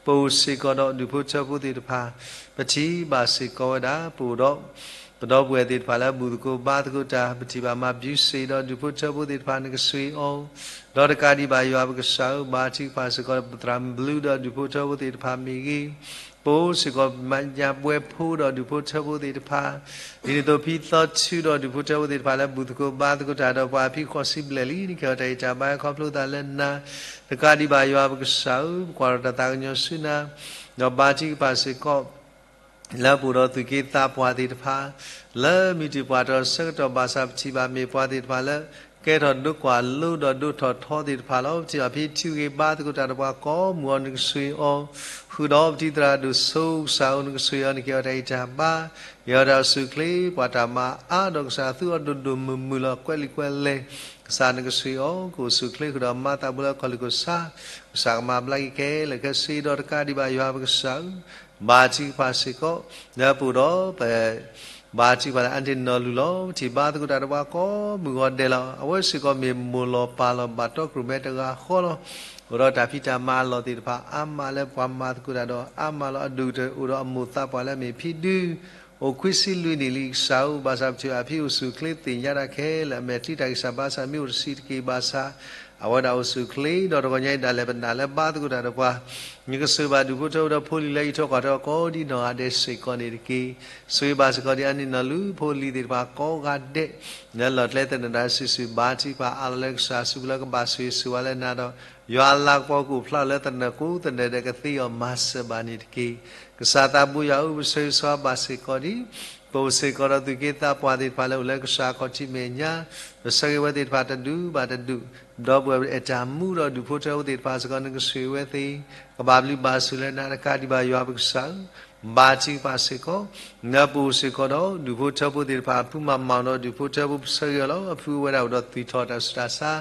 ပအိၣ်စ့ၢ်ကီးဒီးဒူၣ်ဖိထၢဖိသ့ၣ်တဖၣ်, ပထံၣ်ဘၣ်စ့ၢ်ကီးဝဲဒၣ် ပအိၣ်ဒီး ပဒီပုၢ်ဝဲၢ်သ့ၣ်တဖၣ်လၢအဘူၣ်သကိးဘါသကိးတၢ်, ပထံၣ်ဘၣ်မၤဘျုးစ့ၢ်ဒီးဒူၣ်ဖိထၢဖိသ့ၣ်တဖၣ် နကဆိၣ်ဂ့ၤအီၤ, ဒီးတကးဒံးဘၣ် ယွၤပကစၢ်ဧၢ, ဘါထုကဖၣ်စ့ၢ်ကီး ပသရၣ်မုၣ်ဘျုးဒီးဒူၣ်ဖိထၢဖိသ့ၣ်တဖၣ်မ့ၢ်ဂ့ၤ, ပအိၣ်စ့ၢ်ကီး မညါဘှဲဖိဒီးဒူၣ်ဖိထၢဖိသ့ၣ်တဖၣ်, ဒ်န့ၣ်အသိး ဖံသီထူဒီးဒူၣ်ဖိထၢဖိသ့ၣ်တဖၣ် လၢဘူၣ်သကိးဘါသကိးတၢ်ဒီးပှၤ ဖံဃိးဆံဘျဲၣ်လံ, နကဲၤအီၤတၢ်အံၣ်တၢ်ဘါ ခီဖျိသးလၢနၤ, တကးဒံးဘၣ် ယွၤပကစၢ်ဧၢ, ပကွၢ်ထီၣ်တၢ်သးကညီၤဆူနၤ, ဒီးဘါထုကဖၣ်စ့ၢ်ကီး လၢပအိၣ်ဒီးသူၣ်က့သးပှၢ်သ့ၣ်တဖၣ်, လၢမုၢ်တံၢ်ပှၢ်တၢၢ်ဆၢကတီၢ်ဘၣ်ဆၣ် ပထံၣ်ဘၣ်မ့ၢ်ပှၤသ့ၣ်တဖၣ်လၢ ကဲထီၣ်ဒိကွၢ်လိဒီးဒိၣ်ထီၣ်ထီသ့ၣ်တဖၣ်လီၤ. ပထံၣ်ဘၣ်ဖံထူဂ့ၤဘါသကိးတၢ်ဒီးပှၤကိးမုၢ်အီၤ နကဆိၣ်ဂ့ၤအီၤ, ဃုာ်ဒီးပတံၤသရၣ်ဒိၣ်စိ ကစၢ်ဧၢ နကဆိၣ်ဂ့ၤအီၤ နကဲၤအီၤတၢ်အံၣ်တၢ်ဘါ, ကဲၤအီၤတၢ်အိၣ်ဆူၣ်အိၣ်ချ့ ပှၤတၢ်မၤအါဒီးကစၢ်သူအီၤဒိၣ်ဒိၣ်မုၢ်မုၢ်လီၤ ကွဲးလံာ်ကွဲးလဲၢ်, ကစၢ်နကဆိၣ်ဂ့ၤအီၤ ကအိၣ်ဆူၣ်အိၣ်ချ့ဃုာ်ဒီးမၤသးဘူးလၢအခီၣ်လ့ၣ်ခိၣ်ဆၣ်, ကစၢ်ကမၤဘျါက့ၤခဲလၢာ်ခဲဆ့ဒီးတကးဒံးဘၣ် ယွၤပကစၢ်ဧၢ, ဘါထုကဖၣ်စ့ၢ်ကီး လၢပအိၣ်ဒီးပ ဘါထုကဖၣ်လၢအန့ၢ်နီၢ်လုၢ်လီၤ. ပထံၣ်ဘါသကိးတၢ်ဒီးပှၤကိးမုၢ်ဂီၤဒဲးလီၤ. အဝဲစ့ၢ်ကီးမ့ၢ်မိၢ်လီၤပၢ်လီၤ ဘၣ်တီကြိၣ်မဲတဂၤဃီလီၤ. အိၣ်ဒီးတၢ်ဖံးတၢ်မၤအလီၢ်သ့ၣ်တဖၣ်အါမးလၢပှၤမၤသကိးတၢ်ဒီးအါမးလီၤ. အဒိၣ်ကတၢၢ်အိၣ်ဒီးအမိၢ်သးပှၢ်လၢအမ့ၢ်ဖံဒု အိၣ်ခွံဆံလွံၢ်နံၣ်လံကစၢ်ဧၢ, ဘၣ်ဆၣ်ပထံၣ်ဘၣ်ဖံအိၣ်ဆူၣ်အိၣ်ချ့သ့ၣ်ညါတၢ်ခဲလၢာ် အမဲာ်ချံတၢ်ဂံၢ်စၢ်ဘါစၢ်မ့ၢ်အိၣ်တဆံးတက့ၢ်ဘၣ်ဆၣ် အဝဲဒၣ်အိၣ်ဆူၣ်အိၣ်ချ့ ဒီးတဂီၤညါအံၤဒၣ်လဲာ်ပနာ်လၢဘါသကိးတၢ်ဒီးပှၤ နကဆိၣ်ဂ့ၤဘၣ်ဒူၣ်ဖိထၢဖိဒီးဖိလံၤလၢအံးထွဲကွၢ်ထွဲကိးဒ်နီၢ်ဂၤဒဲးစ့ၢ်ကီးန့ၣ်တက့ၢ်. ဆိၣ်ဂ့ၤဘၣ်စ့ၢ်ကီးဒ်အန့ၢ်နီၢ်လုၢ်ဖိလံၤသ့ၣ်တဖၣ်ကိးဂၤဒဲး လၢလီၢ်ကျဲသနၢၣ်တၢ်စုာ်စုာ် ဘါထုကဖၣ်အၢၣ်လီၤလၢကစၢ်အစုပူၤလၢကဘၣ်ဆိၣ်ဂ့ၤဆိၣ်ဝါလၢနၤဒီး ယွၤအလၤကပီၤကအိၣ်ဖျါလၢသနၢၣ်ကိးသနၢၣ်ဒဲးကသ့အီၤမၤစၢၤဘၣ်န့ၣ်တက့ၢ်. ကစၢ်သးဘိယွၤဧၢ, ပဆိၣ်ဂ့ၤဆိၣ်ဝါဘၣ်စ့ၢ်ကီးဒ် ပအိၣ်စ့ၢ်ကီးဒီးသူၣ်က့သးပှၢ်သ့ၣ်တဖၣ်လၢအိၣ်လၢကစၢ်ခီၣ်ထံးမဲာ်ညါ, ပဆၢဂ့ၤဝဲသ့ၣ်တဖၣ်တဒူၣ်ဘၣ်တဒူၣ်, ဒီပုၢ်ဝဲၢ်အဲၣ်တၢ်မူဒီးဒူၣ်ဖိထၢဖိသ့ၣ်တဖၣ်စ့ၢ်ကီး နကဆိၣ်ဂ့ၤဝဲသ့ၣ်, ကဘၣ်ဘျုးဘၣ်ဆိၣ်လၢနၤတကးဒံးဘၣ် ယွၤပကစၢ်ဧၢ, ဘါထုကဖၣ်စ့ၢ်ကီး နပအိၣ်စ့ၢ်ကီးဒီးဒူၣ်ဖိထၢဖိသ့ၣ်တဖၣ် အဖုမၤမၤဒီးဒူၣ်ဖိထၢဖိ ပဆၢဂ့ၤအီၤလီၤ. အဖုအိၣ်ဝဲဒၣ်အိၣ်ဒီးသွံၣ်ထီၣ်တၢ်ဆူးတၢ်ဆါ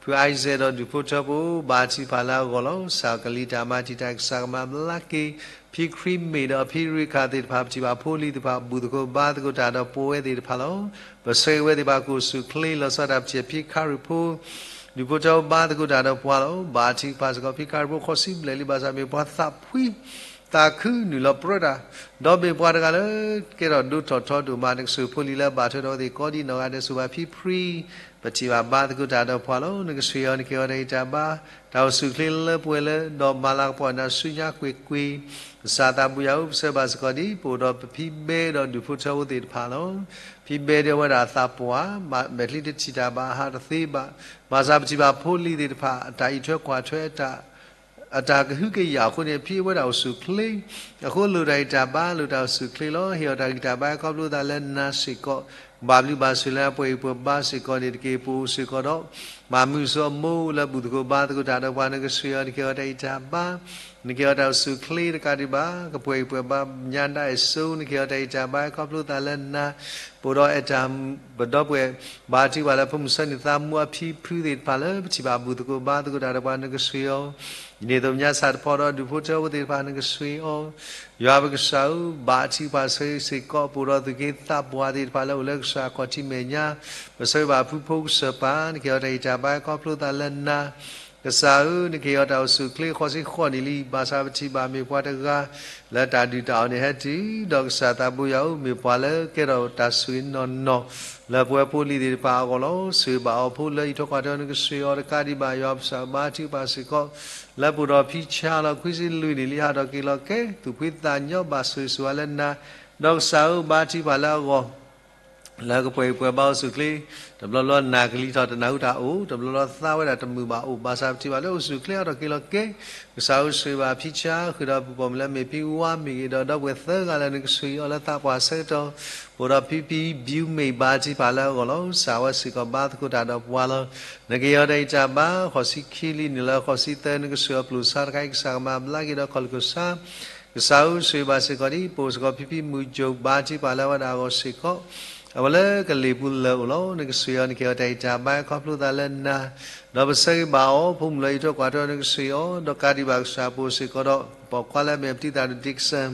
ဖုအံစဲးဒီးဒူၣ်ဖိထၢဖိ ဘါထုကဖၣ်လၢအဂီၢ်လီၤ. ကစၢ်ကလံၤတၢ်မၤတံာ်တာ် ကစၢ်ကမၤဘျါက့ၤ ဖံခရံာ်မ့ၢ်ဒီးအဖံရ့ခၣ်သ့ၣ်တဖၣ် ပထံၣ်ဘၣ်ဖိလံၤသ့ၣ်တဖၣ် ဘူၣ်သကိးဘါသကိးတၢ်ဒီးပဝဲသ့ၣ်တဖၣ်လီၤ. ပဆၢဂ့ၤဝဲသ့ၣ်တဖၣ် ကအိၣ်ဆူၣ်အိၣ်ချ့ လီၤဆီဒၣ်တၢ် ပထံၣ်ဖံခရံာ်ဖိ ဒူၣ်ဖိထၢဖိ ဘါသကိးတၢ်ဒီးပှၤလီၤ. ဘါထုကဖၣ်စ့ၢ်ကီး ဖံခရံာ်ဖိ ဃီဆံဘျဲၣ်လံ ဘၣ်ဆၣ်မ့ၢ်ပှၤသးဖှံ သးခုနုာ်လီၤပြၢတၢ်, ဒီးမ့ၢ်ပှၤတဂၤလၢ ကဲထီၣ်ဒိၣ်ထီၣ်ထီဒိၣ်မး နကစၢၢ်ဖိလံၤလၢအဘၣ်ထွဲဒီးအဝဲသ့ၣ်ကိးဒံနီၢ်ဂၤဒဲး ဆူၣ်ဘၣ်ဖံဖရံ ပထံၣ်ဘၣ်ဘါသကိးတၢ်ဒီးပှၤလီၤ. နကစၢ်အံၤ နကဟ့ၣ်အီၤတၢ်အံၤတၢ်ဘါ, တၢ်အိၣ်ဆူၣ်အိၣ်ချ့လၢပှဲၤလၢ ဒီးမၤလၤကပီၤနၤဆူညါကွ့ၢ်ကွ့ၢ်, ကစၢ်သးဘိယွၤဧၢ ပဆၢဘၣ်စ့ၢ်ကီးဒ် ပအိၣ်ဒီးပဖံဘဲဒီးဒူၣ်ဖိထၢဖိသ့ၣ်တဖၣ်လီၤ. ဖံဘဲဒီးအဝဲဒၣ်အသးပှၢ် မဲာ်ချံတထံၣ်တၢ်ဘၣ် အဟးတသ့ဘၣ်, ဘၣ်ဆၣ်ပထံၣ်ဘၣ်ဖိလံၤသ့ၣ်တဖၣ် အတၢ်အံးထွဲကွၢ်ထွဲ အတၢ်ကဟုကယာ်အဃိန့ၣ် ဖံအဝဲဒၣ်အိၣ်ဆူၣ်အိၣ်ချ့, အဃိလိၣ်တၢ်အံးတၢ်ဘါ လိၣ်တၢ်အိၣ်ဆူၣ်အိၣ်ချ့လီၤ. ဟ့ၣ်အီၤတၢ်ဂံၢ်တၢ်ဘါ ခီဖျိသးလၢနၤစ့ၢ်ကီး ဘၣ်ဘျုးဘၣ်ဆိၣ်လၢအပှဲၤဂံၢ်ပှဲၤဘါစ့ၢ်ကီးန့ၣ်တက့ၢ်. ပအိၣ်စ့ၢ်ကီးဒီး မၤမုာ်ဆိအမိၢ်လၢဘူၣ်သကိးဘါသကိးတၢ်ဒီးပှၤ နကစၢ်အံၤ နကဟ့ၣ်အီၤတၢ်အံးတၢ်ဘါ, နကဟ့ၣ်အီၤတၢ်အိၣ်ဆူၣ်အိၣ်ချ့တကးဒံးဘၣ် ကပှဲၤဂံၢ်ပှဲၤဘါညါဒၣ်အစိၤ နကဟ့ၣ်အီၤတၢ်အံးတၢ်ဘါ ခီဖျိသးလၢနၤ ပအိၣ်ဒီးအဲၣ်တၢ် ပဒီပုၢ်ဝဲၢ် ဘါထုကဖၣ်လၢဖိမုၣ်ဆၢနံၣ်သးမူအဖံဖုသ့ၣ်တဖၣ်လၢ ပထံၣ်ဘၣ်ဘူၣ်သကိးဘါသကိးတၢ်ဒီးပှၤ နကစၢ်အံၤ ယန့ၢ်သ့ၣ်ညါဆၣ်တဖီဒီးဒူၣ်ဖိထၢဖိသ့ၣ်တဖၣ် နကစၢ်အံၤ ယွၤပကစၢ်ဧၢ ဘါထုကဖၣ်ဆၢဂ့ၤစ့ၢ်ကီး ပအိၣ်ဒီးသူၣ်က့သးပှၢ်သ့ၣ်တဖၣ်လၢအိၣ်လၢကစၢ်အခီၣ်ထံးမဲာ်ညါ, ပဆၢဂ့ၤဘၣ်ဖုဖိကစၢၢ်ပၢ် နကဟ့ၣ်အီၤတၢ်အံးတၢ်ဘါ ခီဖျိသးလၢနၤ ကစၢ်ဧၢ နကဟ့ၣ်အီၤတၢ်အိၣ်ဆူၣ်အိၣ်ချ့ဃိးဆံဃိးနံၣ်လံ, ဘၣ်ဆၣ်ပထံၣ်ဘၣ်မ့ၢ်ပှၤတဂၤ လၢတၢ်ဒုၣ်တၢ်အီၣ်န့ၣ်ဟဲတုၤ, ဒီးကစၢ်သးဘိယွၤဧၢ မ့ၢ်ပှၤလၢကဲထီၣ်တၢ်ဆိၣ်ဂ့ၤနီၢ်နီၢ် လၢပဝဲဖိလံၤသ့ၣ်တဖၣ်အဂီၢ်လီၤ. ဆိၣ်ဂ့ၤဘၣ်အီၤ ဖိလၢအံးထွဲကွၢ်ထွဲ နကစၢ်အံၤအီၤတကးဒံးဘၣ် ယွၤပကစၢ်ဘါထုကဖၣ်စ့ၢ်ကီး လၢပအိၣ်ဒီးဖံဆါလီၤ ခွံဆံလွံၢ်နံၣ်လံ ဟးထီၣ်က့ၤလီၤကဲ သူၣ်ဖှံသးညီ ဘၣ်ဆိၣ်ဂ့ၤဆိၣ်ဝါလၢနၤ, ဒီးကစၢ်ဧၢ ဘါထုကဖၣ်လၢအဂီၢ် လၢကပှဲၤဂံၢ်ပှဲၤဘါအိၣ်ဆူၣ်အိၣ်ချ့, တဘျီဘျီနၢ်ကလံၤထီၣ်တနၢ်ဟူတၢ်အိၣ်, တဘျီဘျီသးဝဲဒၣ်တမုာ်ဘၣ်အိၣ်, ဘၣ်ဆၣ်ပထံၣ်ဘၣ်လၢအိၣ်ဆူၣ်အိၣ်ချ့ဟးထီၣ်က့ၤလီၤကဲ, ကစၢ်ဧၢ ဆိၣ်ဂ့ၤဘၣ်ဖံဆါ ဃုာ်ဒီးပပိာ်မုၣ်လၢအမ့ၢ်ဖံဝါမ့ၢ်ဂ့ၤ ဒီးဒီပုၢ်ဝဲၢ်သၢဂၤလၢနကဆိၣ်ဂ့ၤအီၤလၢသးပှၢ်ဆၢကတီၢ်, ပအိၣ်ဒီးဖံဖံ ဘံမ့ၢ်ဘါထုကဖၣ်လၢအဂီၢ်လီၤ. ကစၢ်ဝဲစ့ၢ်ကီးဘါသကိးတၢ်ဒီးပှၤလီၤ. နကဟ့ၣ်အီၤတၢ်အံးတၢ်ဘါ ဃိးဆံခံလံန့ၣ်လၢဃိးဆံသၢ နကစၢ်အီၤပျိာ်ဆါတခါအံၤ ကစၢ်ကမၤဘျါက့ၤဒီးခီၣ်လိာ်ကစၢ် ကစၢ်ဧၢ ဆိၣ်ဂ့ၤဘၣ်စ့ၢ်ကီးဒ် ပအိၣ်စ့ၢ်ကီးဖံဖံမုၢ်ကၠိၣ် ဘါထုကဖၣ်လၢအဝဲဒၣ်အဂီၢ်စ့ၢ်ကီး, အဝဲလၢကလ့ၢ်ပူၤလၢာ်အိၣ်လီၤ. နကစၢ်အံၤ နကဟ့ၣ်အီၤတၢ်အံးတၢ်ဘါ ခီဖျိသးလၢနၤ, ဒီးပဆၢဂ့ၤဘၣ်အီၤ ဖိမုၣ်လၢအံးထွဲကွၢ်ထွဲ နကစၢ်အံၤအီၤ ဒီးကးဒံးဘၣ်ကစၢ် ပအိၣ်စ့ၢ်ကီးဒီး ပိာ်ခွါလၢအမ့ၢ်ပတံၤသရၣ်ဒိၣ် Dixon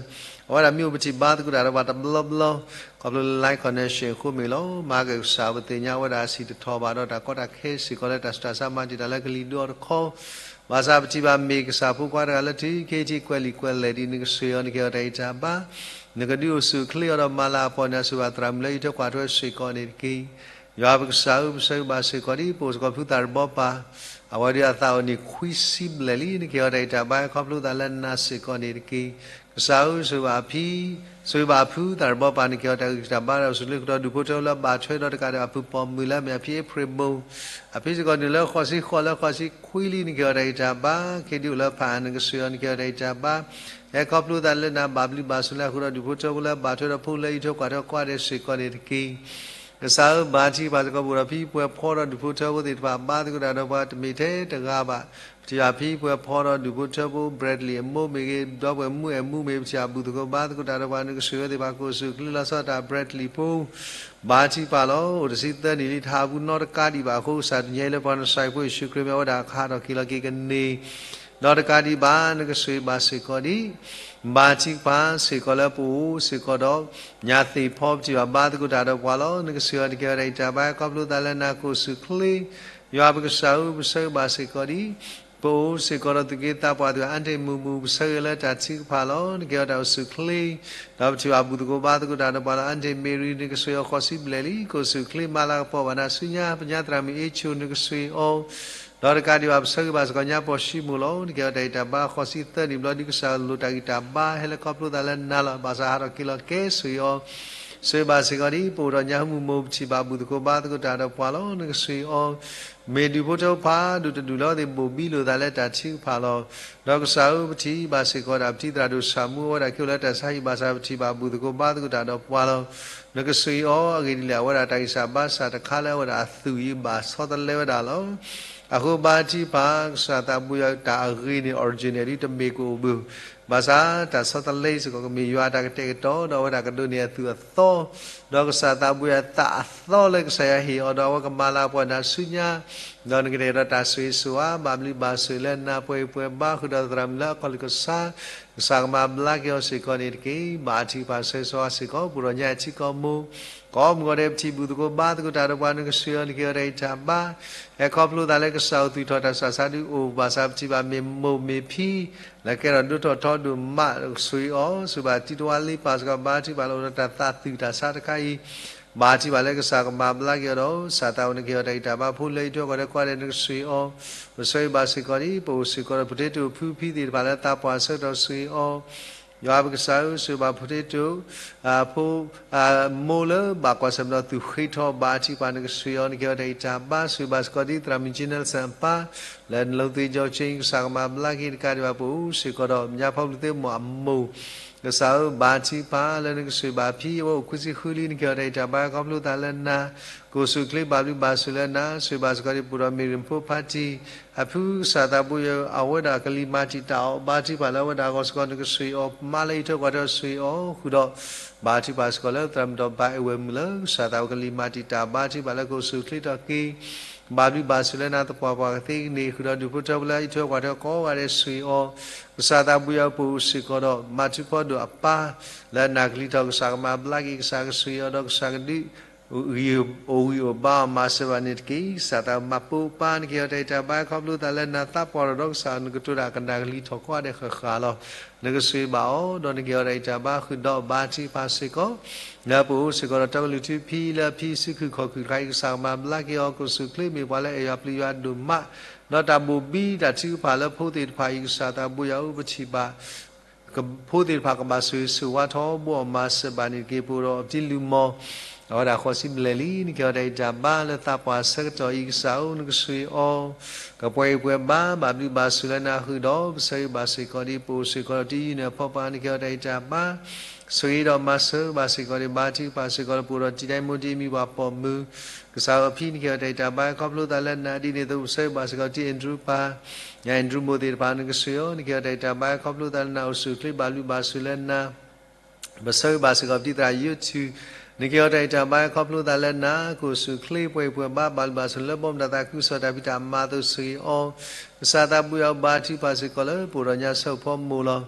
အဝဲဒၣ်မ့ၢ်အိၣ်ပထံၣ်ဘါသကိးတၢ်ဒီးပှၤတဘျီဘျီ, ခီဖျိလၢ line connection အဃိမ့ၢ်လီၤ. မၤက့ၤကစၢ် ပသ့ၣ်ညါဝဲဒၣ်အစံၣ်တထီၣ်ဘၣ်ဒီးတၢ်ကီတၢ်ခဲစ့ၢ်ကီးလၢတၢ်ဆူးတၢ်ဆါမၤတံာ်တာ်လၢကလံၤဒိအတခီ ဘၣ်ဆၣ်ပထံၣ်ဘၣ်မ့ၢ်ကစၢ်ဖိခွါတဂၤလၢထံၣ်က့ၤထံၣ်ကွဲးလံာ်ကွဲးလဲၢ်ဒ် နကစၢ်အံၤ နကဟ့ၣ်အီၤတၢ်အံးတၢ်ဘါ, နကဒုးအိၣ်ဆူၣ်အိၣ်ချ့အီၤဒီးမၤလၤကပီၤန့ၢ်အီၤဆူဘၣ်သရၣ်မုၣ်လၢအံးထွဲကွၢ်ထွဲစ့ၢ်ကီးန့ၣ်တက့ၢ်. ယွၤပကစၢ်ဧၢ ပဆၢဂ့ၤဘၣ်စ့ၢ်ကီးဒ် ပအိၣ်စ့ၢ်ကီးဖုသၣ်ရဘီပၢ်, အဝဲဒၣ်အသးအိၣ်န့ၣ်ခွံဆံဘျဲၣ်လံ နကဟ့ၣ်အီၤတၢ်အံးတၢ်ဘါ ခီဖျိသးလၢနၤစ့ၢ်ကီးန့ၣ်တက့ၢ်. ကစၢ်ဧၢ ဆိၣ်ဂ့ၤဘၣ်ဖံ, ဆိၣ်ဂ့ၤဘၣ်ဖုသၣ်ရဘီပၢ် နကဟ့ၣ်အီၤတၢ်ဂံၢ်တၢ်ဘါဒီးအိၣ်ဆူၣ်အိၣ်ချ့ဃုာ်ဒီးဒူၣ်ဖိထၢဖိလၢအဘၣ်ထွဲဒီးတကးဒံးဘၣ်ဖုပိာ်မုၣ်လၢအမ့ၢ်အဖံအ့ဖြ့ၣ်မိၢ်, အဖံစ့ၢ်ကီးနုာ်လၢဃိးဆံဃိးလၢဃိးဆံခွံလံ နကဟ့ၣ်အီၤတၢ်ဂံၢ်တၢ်ဘါ, ခ့ဒုအိၣ်လၢဖးအါ နကစၢ်အံၤ နကဟ့ၣ်အီၤတၢ်ဂံၢ်တၢ်ဘါ, ဟဲခီဖျိသးလၢနၤ ဘၣ်ဘျုးဘၣ်ဆိၣ်လၢအဃုာ်ဒီးဒူၣ်ဖိထၢဖိလၢအဘၣ်ထွဲဒီးဖိလၢအံးထွဲကွၢ်ထွဲကိးဂၤဒဲးစ့ၢ်ကီးန့ၣ်တက့ၢ်. ကစၢ်ဧၢ ဘါထုကဖၣ်စ့ၢ်ကီး ပအိၣ်ဒီးဖံပှဲၤဖီဒီးဒူၣ်ဖိထၢဖိသ့ၣ်တဖၣ် ဘါသကိးတၢ်ဒီးပှၤတမ့ၢ်ထဲတဂၤဘၣ်, ပထံၣ်ဘၣ်ဖံပှဲၤဖီဒီးဒူၣ်ဖိထၢဖိ Bradley အမိၢ်မ့ၢ်ဂ့ၤ ဒီပုၢ်ဝဲၢ်မုၣ်အဲၣ်မူမ့ၢ် ပထံၣ်ဘၣ်ဘူၣ်သကိးဘါသကိးတၢ်ဒီးပှၤ နကစၢ်ဧၢသ့ၣ်တဖၣ် ကအိၣ်ဆူၣ်အိၣ်ချ့လီၤဆီဒၣ်တၢ် Bradley ဖိ ဘါထုကဖၣ်လီၤ. အိၣ်တဆံသၢနံၣ်လံ တဟးပူၤနီတကးဒံးဘၣ်အဃိ ကစၢ်ဒုးနဲလၢပှၤနစၢ်ဖိယ့ၣ်ၡူးခရံာ်မ့ၢ်ဝဲဒၣ် ကဟးထီၣ်က့ၤလီၤက့ၤကန့ၢ် ဒီးတကးဒံးဘၣ် နကစၢ်အံၤဘၣ်စ့ၢ်ကီးဒ် ဘါထုကဖၣ်စ့ၢ်ကီးလၢပအိၣ်စ့ၢ်ကီးဒီး ညါသ့ၣ်ဖီ ပထံၣ်ဘၣ်ဘါသကိးတၢ်ဒီးပှၤလီၤ. နကစၢ်အံၤ နကဟ့ၣ်အီၤတၢ်အံးတၢ်ဘါ ခီဖျိသးလၢနၤ ကအိၣ်ဆူၣ်အိၣ်ချ့, ယွၤပကစၢ်ဧၢ ပဆၢဂ့ၤဘၣ်စ့ၢ်ကီးဒ် ပအိၣ်စ့ၢ်ကီးဒီးသူၣ်က့သးပှၢ်သ့ၣ်တဖၣ် အါတ့ၢ်မုာ်မုာ် ပဆၢဂ့ၤလၢတၢ်ထုကဖၣ်လီၤ. နကဟ့ၣ်အီၤတၢ်အိၣ်ဆူၣ်အိၣ်ချ့, ဒီးပထံၣ်ဘၣ်ဘူၣ်သကိးဘါသကိးတၢ်ဒီးပှၤလီၤ. အါတ့ၢ် Mary နကစၢ်အံၤအီၤဃိးဆံဘျဲၣ်လံ ကအိၣ်ဆူၣ်အိၣ်ချ့ မၤလၤကပီၤဘၣ်နၤဆူညါ ပညါသရၣ်မုၣ်အ့ၣ်ဆိၣ် နကစၢ်အံၤအီၤ ဒီးတကးဒံးဘၣ် ပဆၢဂ့ၤဘၣ်စ့ၢ်ကီးညါပီၢ်ၡံမိၣ်လီၤ. နကဟ့ၣ်အီၤတၢ်အံးတၢ်ဘါ ဃိးဆံသၢနံၣ်ဘျီ ဒ်ကစၢ်လိၣ်တၢ်ဂံၢ်တၢ်ဘါ ဟဲလၢခီဖျိသးလၢနၤလီၤ. ဘၣ်ဆၣ်ဟးထီၣ်က့ၤလီၤကဲ ဆိၣ်ဂ့ၤအီၤ, ဆိၣ်ဂ့ၤဘၣ်စ့ၢ်ကီးဒ် ပအိၣ်ဒီးညါဟူမုၢ်မိၢ် ပထံၣ်ဘၣ်ဘူၣ်သကိးဘါသကိးတၢ်ဒီးပှၤလီၤ. နကစၢ်အံၤအီၤ မ့ၢ်ဒူၣ်ဖိထၢဖိဖးဒိၣ်တဒူၣ်လၢအဝဲသ့ၣ်ဘိၣ်ဘံလိာ်သးလၢတၢ်ထုကဖၣ်လီၤ. ဒီးကစၢ်ဧၢ ပထံၣ်ဘၣ်စ့ၢ်ကီးဒၣ် ပတံၤသရၣ်ဒိၣ်ဆၣ်မူ အဝဲဒၣ်ကအိၣ်လၢတၢ်ဆါဟံၣ် ဘၣ်ဆၣ်ပထံၣ်ဘၣ်ဘူၣ်သကိးဘါသကိးတၢ်ဒီးပှၤလီၤ. နကစၢ်အံၤအီၤ အဂ့ၢ်ဒ်လဲၣ် အဝဲဒၣ်တၢ်ဂံၢ်စၢ်ဘါစၢ်တခါလၢအဝဲဒၣ်အသူၣ်အံၤဘၣ်ဆီတလဲဝဲဒၣ်လီၤ. အဃိဘါထုကဖၣ် ကစၢ်သးဘိယွၤတၢ်အဂ့ၤန့ၣ် original ဒ်တမ့ၢ်ကအိၣ်ဘၣ် ဘၣ်ဆၣ်တၢ်ဆီတလဲစ့ၢ်ကီးကမ့ၢ်ယွၤအတၢ်ကတဲာ်ကတီၤ ဒီးအဝဲဒၣ်ကဒိးန့ၢ်အသူၣ်အသီ, ဒီးကစၢ်သးဘိယွၤအသးအသီလၢကစၢ်ယွၤဟ့ၣ်အီၤ ဒီးအဝဲကမၤလၤကပီၤနၤဆူညါ, ဒီးနကတဲာ်ကတီၤတၢ်ဆိၣ်ဂ့ၤဆိၣ်ဝါ ဘၣ်ဘျုးဘၣ်ဆိၣ်လၢနၤ ပှဲၤပှဲၤဘါဃုာ်ဒီးသရၣ်မုၣ်လၢအခီၣ်လ့ၣ်ကစၢ်, ကစၢ်ကမၤဘျါက့ၤအီၤစ့ၢ်ကီးန့ၣ်တက့ၢ်. ဘါထုကဖၣ်ဆိၣ်ဂ့ၤဆိၣ်ဝါစ့ၢ်ကီး ပူၤဒီးညါအထံကီၢ်မိၢ် ကိးမုၢ်ဂီၤဒဲး ပထံၣ်ဘူၣ်သကိးဘါသကိးတၢ်ဒီးပှၤ နကဆိၣ်ဂ့ၤအီၤ နကဟ့ၣ်အီၤတၢ်ဂံၢ်တၢ်ဘါ, ဟဲခီဖျိသးလၢကစၢ်အိၣ်သူၣ်ထီၣ် တၢ်ဆူးတၢ်ဆါဒုးအိၣ် ဘၣ်ဆၣ်ပထံၣ်ဘၣ်မ့ၢ်မိၢ်မ့ၢ်ဖံ လၢကဲထီၣ်ဒိၣ်ထီၣ်ထီဒိၣ်မး နကဆိၣ်ဂ့ၤအီၤ, ဆိၣ်ဂ့ၤဘၣ်တံၤတဝါလ့ပၢ်စ့ၢ်ကီး ဘါထုကဖၣ်လၢအိၣ်ဒီးတၢ်သးသူၣ်တၢ်ဆါတခါအံၤ, ဘါထုကဖၣ်လၢကစၢ်ကမၤဘျါက့ၤအီၤဒီး ကစၢ်သးအိၣ် နကဟ့ၣ်အီၤတၢ်ဂံၢ်တၢ်ဘါ ဖိလၢအံးထွဲကွၢ်ထွဲကိးဂၤဒဲး နကဆိၣ်ဂ့ၤအီၤ, ပဆိၣ်ဂ့ၤဘၣ်စ့ၢ်ကီးဒ် ပအိၣ်စ့ၢ်ကီးဒီး potato ဖုဖံသ့ၣ်တဖၣ်လၢသးပှၢ်ဆၢကတီၢ် ဆိၣ်ဂ့ၤအီၤ ယွၤပကစၢ်ဧၢ, ဆိၣ်ဂ့ၤဘၣ် potato ဖိ မိၢ်လၢဘၣ်ကွၢ်ဆၢၣ်မဲာ်ဒီးသူၣ်ဃ့ထီၣ် ဘါထုကဖၣ် နကဆိၣ်ဂ့ၤအီၤ နကဟ့ၣ်အီၤတၢ်ဂံၢ်တၢ်ဘါ, ဆိၣ်ဂ့ၤဘၣ်စ့ၢ်ကီးဒ်သရၣ်မုၣ် Jean Nelson အပၢ် လၢနလိသ့ကၠီကၠ့ ကစၢ်ကမၤဘျါက့ၤ တကးဒံးဘၣ် ပအိၣ်စ့ၢ်ကီးဒီးညါဖီဘျုးသ့ၣ်မိၢ်အမိၢ် ကစၢ်ဧၢ, ဘါထုကဖၣ်လၢနကဆိၣ်ဂ့ၤဘၣ်ဖံ အဝဲအိၣ်ခွံဆံဃုလံ နကဟ့ၣ်အီၤတၢ်ဂံၢ်တၢ်ဘါ ခီဖျိသးလၢနၤ, ကအိၣ်ဆူၣ်အိၣ်ချ့ ဘၣ်ဘျုးဘၣ်ဆိၣ်လၢနၤ, ဆိၣ်ဂ့ၤဘၣ်စ့ၢ်ကီးဒ် ပအိၣ်ဒီးမ့ၢ်ရ့ၣ်ဖိဖါတံၢ် အဖု ကစၢ်သးဘိယွၤ အဝဲဒၣ်ကလံၤမၤတံာ်တာ်အီၤ ဘါထုကဖၣ်လၢအဝဲဒၣ်အဂီၢ်စ့ၢ်ကီး နကဆိၣ်ဂ့ၤအီၤ မါလၢအံးထွဲကွၢ်ထွဲအီၤ ဆိၣ်ဂ့ၤအီၤဃုာ်ဒီး ဘါထုကဖၣ်စ့ၢ်ကီးလၢသရၣ်မုၣ်ဒီးဘၣ်အဲၣ်ဝဲမုၣ်လၢ ကစၢ်သးဘိကလံၤမၤတံာ်တာ် ဘါထုကဖၣ်လၢကအိၣ်ဆူၣ်အိၣ်ချ့ထီၣ်က့ၤ ဘၣ်ဘျုးဘၣ်ဆိၣ်လၢနၤ သပှၢ်ပှၢ်ကသ့ကန့ၢ် ဃုာ်ဒီးဒူၣ်ဖိထၢဖိလၢအံးထွဲကွၢ်ထွဲကိးဂၤဒဲး ဆိၣ်ဂ့ၤအီၤ, ကစၢ်သးဘိယွၤ ပအိၣ်စ့ၢ်ကီးဒီး မၤထူဖီဒိၣ်အပၢ် လၢအနာ်ကလံၤထီၣ် ကစၢ်ကမၤဘျါက့ၤ ကစၢ်ကဆိၣ်ဂ့ၤအီၤဒီး ကစၢ်ကဒုး အိၣ်ဂံၢ်အိၣ်ဘါအီၤမၤစၢၤဘၣ်န့ၣ်တက့ၢ်. ကစၢ်သးမၤပိာ်ပၢ် နကဟ့ၣ်အီၤတၢ်ဂံၢ်တၢ်ဘါ ခီဖျိသးလၢနၤ သးပှၢ်ဒီးကစၢ် နကတိၤတၢ်ကနာ်ကလံၤထီၣ်ကိးဂၤဒဲးဃၣ်ဃၣ်လီၤ. နကဆိၣ်ဂ့ၤဘၣ်အီၤ ဒီးနကဟ့ၣ်အီၤတၢ်ဂံၢ်တၢ်ဘါဃုာ်ဒီး ဘါထုကဖၣ်စ့ၢ်ကီး လၢပအိၣ်စ့ၢ်ကီးဒီး တီကလုၢ်ထူဖံ လၢအဖံစုခုၣ်ခီၣ်ခုၣ်တခါအံၤ ကစၢ်ကမၤဘျါက့ၤအီၤ ကအိၣ်ဆူၣ်အိၣ်ချ့ မ့ၢ်ပှၤလၢအဲၣ်ယွၤပျံၤယွၤဒိၣ်မး ဒီးတၢ်ဘိၣ်ဘံတၢ်ထုကဖၣ်လၢဖိသ့ၣ်တဖၣ်အံၤ ကစၢ်သးဘိယွၤဧၢ ပထံၣ်ဘၣ် ဖိသ့ၣ်တဖၣ်ကဘၣ်ဆိၣ်ဂ့ၤဆိၣ်ဝါထီဘိအီၤမၤစၢၤဘၣ်န့ၣ်တက့ၢ်. ပအိၣ်ဒီးအပတံၤလုၢ်မီၢ် အဝဲဒၣ်ဃိးဆံဘျဲၣ်လံ နကဟ့ၣ်အီၤတၢ်ဂံၢ်တၢ်ဘါလၢသးပှၢ်ဆၢကတီၢ်အံၤ ကစၢ်ဧၢ နကဆိၣ်ဂ့ၤအီၤ ကပှဲၤဂံၢ်ပှဲၤဘါ ဘၣ်ဘျုးဘၣ်ဆိၣ်လၢနၤဃုာ်ဒီး ပဆၢဂ့ၤဘၣ်စ့ၢ်ကီးဒ် ပအိၣ်စ့ၢ်ကီးဒီးတံၤယံၤနုၢ်အဖီပၤ နကဟ့ၣ်အီၤတၢ်ဂံၢ်တၢ်ဘါ ဆိၣ်ဂ့ၤဒီးမၤစၢၤဘၣ်စ့ၢ်ကီးဒ် ဘါထုကဖၣ်စ့ၢ်ကီးလၢပအိၣ်ဒီးတံၤဒဲမူတံၤမံၤပှၤပိာ်မုၣ် ကစၢ်ဧၢ အဖံ နကဟ့ၣ်အီၤတၢ်ဂံၢ်တၢ်ဘါခီဖျိသးလၢနၤ ဒ်န့ၣ်အသိး ပဆၢဂ့ၤဘၣ်စ့ၢ်ကီးတံၤအဲၣ်ဒရူးပၢ် ညၣ်အဲၣ်ဒရူးမိၢ်သ့ၣ်တဖၣ် နကဆိၣ်ဂ့ၤအီၤ နကဟ့ၣ်အီၤတၢ်ဂံၢ်တၢ်ဘါခီဖျိသးလၢနၤ အိၣ်ဆူၣ်အိၣ်ချ့ ဘၣ်ဘျုးဘၣ်ဆိၣ်လၢနၤ ပဆၢဂ့ၤဘၣ်စ့ၢ်ကီးပတံၤသရၣ်ယိထူ နကဟ့ၣ်အီၤတၢ်ဂံၢ်တၢ်ဘါခီဖျိသးလၢနၤ ကအိၣ်ဆူၣ်အိၣ်ချ့ ပှဲၤဂံၢ်ပှဲၤဘါ ဘၣ်ဘျုးဘၣ်ဆိၣ်လၢဘီမုၢ်တၢ်သးခုကစီၣ် တၢ်ဖံးတၢ်မၤအသိး ဆိၣ်ဂ့ၤအီၤ ကစၢ်သးဘိယွၤဧၢ ဘါထုကဖၣ်စ့ၢ်ကီးလၢပအိၣ်ဒီးညါဆၢဖှိၣ်ဖိမိၢ်လီၤ.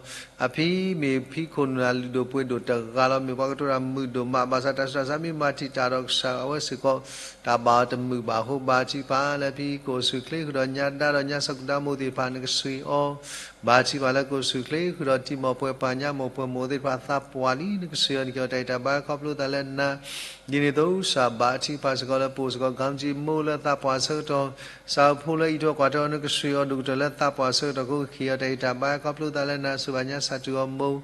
အဖံမ့ၢ်ဖံခိၣ်နူာ်နၤလုၢ်ဒိၣ်ပှ့ၤဒိၣ်တဂၤလီၤ. မ့ၢ်ပှၤကတိၤတၢ်မုာ်ဒိၣ်မး ဘၣ်ဆၣ်တၢ်ဆူးတၢ်ဆါမ့ၢ်မၤတံာ်တာ်ဒီးကစၢ်အဝဲစ့ၢ်ကီး တၢ်ဘၣ်အီၤတမုာ်ဘၣ်အဃိ ဘါထုကဖၣ်လၢဖံကအိၣ်ဆူၣ်အိၣ်ချ့ဃုာ်ဒီးညါဒါဒီးညါစီၤကုၢ်ဒါမိၢ်သ့ၣ်တဖၣ် နကဆိၣ်ဂ့ၤအီၤ ဘါထုကဖၣ်လၢကအိၣ်ဆူၣ်အိၣ်ချ့ ဃုာ်ဒီးတံၤမိၢ်ပှဲၤပၢ်ညါမိၢ်ပှဲၤမိၢ်သ့ၣ်တဖၣ်သးပှၢ်လံ နကဆိၣ်ဂ့ၤအီၤ နကဟ့ၣ်အီၤတၢ်ဂံၢ်တၢ်ဘါခီဖျိသးလၢနၤ ဒ်န့ၣ်အသိး ကစၢ်ဘါထုကဖၣ်စ့ၢ်ကီးလၢပအိၣ်စ့ၢ်ကီး ကၣ်ကၠံမိၢ်လၢသးပှၢ်ဆၢကတီၢ် ကစၢ်ဧၢ ဖိလၢအံးထွဲကွၢ်ထွဲအီၤ နကဆိၣ်ဂ့ၤအီၤဒိၣ်ကတၢၢ်လၢသးပှၢ်ဆၢကတီၢ် ကဟ့ၣ်အီၤတၢ်ဂံၢ်တၢ်ဘါခီဖျိသးလၢနၤ ဆိၣ်ဂ့ၤဘၣ်ညါစၢ်တူၢ်အီၤမိၢ်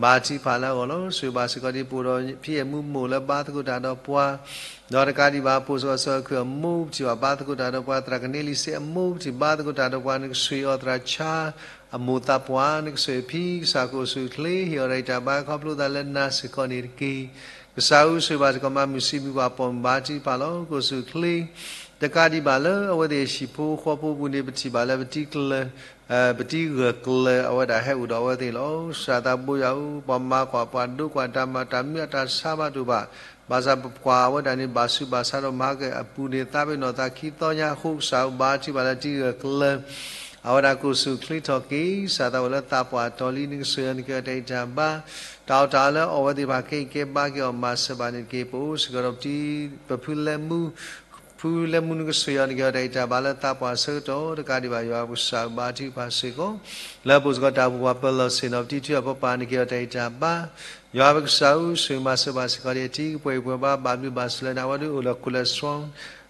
ဘါထုကဖၣ်လၢအဂီၢ်လီၤ. ဆိၣ်ဂ့ၤဘၣ်စ့ၢ်ကီးဒ်ပအိၣ်ဒီး ဖံအဲၣ်မူမိၢ်လၢဘါသကိးတၢ်ဒီးပှၤ ဒီးတကးဒံးဘၣ် ပအိၣ်စ့ၢ်ကီးစီၤခုၣ်အမိၢ် ပထံၣ်ဘၣ်ဘါသကိးတၢ်ဒီးပှၤ သရၣ်ကန့လံစ့အမိၢ် ပထံၣ်ဘါသကိးတၢ်ဒီးပှၤ နကဆိၣ်ဂ့ၤအီၤ သရၣ်ဆါအမိၢ်သးပှၢ် နကဆိၣ်ဂ့ၤဖံ ကစၢ်ကအိၣ်ဆူၣ်အိၣ်ချ့ ဟ့ၣ်အီၤတၢ်ဂံၢ်တၢ်ဘါခီဖျိသးလၢနၤစ့ၢ်ကီးန့ၣ်တက့ၢ်. ကစၢ်ဧၢ ဆိၣ်ဂ့ၤဘၣ်စ့ၢ်ကီးမၤမုၢ်ဆံးမုၢ်ပှၢ်ပိာ်မုၣ် ဘါထုကဖၣ်လီၤ. ကအိၣ်ဆူၣ်အိၣ်ချ့ တကးဒံးဘၣ်လၢအဝဲသ့ၣ်ဟံၣ်ဖိဃီဖိပူၤန့ၣ် ပထံၣ်ဘၣ်လၢပတံၤကျၢၤ ပတံၤဂၢၢ်ကျၢၤ အဝဲဒၣ်ဟဲအိၣ်ဒီးအဝဲသ့ၣ်လီၤ. ကစၢ်သးဘိယွၤဧၢ ပှၤမၤကွၢ်ပှၤဒိကွၢ်တၢ်မၤတၢ်မုာ်အတၢ်ဆါဘၣ်ဒိဘၣ် ဘၣ်ဆၣ်ပကွၢ်အဝဲဒၣ်န့ၣ် ဘၣ်ဆူးဘၣ်ဆါဒီးမၤဟါက့ၤအပူၤန့ၣ် သးပ့ၤနီၣ်သးခံသီညါအဃိ ကစၢ်ဧၢ ဘါထုကဖၣ်လၢတံၤဂၢၢ်ကျၢၤ အဝဲဒၣ်ကအိၣ်ဆူၣ်အိၣ်ချ့ထီၣ်က့ၤ ကစၢ်သးဝဲလၢသးပှၢ်တီၤလံ နကဆိၣ်ဂ့ၤအီၤ နကဟ့ၣ်အီၤတၢ်ဂံၢ်တၢ်ဘါ တၢ်အီၣ်တၢ်အီလၢအီၣ်ဝဲသ့ၣ်တဖၣ် ကဲအံၤကဲဘါက့ၤအီၤ မၤစၢၤဘၣ်န့ၣ်တက့ၢ်. ပအိၣ်စ့ၢ်ကီးဒီးပတံၤ ပဖုလဲမူ ဖုလဲမူ နကဆိၣ်ဂ့ၤအီၤ နကဟ့ၣ်အီၤတၢ်ဂံၢ်တၢ်ဘါလၢသးပှၢ်ဆၢကတီၢ် တကးဒံးဘၣ် ယွၤပကစၢ်ဧၢ ဘါထုကဖၣ်စ့ၢ်ကီး လၢပအိၣ်စ့ၢ်ကီးတၢ်အိၣ်ဖှိၣ်ပှၤပၢၤလီၢ်ဆ့ၣ်နီၤ ပတံၤထူအဖီပၤ နကဟ့ၣ်အီၤတၢ်ဂံၢ်တၢ်ဘါ ယွၤပကစၢ်ဧၢ ဆိၣ်ဂ့ၤမၤစၢၤဘၣ်စ့ၢ်ကီး ဒ်အတံၤကပှဲၤပှဲၤဘါ ဘၣ်ဘျုးဘၣ်ဆိၣ်လၢနၤ အဝဲဒၣ်အိၣ်ဒီး cholesterol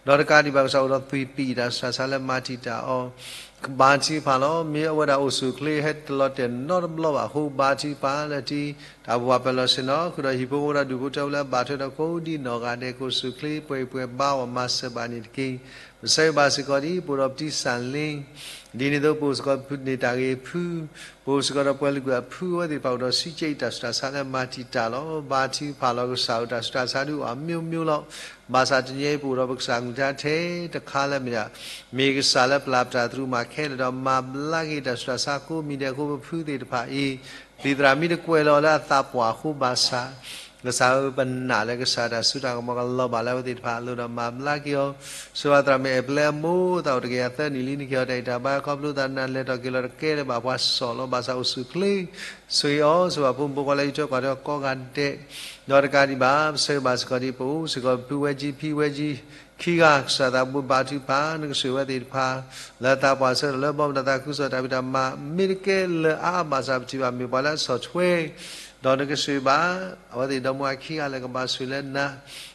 ဒီးတကးဒံးဘၣ် ကစၢ်အိၣ်ဒီးသွံၣ်ပံၣ် တၢ်ဆူးတၢ်ဆါလၢမၤတံာ်တာ်အီၤ ဘါထုကဖၣ်လီၤ. မ့ၢ်အဝဲဒၣ်အိၣ်ဆူၣ်အိၣ်ချ့ ဟဲတလီၤတဲာ်နီတဘျီဘၣ်အဃိ ဘါထုကဖၣ်လၢတံၤ တၢ်အိၣ်ဖှိၣ်ပှၤပၢၤလီၢ်ဆ့ၣ်နီၤ ဃုာ်ဒီးဟံၣ်ဖိဃီဖိဒီးဒူၣ်ဖိထၢဖိလၢအဘၣ်ထွဲဒီးကိးဒံးနီၢ်ဂၤဒဲး ကအိၣ်ဆူၣ်အိၣ်ချ့ ပှဲၤပှဲၤဘါအီၤ မၤစၢၤဘၣ်န့ၣ်တက့ၢ်. ပဆၢဂ့ၤဘၣ်စ့ၢ်ကီးဒ် ပအိၣ်ဒီးပတံၤစၣ်လ့ ဒ်န့ၣ်အသိး ပအိၣ်စ့ၢ်ကီးန့ၢ်တၢ်ဂ့ၤဖု ပအိၣ်စ့ၢ်ကီးဒီးပှၤလုၢ်ကွံာ်အဖု အဝဲသ့ၣ်တဖၣ်အိၣ်ဒီး စံကဲအံၤ တၢ်ဆူးတၢ်ဆါလၢမၤတံာ်တာ်လီၤ. ဘါထုကဖၣ်လီၤ ကစၢ်ဧၢ တၢ်ဆူးတၢ်ဆါဒုးအိၣ်အမျိုးမျိုးလီၤ. ဘၣ်ဆၣ်တနံၤအံၤ ပအိၣ်ဒီးပကစၢ်မုၢ်ထါထဲတခါလၢမ့ၢ်ဒၣ် မ့ၢ်ကစၢ်လၢပျၢ်ပတၢ်သရူးမၤခဲလၢာ်ဒီး မၤဘျါက့ၤတၢ်ဆူးတၢ်ဆါကိးမံၤဒဲးအဃိ ပဖုသ့ၣ်တဖၣ်အံၤ လံာ်သရၣ်မံၤတကွဲးလီၤလၢအသးပှၢ်အဃိဘၣ်ဆၣ်, ကစၢ်ဧၢ ပနာ်လၢကစၢ်တၢ်စိတၢ်ကမီၤကလီၤဘၣ်လၢအဝဲသ့ၣ်တဖၣ်အလိၤဒီးမၤဘျါက့ၤအီၤ, ဆိၣ်ဂ့ၤသရၣ်မုၣ်အဲၣ်ပျဲအမိၢ်သးအိၣ်တကယၤသၢနံၣ်လံ နကဟ့ၣ်အီၤတၢ်အံၤတၢ်ဘါ ခီဖျိသးနၤလဲၤထီၣ်က့ၤလီၤတကဲလၢၤဘၣ်ပှၤစီၣ်လီၤ ဘၣ်ဆၣ်အိၣ်ဆူၣ်အိၣ်ချ့ ဆိၣ်ဂ့ၤအီၤ ဆိၣ်ဂ့ၤဖိမုၣ်ဖိခွါလၢအံးထွဲကွၢ်ထွဲကိးဂၤဒဲး, ဒီးတကးဒံးဘၣ် ပဆိၣ်ဂ့ၤဘၣ်စ့ၢ်ကီးဒ်ပအိၣ်စ့ၢ်ကီးဖုဝဲကၠံ ဖံဝဲကၠံ ခံဂၤ ကစၢ်သးဘိးဘါထုကဖၣ် နကဆိၣ်ဂ့ၤဝဲသ့ၣ်တဖၣ် လၢသးပှၢ်ဆၢကတီၢ်လၢဘီမုၢ်ဒီးသးခုကစီၣ်တၢ်ဖံးတၢ်မၤ မ့ၢ်တကဲလၢအအါဘၣ်ဆၣ်ပထံၣ်ဘၣ်မ့ၢ်ပှၤလၢအဆီၣ်ထွဲ ဒီးနကဆိၣ်ဂ့ၤဘၣ် အဝဲသ့ၣ်ဒီမါဝၤခံဂၤလၢကဘၣ်ဆိၣ်ဂ့ၤလၢနၤ,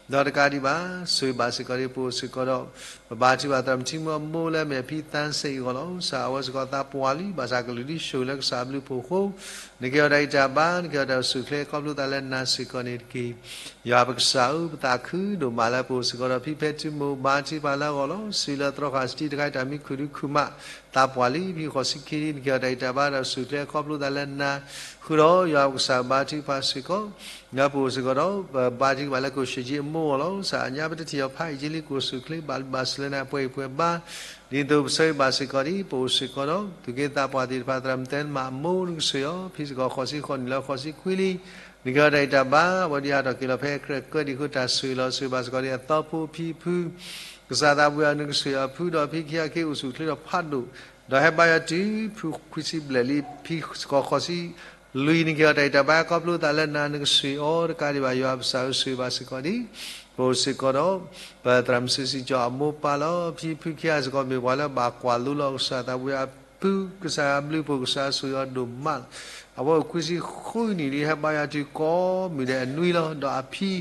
ဒီးတကးဒံးဘၣ် ဆိၣ်ဂ့ၤဘၣ်စ့ၢ်ကီးဒ်ပအိၣ်စ့ၢ်ကီးဒီး ပဘါထုကဖၣ်သရၣ်မုၣ်ထံမုၢ်အမိၢ်လၢအမ့ၢ်ဖံသးစဲအံၤအဂီၢ်လီၤ. ကစၢ်ဧၢ အဝဲစ့ၢ်ကီးသးပှၢ်လံ ဘၣ်ဆၣ်ကလုၢ်ဒ်ဆိၣ်ဂ့ၤလၢကစၢ်အဘျုးအဖှိၣ်အဃိ နကဟ့ၣ်အီၤတၢ်အံးတၢ်ဘါ နကဟ့ၣ်အီၤတၢ်အိၣ်ဆူၣ်အိၣ်ချ့ခီဖျိသးလၢနၤစ့ၢ်ကီးန့ၣ်တက့ၢ်. ယွၤပကစၢ်ဧၢ ပသးခုဒိၣ်မးလၢပအိၣ်စ့ၢ်ကီးဒီးဖံဖဲထံမိၢ် ဘါထုကဖၣ်လၢအဂီၢ်လီၤ. စံးလၢသရီခၣ်စတံတခါအံၤတၢ်မံခူၣ်ဒုခူၣ်မး သးပှၢ်လံ ဖံဃိးဆံခံ နကဟ့ၣ်အီၤတၢ်အံးတၢ်ဘါ တၢ်အိၣ်ဆူၣ်အိၣ်ချ့ခီဖျိသးလၢနၤ ဃုာ်ဒီး ယွၤပကစၢ်ဘါထုကဖၣ်စ့ၢ်ကီး လၢပအိၣ်စ့ၢ်ကီးဒီး ပဘါထုကဖၣ်လၢကိၣ်ၡ့ၣ်ကၠံအမိၢ်အဂီၢ်လီၤ. ကစၢ်အညါပတထံၣ်အီၤဖးအံၤက့လံ ကိၣ်ဆူၣ်အိၣ်ချ့ ဘၣ်ဘျုးဘၣ်ဆိၣ်လၢနၤ ပှဲၤအံၤပှဲၤဘါ ဒ်သိးပဆိၣ်ဂ့ၤဘၣ်စ့ၢ်ကီးဒ် ပအိၣ်စ့ၢ်ကီးဒီး သူၣ်က့သးပှၢ်သ့ၣ်တဖၣ် သရၣ်မုၣ်တဲနမးအမိၢ် နကဆိၣ်ဂ့ၤအီၤ ဖံစ့ၢ်ကီးဃိးဆံဃိးနံၣ်လၢဃိးဆံခွံလံ နကဟ့ၣ်အီၤတၢ်အံးတၢ်ဘါ အဝဲဒုးဟးထီၣ်က့ၤလီၤဖဲကြၢးကၢဒံးဃိတၢ်ဆိၣ်ဂ့ၤလီၤ. ဆိၣ်ဂ့ၤဘၣ်စ့ၢ်ကီးဒ်အသီဖိအဖံအဖု ကစၢ်သးဘိယွၤဧၢ နကဆိၣ်ဂ့ၤအဖုဒီးအဖံခံဂၤခံအိၣ်ဆူၣ်အိၣ်ချ့ဒီးဖးဒိၣ် ဒီးဟဲဘါယွၤတုၤဖုခွံဆံဘျဲၣ်လံ ဖံဃိးဆံလွံၢ် နကဟ့ၣ်အီၤတၢ်အံးတၢ်ဘါ ခီဖျိသးလၢနၤ နကဆိၣ်ဂ့ၤအီၤ တကးဒံးဘၣ် ယွၤပကစၢ်ဧၢ ဆိၣ်ဂ့ၤဘၣ်စ့ၢ်ကီးဒ် ပအိၣ်စ့ၢ်ကီးဒီး ပသရၣ်မုၣ်စုစံၣ်ကၠီအမိၢ်ပၢ်လီၤ. ဖံဖုခံဂၤစ့ၢ်ကီးမ့ၢ်ပှၤလၢဘၣ်ကွၢ်လိလီၤ ကစၢ်သးဘိယွၤအဖု ကစၢ်အဘျုးအဖှိၣ် ကစၢ်ဆိၣ်ဂ့ၤအီၤဒိၣ်မးလီၤ. အဝဲအိၣ်ခွံဆံဃုနံၣ်လံ ဟဲဘါယွၤတုၤကိးမုၢ်ဒဲးအနွံလီၤ. ဒီးအဖံ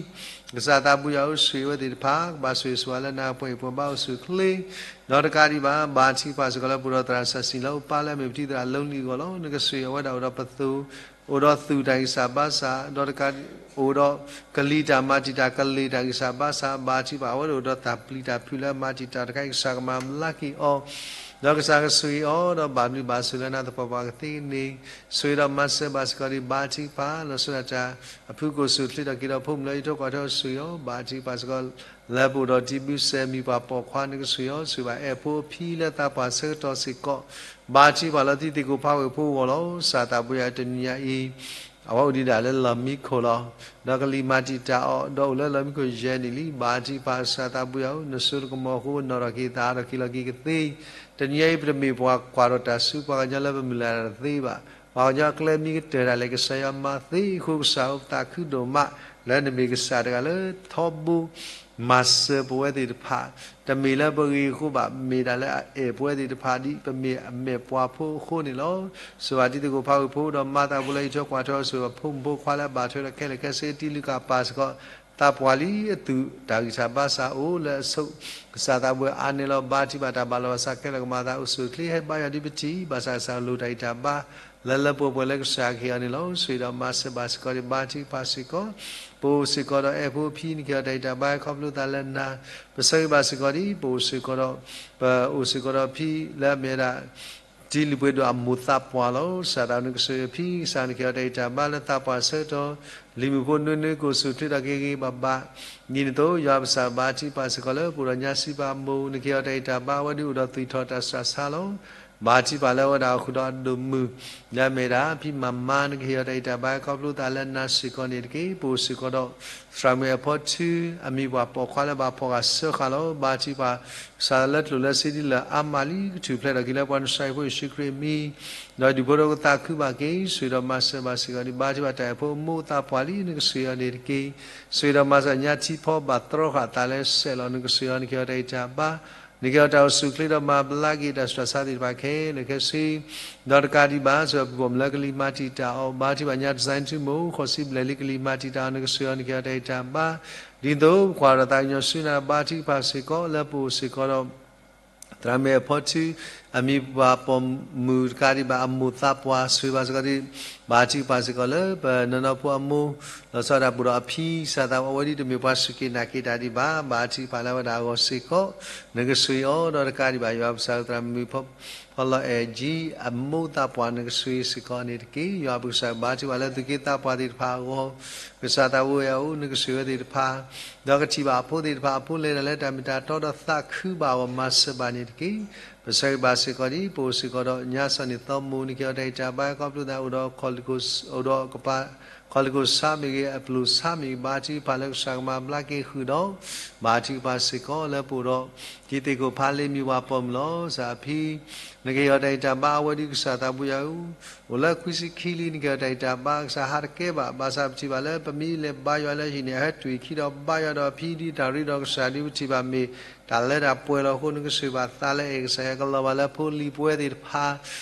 ကစၢ်သးဘိယွၤဧၢ ဆိၣ်ဂ့ၤအဝဲသ့ၣ်တဖၣ် ကဘၣ်ဆိၣ်ဂ့ၤဆိၣ်ဝါလၢနၤ ပှဲၤအံၤပှဲၤဘါအိၣ်ဆူၣ်အိၣ်ချ့ ဒီးတကးဒံးဘၣ် ဘါထုကဖၣ်စ့ၢ်ကီးလၢပအိၣ်ဒီးသရၣ်စီဆှံလၢအိၣ်ပၢ်လၢအမ့ၢ်ပတံၤသရၣ်လိလံအဂီၢ်လီၤ. နကဆိၣ်ဂ့ၤအဝဲဒၣ်အိၣ်ဒီးပသိၣ် အိၣ်ဒီးသူၣ်တၢ်ဂံၢ်စၢ်ဘါစၢ် ဒီးတကး အိၣ်ဒီးကလံၤတၢ်မၤတံာ်တာ် ကလ့ၢ်တၢ်ဂံၢ်စၢ်ဘါစၢ် ဘါထုကဖၣ် အဝဲဒၣ်အိၣ်ဒီးတၢ်ပျံၤတၢ်ဖုးလၢအမၤတံာ်တာ်တခါအံၤ ကစၢ်ကမၤဘျါက့ၤအီၤ ဒီးကစၢ်ကဆိၣ်ဂ့ၤအီၤ ဒီးဘၣ်ဘျုးဘၣ်ဆိၣ်လၢနၤသပှၢ်ပှၢ်ကသ့န့ၣ် ဆိၣ်ဂ့ၤဒီးမၤစၢၤဘၣ်စ့ၢ်ကီးဒ်ဘါထုကဖၣ် လီၤဆီဒၣ်တၢ် အဖုကိၣ်ဆူၣ်အိၣ်ချ့ထီၣ်က့ၤဒီးဖိမုၣ်လၢအံးထွဲကွၢ်ထွဲ ဆိၣ်ဂ့ၤအီၤ ဘါထုကဖၣ်စ့ၢ်ကီး လၢပအိၣ်ဒီးတံၤဘျုးစဲးမံၤပှၤပိာ်ခွါ နကဆိၣ်ဂ့ၤအီၤ ဆိၣ်ဂ့ၤဘၣ်အဲၣ်ဖိအဖံလၢသးပှၢ်ဆၢကတီၢ်စ့ၢ်ကီး ဘါထုကဖၣ်လၢသုသ့ၣ်ကိးဖးဝ့ၢ်ဖိအဂီၢ်လီၤ. ကစၢ်သးဘိယွၤတနံၤညါအံၤ အဝဲအိၣ်ဒံးဒၣ်လၢလီၢ်မံခိၣ်လီၤ. ဒီးကလံၤမၤတံာ်တာ်အီၤ ဒီးအိၣ်လၢလီၢ်မံခိၣ်ယဲၢ်နံၣ်လံ. ဘါထုကဖၣ်ကစၢ်သးဘိယွၤဧၢ နစိတကမီၤအဃိ နီၣ်ထီၣ်က့ၤသးဒီးက့ၤလီၤက့ၤကသ့ တနံၤညါအံၤ ပတမ့ၢ်ပှၤကွၢ်ဒီးတၢ်ဆူပှၤကညီလၢပမုၢ်လၢ်တၢ်တသ့ဘၣ်. ပှၤကညီအကျဲမံကတၢၢ်ဒၣ်လဲာ် ကစၢ်ယွၤမၤသ့အဃိ ကစၢ်ဧၢ ပသးခုဒိၣ်မး လၢနမ့ၢ်ကစၢ်တဂၤလၢထီဘိ မၤစၢၤပဝဲသ့ၣ်တဖၣ် တမ့ၢ်လၢပဂ့ၤအဃိဘၣ်, မ့ၢ်ဒၣ်လၢအအဲၣ်ပဝဲသ့ၣ်တဖၣ်ဒ်ပမ့ၢ်အမဲာ်ပှၤဖိအဃိန့ၣ်လီၤ. ဆိၣ်ဂ့ၤဘၣ်တံၤသကိးဖးဝ့ၢ်ဖိ ဒီးမၤသးပူၤလၢအံးထွဲကွၢ်ထွဲအီၤ ဆိၣ်ဂ့ၤဘၣ်ဖိမုၣ်ဖိခွါလၢအဘၣ်ထွဲဒီးခဲလၢာ်ခဲဆ့ တံၤလုၢ်ကၣ်ပၢ်စ့ၢ်ကီး သးပှၢ်လံအသူၣ်တၢ်ဂံၢ်စၢ်ဘါစၢ်အိၣ်လၢအဆိး ကစၢ်သးဘိယွၤအါန့ၢ်လီၤ. ဘါထုကဖၣ်တၢ်ဘၣ်လီၤဘၣ်စးခဲလၢာ် ကမၤသးအိၣ်ဆူၣ်အိၣ်ချ့ ဟဲဘါယွၤဒ်ပထံၣ် ဘၣ်ဆၣ်ကစၢ်လိၣ်တၢ်ဂံၢ်တၢ်ဘါ လၢလၢပှဲၤပှဲၤလၢကစၢ်ကဟ့ၣ်အီၤန့ၣ်လီၤ. ဆိၣ်ဂ့ၤဒီးမၤစၢၤဘၣ်စ့ၢ်ကီးဒ်ဘါထုကဖၣ်စ့ၢ်ကီး ပအိၣ်စ့ၢ်ကီးဒီးအဲၣ်ဖိအဖံ နကဟ့ၣ်အီၤတၢ်ဂံၢ်တၢ်ဘါ ခီဖျိသးလၢနၤ ပဆိၣ်ဂ့ၤဘၣ်စ့ၢ်ကီးဒ် ပအိၣ်စ့ၢ်ကီးဒီး ပအိၣ်စ့ၢ်ကီးဒီးဖံလၢအမ့ၢ်ဝဲဒၣ် တံၤလုၢ်ပှ့ၤဒိၣ်အမိၢ်သးပှၢ်လီၤ. ကစၢ်သးနကဆိၣ်ဂ့ၤအဖံ ကစၢ်နကဟ့ၣ်အီၤတၢ်ဂံၢ်တၢ်ဘါလၢသးပှၢ်ဆၢကတီၢ် လံၤမုၣ်ဖိနွံနွံ ကိၣ်ဆူၣ်အိၣ်ချ့ထီၣ်က့ၤဂ့ၤဂ့ၤဘၣ်ဘၣ် ဒ်န့ၣ်အသိး ယွၤပကစၢ်ဘါထုကဖၣ်စ့ၢ်ကီးလၢ ပအိၣ်ဒီးညါစံးပာ်အမိၢ် နကဟ့ၣ်အီၤတၢ်ဂံၢ်တၢ်ဘါ အဝဲဒ်အိၣ်ဒီးသူၣ်ထီၣ်တၢ်ဆူးတၢ်ဆါလီၤ. ဘါထုကဖၣ်လၢအဝဲဒၣ်အဃုာ်ဒီးအဒိၣ်မုၢ် လၢအမ့ၢ်ဒၣ်ဖံမၤမါ နကဟ့ၣ်အီၤတၢ်ဂံၢ်တၢ်ဘါ ခီဖျိသးလၢနၤစ့ၢ်ကီးန့ၣ်တက့ၢ်. ပအိၣ်စ့ၢ်ကီးဒီး သရၣ်မုၣ်အဲၣ်ဖီထု အမံၤပှၢ်ပိာ်ခွါလၢဘၣ်ဖီၣ်ဃာ်စၢဃာ်လီၤ. ဘါထုကဖၣ် ကစၢ်လၢကျိၣ်လၢစ့ဒ်လၢအါမးလံ ကထူၣ်ဖျဲးထီၣ်က့ၤလၢပှၤနစၤယံးဖိယ့ၣ်ၡူးခရံာ်အမံၤ ဒီးဒုးဖိဒီးကသးခုဘၣ်က့ၤ ဆိၣ်ဂ့ၤဒီးမၤစၢၤဘၣ်စ့ၢ်ကီးဒ် ဘါထုကဖၣ်တၢ်အဲၣ်ဖိအမိၢ်သးပှၢ်လံ နကဆိၣ်ဂ့ၤအီၤန့ၣ်တက့ၢ်. ဆိၣ်ဂ့ၤဒီးမၤစၢၤညါထံဖီဘၣ်တြီဃာ်သးလၢဆဲးလီၤ နကဆိၣ်ဂ့ၤအီၤ နကဟ့ၣ်အီၤတၢ်ဂံၢ်တၢ်ဘါ နကဟ့ၣ်အီၤတၢ်အိၣ်ဆူၣ်အိၣ်ချ့ဒီးမၤဘျါက့ၤတၢ်ဆူးတၢ်ဆါသ့ၣ်တဖၣ်ခဲလၢာ်ခဲဆ့ ဒီးတကးဒံးဘၣ် ဆိၣ်ဂ့ၤပှၤမုၣ်လၢကလံၤမၤတံာ်တာ်အီၤ ဘါထုကဖၣ်ညါတစဲထူမိၢ် ဃိးဆံဘျဲၣ်လံ ကလံၤမၤတံာ်တာ်အီၤ နကဆိၣ်ဂ့ၤအီၤ နကဟ့ၣ်အီၤတၢ်ဂံၢ်တၢ်ဘါ ဒ်သိးပကွၢ်ဒီးသးကညီၤဆူနၤ ဘါထုကဖၣ်စ့ၢ်ကီး လၢပအိၣ်စ့ၢ်ကီးဒီး သရၣ်မုၣ်အဲၣ်ဖီထု အမံၤပှၢ်ပိာ်မုၣ်တကးဒံးဘၣ် အမိၢ်သးပှၢ် ဆိၣ်ဂ့ၤဘၣ်စ့ၢ်ကီးဒ် ဘါထုကဖၣ်စ့ၢ်ကီးလၢပနီၢ်နီၢ်ဖိအမိၢ် လီၤဆီဒၣ်တၢ်ပူၤဒီးအဖံ ကစၢ်သးဘိယွၤ အဝဲဒ်တမ့ၢ်ပှၤစူၢ်က့ၤနာ်က့ၤတၢ်ဒံးဘၣ် ဘါထုကဖၣ်လၢအဝဲဒၣ်အဂီၢ်စ့ၢ်ကီး နကဆိၣ်ဂ့ၤအီၤ ဒီးတကးဒံးဘၣ် ယွၤပကစၢ်သရၣ်မုၣ်ဖီလီၤအဲၣ်ကၠံ အမိၢ်သးပှၢ် နကဆိၣ်ဂ့ၤစ့ၢ်ကီးန့ၣ်တက့ၢ်. ယွၤပကစၢ်ဘါထုကဖၣ်လၢသူၣ်က့သးပှၢ်သ့ၣ်တဖၣ်အဂီၢ် ကစၢ်သးဘိယွၤဧၢ နကဆိၣ်ဂ့ၤဝဲသ့ၣ်တဖၣ် ဒီးကထံၣ်ဘၣ်အဖိသ့ၣ်တဖၣ် အဖိလဲၤတၢ်လၢတၢ်မ့ၢ်တၢ်တီဒီးသးခုဘၣ်အဂီၢ် မၤစၢၤဘၣ်န့ၣ်တက့ၢ်. ပဆၢဂ့ၤဘၣ်စ့ၢ်ကီးဒ်ပအိၣ်စ့ၢ်ကီးဒီးညါစီၤန့ၣ်သီမိၢ် နက့ၤအီၤတၢ်အံၣ်တၢ်ဘါ ခီဖျိသးအိၣ်ဒီး အိၣ်ဒီးကပၤ ခီၣ်လ့ၢ်ခိၣ်ဆါမ့ၢ်ဂ့ၤ အပျိၢ်ဆါမ့ၢ်ဂ့ၤ ဘါထုကဖၣ်လၢကစၢ်ကမၤဘျါက့ၤဃုာ်ဒီး ဘါထုကဖၣ်စ့ၢ်ကီးလၢပအိၣ်ဒီး တံၤသကိးဖးလ့မ့ၢ်ပှၤပိာ်မုၣ်လီၤ. ကစၢ်အဖံ နက့ၤအီၤတၢ်အံၣ်တၢ်ဘါအဝဲဒ်ကစၢ်သးဘိယွၤဧၢ, အိၣ်လၢခွံဆံခံလံ နက့ၤအီၤတၢ်အံၣ်တၢ်ဘါ ကစၢ်ဟးတကဲဘၣ် ဘၣ်ဆၣ်ပထံၣ်ဘၣ်လၢပမ့ၢ်လဲၤဘါယွၤလၢဟံၣ်န့ၣ် အဟဲတွံၢ်ခံဒီးဘါယွၤဒီးအဖံဒ်တၢ်ရ့ဒီးကစၢ်ဒ်ပထံၣ်ဘၣ်မ့ၢ် တၢ်လၢတၢ်ပှဲၤလီၤအဃိ နကဆိၣ်ဘၣ်သးလၢအဲၣ်ကစၢ်ယွၤကလီၤဘၣ်လၢဖိလံၤပဝဲသ့ၣ်တဖၣ်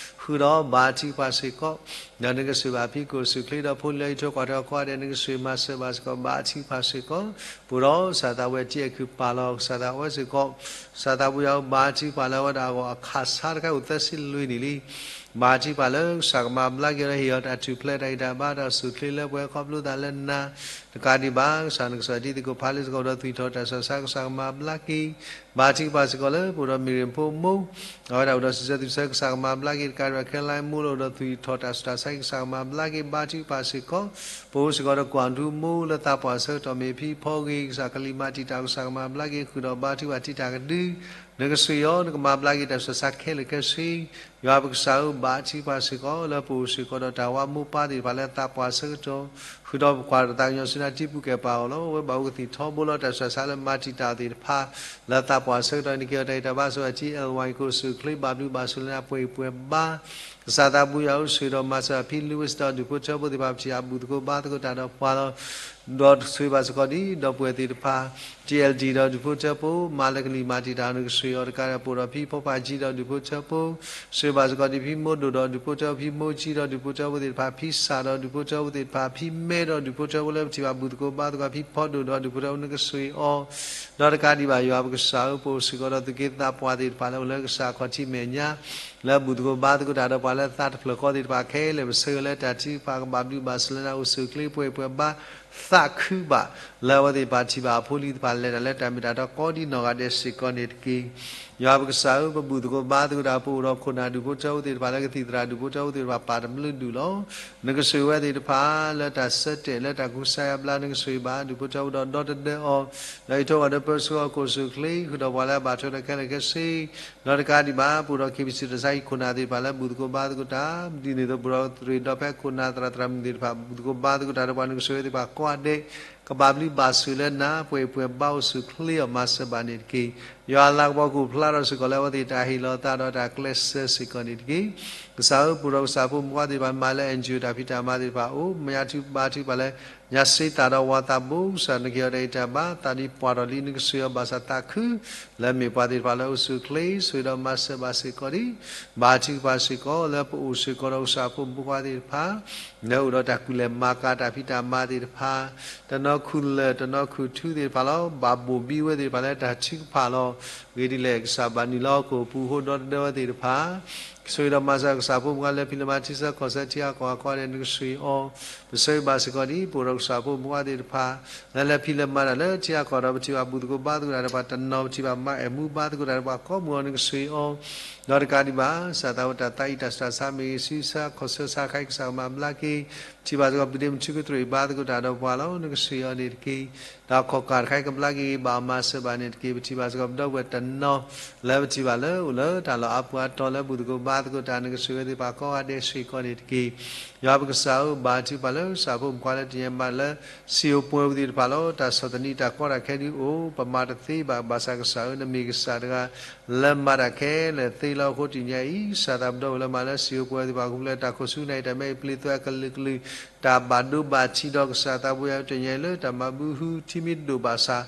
ဃုာ်ဒီးဘါထုကဖၣ်စ့ၢ်ကီး ဒီးနကဆိၣ်ဘၣ်ဖံကအိၣ်ဆူၣ်ချ့ဒီးဖိလံၤအံးထွဲကွၢ်ထွဲအကိးဂၤဒဲး နကဆိၣ်မၤစၢၤဘၣ်စ့ၢ်ကီး ဘါထုကဖၣ်စ့ၢ်ကီး ပအိၣ်ဒီးကစၢ်သးဝဲတံၤအဲၣ်ခုၣ်ပာ်လီၤ ကစၢ်သးဝဲစ့ၢ်ကီး ကစၢ်သးဘိယွၤဧၢ ဘါထုကဖၣ်လၢအဝဲဒၣ်အဂီၢ်အခၣ်ဆါတခါအိၣ်သၢဆံလွံၢ်နံၣ်လံ ဘါထုကဖၣ်လၢကစၢ်ကမၤဘျါက့ၤဒီး ဟ့ၣ်အီၤတၢ်ထူၣ်ဖျဲးတၢ်ဂံၢ်တၢ်ဘါတၢ်အိၣ်ဆူၣ်ချ့လၢပှဲၤခီဖျိသးလၢနၤ တကးဒံးဘၣ် ကစၢ်နကစၢ်တံၤသကိးဖးလ့စ့ၢ်ကီးဒီးသွံၣ်ထီၣ်တၢ်ဆူးတၢ်ဆါ ကစၢ်ကမၤဘျါက့ၤ ဘါထုကဖၣ်စ့ၢ်ကီးလၢပအိၣ်ဒီးမ့ၢ်ရ့ၣ်ဖိမိၢ် အဝဲဒၣ်အိၣ်ဒီးစံးဆၢသုးဆၢ ကစၢ်ကမၤဘျါက့ၤ တကးဒံးဘၣ် ခဲလၢာ်မိၢ်လၢအိၣ်ဒီးသွံၣ်ထီၣ်တၢ်ဆူးတၢ်ဆါ ကစၢ်ကမၤဘျါက့ၤ ဘါထုကဖၣ်စ့ၢ်ကီး ပအိၣ်စ့ၢ်ကီးဒီးကွၢ်ထူမိၢ်လၢသးပှၢ်ဆၢကတီၢ် မ့ၢ်ဖံဖီဂ့ၤ ကစၢ်ကလံၤမၤတံာ်တာ် ကစၢ်ကမၤဘျါက့ၤဃုာ်ဒီးဘါထုကဖၣ်တံာ်တာ်ကဒု နကဆိၣ်အီၤ နကမၤဘျါက့ၤတၢ်ဆူးတၢ်ဆါခဲလၢာ်ခဲဆ့ ယွၤပကစၢ်ဧၢ ဘါထုကဖၣ်စ့ၢ်ကီး လၢပအိၣ်စ့ၢ်ကီးဒီးတၢ်ဝါမိၢ်ပၢ်သ့ၣ်တဖၣ်လၢသးပှၢ်ဆၢကတီၢ် ဃုာ်ဒီးပကွၢ်တၢ်သးကညီၤဆူနၤ တံၤပူၤကဲပာ်အီၤလီၤ. အဝဲဘၣ်အိၣ်ကသံၣ်ထီဘိလီၤ တၢ်ဆူးတၢ်ဆါလၢမၤတံာ်တာ်အီၤသ့ၣ်တဖၣ် လၢသးပှၢ်ဆၢကတီၢ် နက့ၤအီၤတၢ်အံၣ်တၢ်ဘါ ဆိၣ်ဂ့ၤ ထံအဲလ်ဝါအံၤ ကအိၣ်ဆူၣ်ချ့ ဘၣ်ဘျုးဘၣ်ဆိၣ်လၢနၤ ပှဲၤအံၤပှဲၤဘါ ကစၢ်သးဘိယွၤဧၢ ဆိၣ်ဂ့ၤဒီးမၤစၢၤဖံ Louis ဒီးဒူၣ်ဖိထၢဖိသ့ၣ်တဖၣ် ပထံၣ်အဘူၣ်သကိးဘါသကိးတၢ်ဒီးပှၤလီၤ. ဒီးဆိၣ်ဂ့ၤဘၣ်စ့ၢ်ကီးဒ် ဒီပုၢ်ဝဲၢ်သ့ၣ်တဖၣ် TLD ဒီးဒူၣ်ဖိထၢဖိ မၤလၢကလံၤမၤတံာ်တာ် နကဆိၣ်ဂ့ၤအီၤတကးဒီး ပအိၣ်ဒီးဖံဖိဖးကၠံဒီးဒူၣ်ဖိထၢဖိ ဆိၣ်ဂ့ၤဘၣ်စ့ၢ်ကီးဒ်ဖံမိၢ်ဒိၣ်ဒီးဒူၣ်ဖိထၢဖိ ဖံမိၢ်ကၠံဒီးဒူၣ်ဖိထၢဖိသ့ၣ်တဖၣ် ဖံစၢ်ဒီးဒူၣ်ဖိထၢဖိသ့ၣ်တဖၣ် ဖံမဲဒီးဒူၣ်ဖိထၢဖိလၢပထံၣ်ဘၣ်ဘူၣ်သကိးဘါသကိး ဖံဖီဒိၣ်ဒီးဒူၣ်ဖိထၢဖိ နကဆိၣ်ဂ့ၤအီၤ ဒီးတကးဒံးဘၣ် ယွၤပကစၢ်ဧၢ ပအိၣ်စ့ၢ်ကီးဒီးသုးက့သးပှၢ်သ့ၣ်တဖၣ်လၢအိၣ်လၢကစၢ်ခီၣ်ထံးမဲာ်ညါ လၢဘူၣ်သကိးဘါသကိးတၢ်ဒီးပှၤလၢသးတဖျၢၣ်ဃီသ့ၣ်တဖၣ်ခဲလၢာ် ပဆၢဂ့ၤလၢတၢ်ထုကဖၣ်ကဘၣ်ဘျုးဘၣ်ဆိၣ်လၢနၤ အိၣ်ဆူၣ်ချ့ ပှဲၤအံၤပှဲၤဘါ သးခုဘၣ် လၢအဝဲသ့ၣ်တဖၣ်ထံၣ်ဘၣ်အဖိလံၤသ့ၣ်တဖၣ်လဲၤတၢ်လၢတၢ်မ့ၢ်တၢ်တီကိးဒ်နီၢ်ဂၤဒဲးစ့ၢ်ကီးန့ၣ်တက့ၢ်. ယွၤပကစၢ်ဧၢ ပဘူၣ်သကိးဘါသကိးတၢ် ပအိၣ်ဒီးခိၣ်နၢ်ဒူၣ်ဖိထၢဖိသ့ၣ်တဖၣ်လၢကသံၣ်သရၣ်ဒူၣ်ဖိထၢဖိသ့ၣ်တဖၣ် ပာ်တဘျုးဒူၣ်လီၤ. နကဆိၣ်ဂ့ၤဝဲသ့ၣ်တဖၣ် လၢတၢ်ဆၢတဲာ်လၢတၢ်ကူစါယါဘျါ နကဆိၣ်ဂ့ၤဘၣ် ဒူၣ်ဖိထၢဖိဒီးဒီတဒၢအီၤ ဒီးအံးထွဲကွၢ်ထွဲပၢဆှၢအီၤ ကအိၣ်ဆူၣ်ချ့ ဃုာ်ဒီးပှၤလၢအဘၣ်ထွဲဒီးခဲလၢာ်ခဲဆ့ ဒီးတကးဒံးဘၣ် ပအိၣ်ဒီး KBC တၢ်ဆါဟံၣ်ခိၣ်နၢ်သ့ၣ်တဖၣ်လၢဘူၣ်သကိးဘါသကိးတၢ် ဒ်န့ၣ်အသိး ပအိၣ်ဒီးသရ့ၣ်ဒီဖဲခိၣ်နၢ်သရၣ်သရၣ်မုၣ်သ့ၣ်တဖၣ် ဘူၣ်သကိးဘါသကိးတၢ်ဒီးပှၤ နကဆိၣ်ဂ့ၤသ့ၣ်တဖၣ်ကိးဂၤဒဲး ကဘၣ်ဘျုးဘၣ်ဆိၣ်လၢနၤ ပှဲၤအံၤပှဲၤဘါ အိၣ်ဆူၣ်ချ့အီၤ မၤစၢၤဘၣ်န့ၣ်တက့ၢ်. ယွၤအလၤကပီၤကအိၣ်ဖျါထီၣ်စ့ၢ်ကီးလၢအဝဲသ့ၣ်တၢ်ဟ့ၣ်လီၤသးဒီးတၢ်ကျဲးစၢးစ့ၢ်ကီးန့ၣ်တက့ၢ်. ကစၢ်ဧၢ ပအိၣ်ဒီးကစၢ်ဖိမုၣ်ဖိသ့ၣ်တဖၣ် မၤလၢ NGO တၢ်ဖံးတၢ်မၤသ့ၣ်တဖၣ်အိၣ် မၤညါထုကဖၣ်ဘါထုကဖၣ်လၢ ညါစ့သးဒီးဝၤသးဘိ ကစၢ်နက့ၤအီၤတၢ်အံၣ်တၢ်ဘါ သးဒ်ပှၢ်ထီၣ်လံ နကဆိၣ်ဂ့ၤအီၤဘၣ်ဆၣ်သးခု လၢမ့ၢ်ပှၤသ့ၣ်တဖၣ်လၢအိၣ်ဆူၣ်ချ့ ဆိၣ်ဂ့ၤဒီးမၤစၢၤဘၣ်စ့ၢ်ကီးဒံး ဘါထုကဖၣ်စ့ၢ်ကီး လၢပအိၣ်စ့ၢ်ကီးဒီးကစၢ်ဖိမုၣ်ဖိခွါသ့ၣ်တဖၣ် လၢအိၣ်ဒီးတၢ်ကူၣ်လဲၤမၤကၤတၢ်ဖံးတၢ်မၤသ့ၣ်တဖၣ် တနီၤခူၣ်လၢာ်တနီၤခူၣ်ထူသ့ၣ်တဖၣ်လီၤ. ဘၣ်ဘိၣ်ဘံဝဲသ့ၣ်တဖၣ်လၢတၢ်ထုကဖၣ်လီၤ. ဂ့ၤဒ်လဲၣ် ကစၢ်ဘၣ်နုာ်လီၤဟီၣ်ခိၣ်ပူၤ ဟိဒီတဒၢဝဲသ့ၣ်တဖၣ် ဆိၣ်ဂ့ၤဒီးမၤစၢၤကစၢ်ဖိမုၣ်ဖိခွါလၢဖံးလၢမၤ ထံဆၢကီၢ်ဆၢ ထံဂၤကီၢ်ဂၤကိးဂၤဒဲး နကဆိၣ်ဂ့ၤအီၤ ပဆၢဂ့ၤဘၣ်စ့ၢ်ကီးဒ် ပအိၣ်ဒီးကစၢ်ဖိမုၣ်ဖိခွါသ့ၣ်တဖၣ် လၢလဲၤဖံးလဲၤမၤတၢ်လၢထံဂၤကီၢ်ဂၤဒီး ပထံၣ်ဘၣ်ဘူၣ်သကိးဘါသကိးတၢ်ဒီးပှၤတနီၤ ပထံၣ်ဘၣ်မၤအဲၣ်မူဘါသကိးတၢ်ဒီးပှၤကိးမုၢ်အီၤ နကဆိၣ်ဂ့ၤအီၤ ဒီးတကးဒံးဘၣ် ကစၢ်သးဝဲတၢ်သးအံၤတၢ်ဆူးတၢ်ဆါမ့ၢ်ဂ့ၤ ဆူးဆါခီၣ်ဆၢဆါခါအံၤ ကစၢ်ကမၤဘျါက့ၤ ပထံၣ်ဘၣ်စ့ၢ်ကီး ပဒ့မုၣ်ထူကတြူၢ်အံၤဘါသကိးတၢ်ဒီးပှၤလီၤ နကဆိၣ်ဂ့ၤအီၤန့ၣ်တက့ၢ်. ဒီးခီၣ်ကၢ်တခါအံၤကဘျါက့ၤဂ့ၤဘၣ်အီၤ မၤစၢၤဘၣ်န့ၣ်တက့ၢ်. ပထံၣ်ဘၣ်စ့ၢ်ကီး ပဒီပုၢ်ဝဲၢ်တနီၤ လၢပထံၣ်ဘၣ်လၢအိၣ်လၢတၢ်လီၢ်အါပူၤအါတီၤလၢဘူၣ်သကိးဘါသကိးတၢ် နကဆိၣ်ဂ့ၤသ့ၣ်တဖၣ်ကိးဂၤဒဲးစ့ၢ်ကီးန့ၣ်တက့ၢ်. ယွၤပကစၢ်ဧၢ ဘါထုကဖၣ်လၢကစၢ်ဖိမုၣ်ဖိခွါလၢတနံၤအံၤမၤတၢ်လၢ စံာ်ဧိၤပှဲၤဧိၤသ့ၣ်တဖၣ်လီၤ. တၢ်ဆီၣ်သနံးတၢ်ကီတၢ်ခဲဒုးအိၣ် ပမၤတသ့ဘၣ် ဘၣ်ဆၣ်ကစၢ်ဧၢ နမ့ၢ်ကစၢ်တဂၤ လၢမၤတၢ်ခဲလၢာ်သ့လီၤ. အဃိတနံၤအံၤ ကစၢ်သးပဒီဝဲလၢမၤလၢစံာ်ဧိၤပှဲၤဧိၤသ့ၣ်တဖၣ် ခီဖျိလၢတၢ်ခိၣ်ဆူနၢ်အံၤ တၢ်မဲအံၤပျ့ၤသွဲအကလုာ်ကလုာ် တၢ်ဘၣ်ဒိဘၣ်ထံးဒီးကစၢ်သးဘိယွၤတနံၤအံၤလၢတၢ်မၤဘုဟု ထံမ့ၢ်တဒိၣ်ဘၣ်ဆၣ်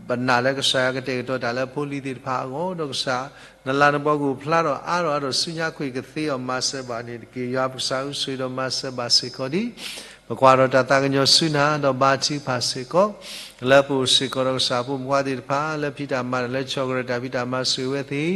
ပနာ်လၢကစၢ်ယွၤကတဲာ်ကတီၤတၢ်လၢဖိလံၤသ့ၣ်တဖၣ်အဂီၢ် ဒီးကစၢ် နလၤနပီကအိၣ်ဖျါထီၣ်အါထီၣ်အါထီၣ် ဆူညါကွံာ်ကသ့အီၤ မၤစၢၤဘၣ်န့ၣ်တက့ၢ်. ယွၤပကစၢ်ဧၢ ဆိၣ်ဂ့ၤဒီးမၤစၢၤဘၣ်စ့ၢ်ကီးဒ် ပကွၢ်ထီၣ်တၢ်သးကညီၤဆူနၤ ဒီးဘါထုကဖၣ်စ့ၢ်ကီး လၢပအိၣ်စ့ၢ်ကီးဒီးကစၢ်ဖိမုၣ်ဖိခွါသ့ၣ်တဖၣ် လၢဖံးတၢ်မၤတၢ်လၢ ကၠီၣ်ကရၢၣ် တၢ်ဖံးတၢ်မၤ ဆိၣ်ဂ့ၤဝဲသ့ၣ်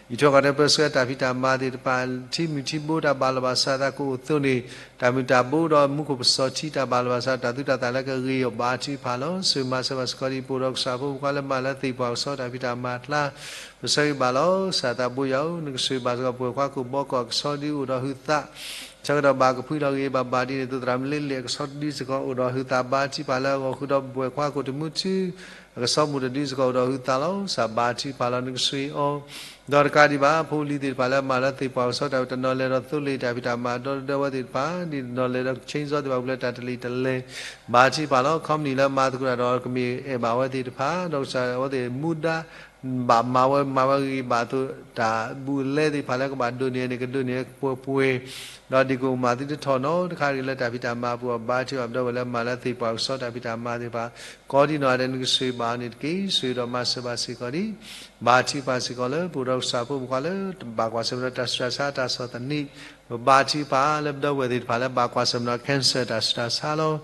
အံးထွဲကွၢ်ထွဲပၢဆှၢတၢ်ဖံးတၢ်မၤသ့ၣ်တဖၣ် ထံမုၢ်ထံဘိတၢ်ဘၣ်လီၤဘၣ်စးသးကအိၣ်အသိးန့ၣ် တၢ်မုၢ်တၢ်ဘိဒီးမူခိၣ်ပစီၤထံတၢ်ဘၣ်လီၤဘၣ်စး တၢ်သူၣ်တၢ်သၣ်လၢကဂ့ၤအီၤ ဘါထုကဖၣ်လီၤ. ဆိၣ်ဂ့ၤမၤစၢၤဘၣ်စ့ၢ်ကီးဒ် ပအိၣ်ဒီးကစၢ်ဖိမုၣ်ဖိခွါလၢမၤလၢသ့ၣ်ပှၢ်ကဆီတၢ်ဖံးတၢ်မၤအကျါ ပဆၢဂ့ၤဘၣ်လီၤ. ကစၢ်သးဘိယွၤဧၢ နကဆိၣ်ဂ့ၤဘၣ်စ့ၢ်ကီး ပဝဲၢ်ခွါကိၣ်ဘီကီၢ်ကဆီဒ်အိၣ်ဒီးဟုသး ဆၢကတီၢ်ဘၣ်ကဖုဒီးဂ့ၤဘၣ်ဘၣ်ဒ်န့ၣ်အသိး သရၣ်မုၣ်လ့လဲၣ်ကဆီတဒုစ့ၢ်ကီး အိၣ်ဒီးဟုသး ဘါထုကဖၣ်လၢအဂီၢ် ဃုာ်ဒီးပဝဲၢ်ခွါကိၣ်တမူထူ အကဆီမူးတဒုစ့ၢ်ကီးအိၣ်ဒီးဟုသးလီၤ. ကစၢ်ဘါထုကဖၣ်လီၤနကစၢ်အံၤအီၤ, ဒီးတကးဒံးဘၣ် ဖိလံၤသ့ၣ်တဖၣ်လၢအမၤလၢသ့ၣ်ပှၢ်ကဆီတၢ် တနီၤလဲၤဒီးသိလ့ၣ်တၢ်ဖံးတၢ်မၤဒီတဒၢဝဲသ့ၣ်တဖၣ်, ဒ်တနီၤလဲၤဒီး chainsaw သ့ၣ်တဖၣ်ပူၤလၢတၢ်တလံာ်တလဲၤ, ဘါထုကဖၣ်လီၤ. company လၢမၤသကိးတၢ်ဒီးကမ့ၢ်အဲၣ်ဘၣ်ဝဲသ့ၣ်တဖၣ်, ဒီးကစၢ်အဝဲသ့ၣ်မူဒါ ဘၣ်မၤဝဲမၤဝဲဂ့ၤဂ့ၤ ဘၣ်သိးတၢ်ဘူးလဲသ့ၣ်တဖၣ်လၢကဘၣ်ဒိးန့ၢ်န့ၣ် ကဒိးန့ၢ်ပှဲၤပှဲၤ, ဒီးဒ်ကိးမၤသုတထီၣ်နီတခါဂ့ၤလၢတၢ်ဖံးတၢ်မၤအပူၤအဘါထုကဖၣ် ပဒီပုၢ်ဝဲၢ်လၢမၤလၢသ့ၣ်ပှၢ်ကဆီတၢ်ဖံးတၢ်မၤသ့ၣ်တဖၣ်, ကိးဒံနီၢ်ဂၤဒဲးနကစၢ်ဘၣ်န့ၣ်တက့ၢ်. ဆိၣ်ဂ့ၤဒီးမၤစၢၤဘၣ်စ့ၢ်ကီးဒံး, ဘါထုကဖၣ်စ့ၢ်ကီးလၢပအိၣ်ဒီးကစၢ်ဖိမုၣ်ခွါလၢ ဘၣ်ကွၢ်ဆၢၣ်မဲာ်ဒီးတၢ်ဆူးတၢ်ဆါတၢ်ဆီၣ်သနံး, ပဘါထုကဖၣ်လၢပဒီပုၢ်ဝဲၢ်သ့ၣ်တဖၣ်လၢဘၣ်ကွၢ်ဆၢၣ်မဲာ်ဒီး cancer တၢ်ဆူးတၢ်ဆါလီၤ.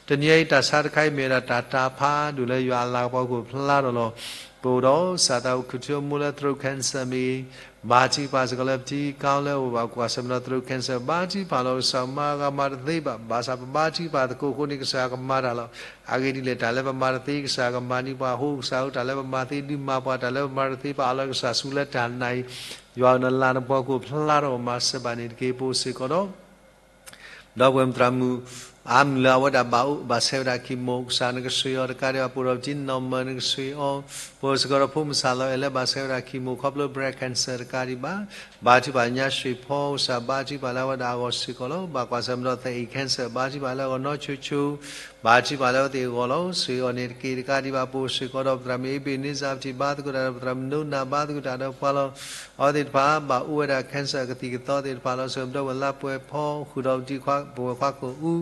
တနံၤအံၤတၢ်ဆါတခါအံၤမ့ၢ်ဝဲဒၣ်တၢ်တၤဖးဒိၣ်လၢယွၤအလၤကပီၤကအိၣ်ဖျါထီၣ်လီၤ. ပအိၣ်ဒီးစၢ်သးအိၣ်ခူၣ်ထံအမိၢ်လၢ throat cancer မ့ၢ်ဂ့ၤ, ဘါထုကဖၣ်စ့ၢ်ကီးလၢပထံကီၢ်လၢအအိၣ်ဘၣ်ကွၢ်ဆၢၣ်မဲာ်ဒီး throat cancer ဘါထုကဖၣ်လီၤ. ကစၢ်မၤဂ့ၤမၤတသ့ဘၣ်, ဘၣ်ဆၣ်ပဘါထုကဖၣ်သကိးအဃိန့ၣ် ကစၢ်ယွၤကမၤတၢ်လီၤ. အဂ့ၢ်ဒ်လဲၣ် တၢ်လၢပမၤတသ့ ကစၢ်ကမၤန့ၢ်ပှၤအဃိ ကစၢ်ဧၢ တၢ်လၢပမၤသ့ဒုးမၤပှၤ, တၢ်လၢပမၤတသ့ ပအးလီၤကစၢ်ဆူလၢတၢ်နာ်အံၤ, ယွၤဧၢ နလၤနပီၤကအိၣ်ဖျါထီၣ် မၤစၢၤဘၣ်န့ၣ်တက့ၢ်. ပအိၣ်စ့ၢ်ကီးဒီး ဒီပုၢ်ဝဲၢ်မုၣ်သရၣ်မုၣ် အါမုၢ်လၢအဝဲဒၣ်ဘၣ်ဆဲးဝဲဒၣ် chemo ကစၢ်နကစၢ်အံၤအီၤတကးဒံးဘၣ်, ပအိၣ်ဒီးပတံၤနီၢ်မၢၢ်နကစၢ်အံၤအီၤ, ပအိၣ်စ့ၢ်ကီးဒီးဖိမုၣ်စၢ်လီၤအဲၣ်လၢဘၣ်ဆဲးဝဲဒၣ် chemo ခီဖျိ breast cancer တကးဒံးဘၣ်, ဘါထုကဖၣ်ညါရွှ့ၣ်ဖီ ကစၢ်ဘါထုကဖၣ်လၢအဝဲဒၣ်အဂီၢ်စ့ၢ်ကီးလီၤ. ဘၣ်ကွၢ်ဆၢၣ်မဲာ်ဒီး သအ့ၣ် cancer ဘါထုကဖၣ်လၢအဂီၢ်နီၢ်ဆိဆိ ဘါထုကဖၣ်လၢအဝဲသ့ၣ်အဂီၢ်လီၤ. ဆိၣ်ဂ့ၤအီၤန့ၣ်တက့ၢ်. တကးဒံးဘၣ် ပအိၣ်စ့ၢ်ကီးဒီးပသရၣ်မုၣ်အ့ဘ့ၣ်န့စၢ် ပထံၣ်ဘါသကိးတၢ်ဒီး ပသရၣ်မုၣ်နိနၤ ဘါသကိးတၢ်ဒီးပှၤလီၤ. အဝဲသ့ၣ်တဖၣ်ဘၣ်အိၣ်ဝဲဒၣ် cancer အကသံၣ်ကသီသ့ၣ်တဖၣ်လီၤ. ဆိၣ်ဂ့ၤပဒီပုၢ်ဝဲၢ်လါပှဲၤဖီ ဃုာ်ဒီးပတံၤခွါပဝဲၢ်ခွါခိၣ်အူ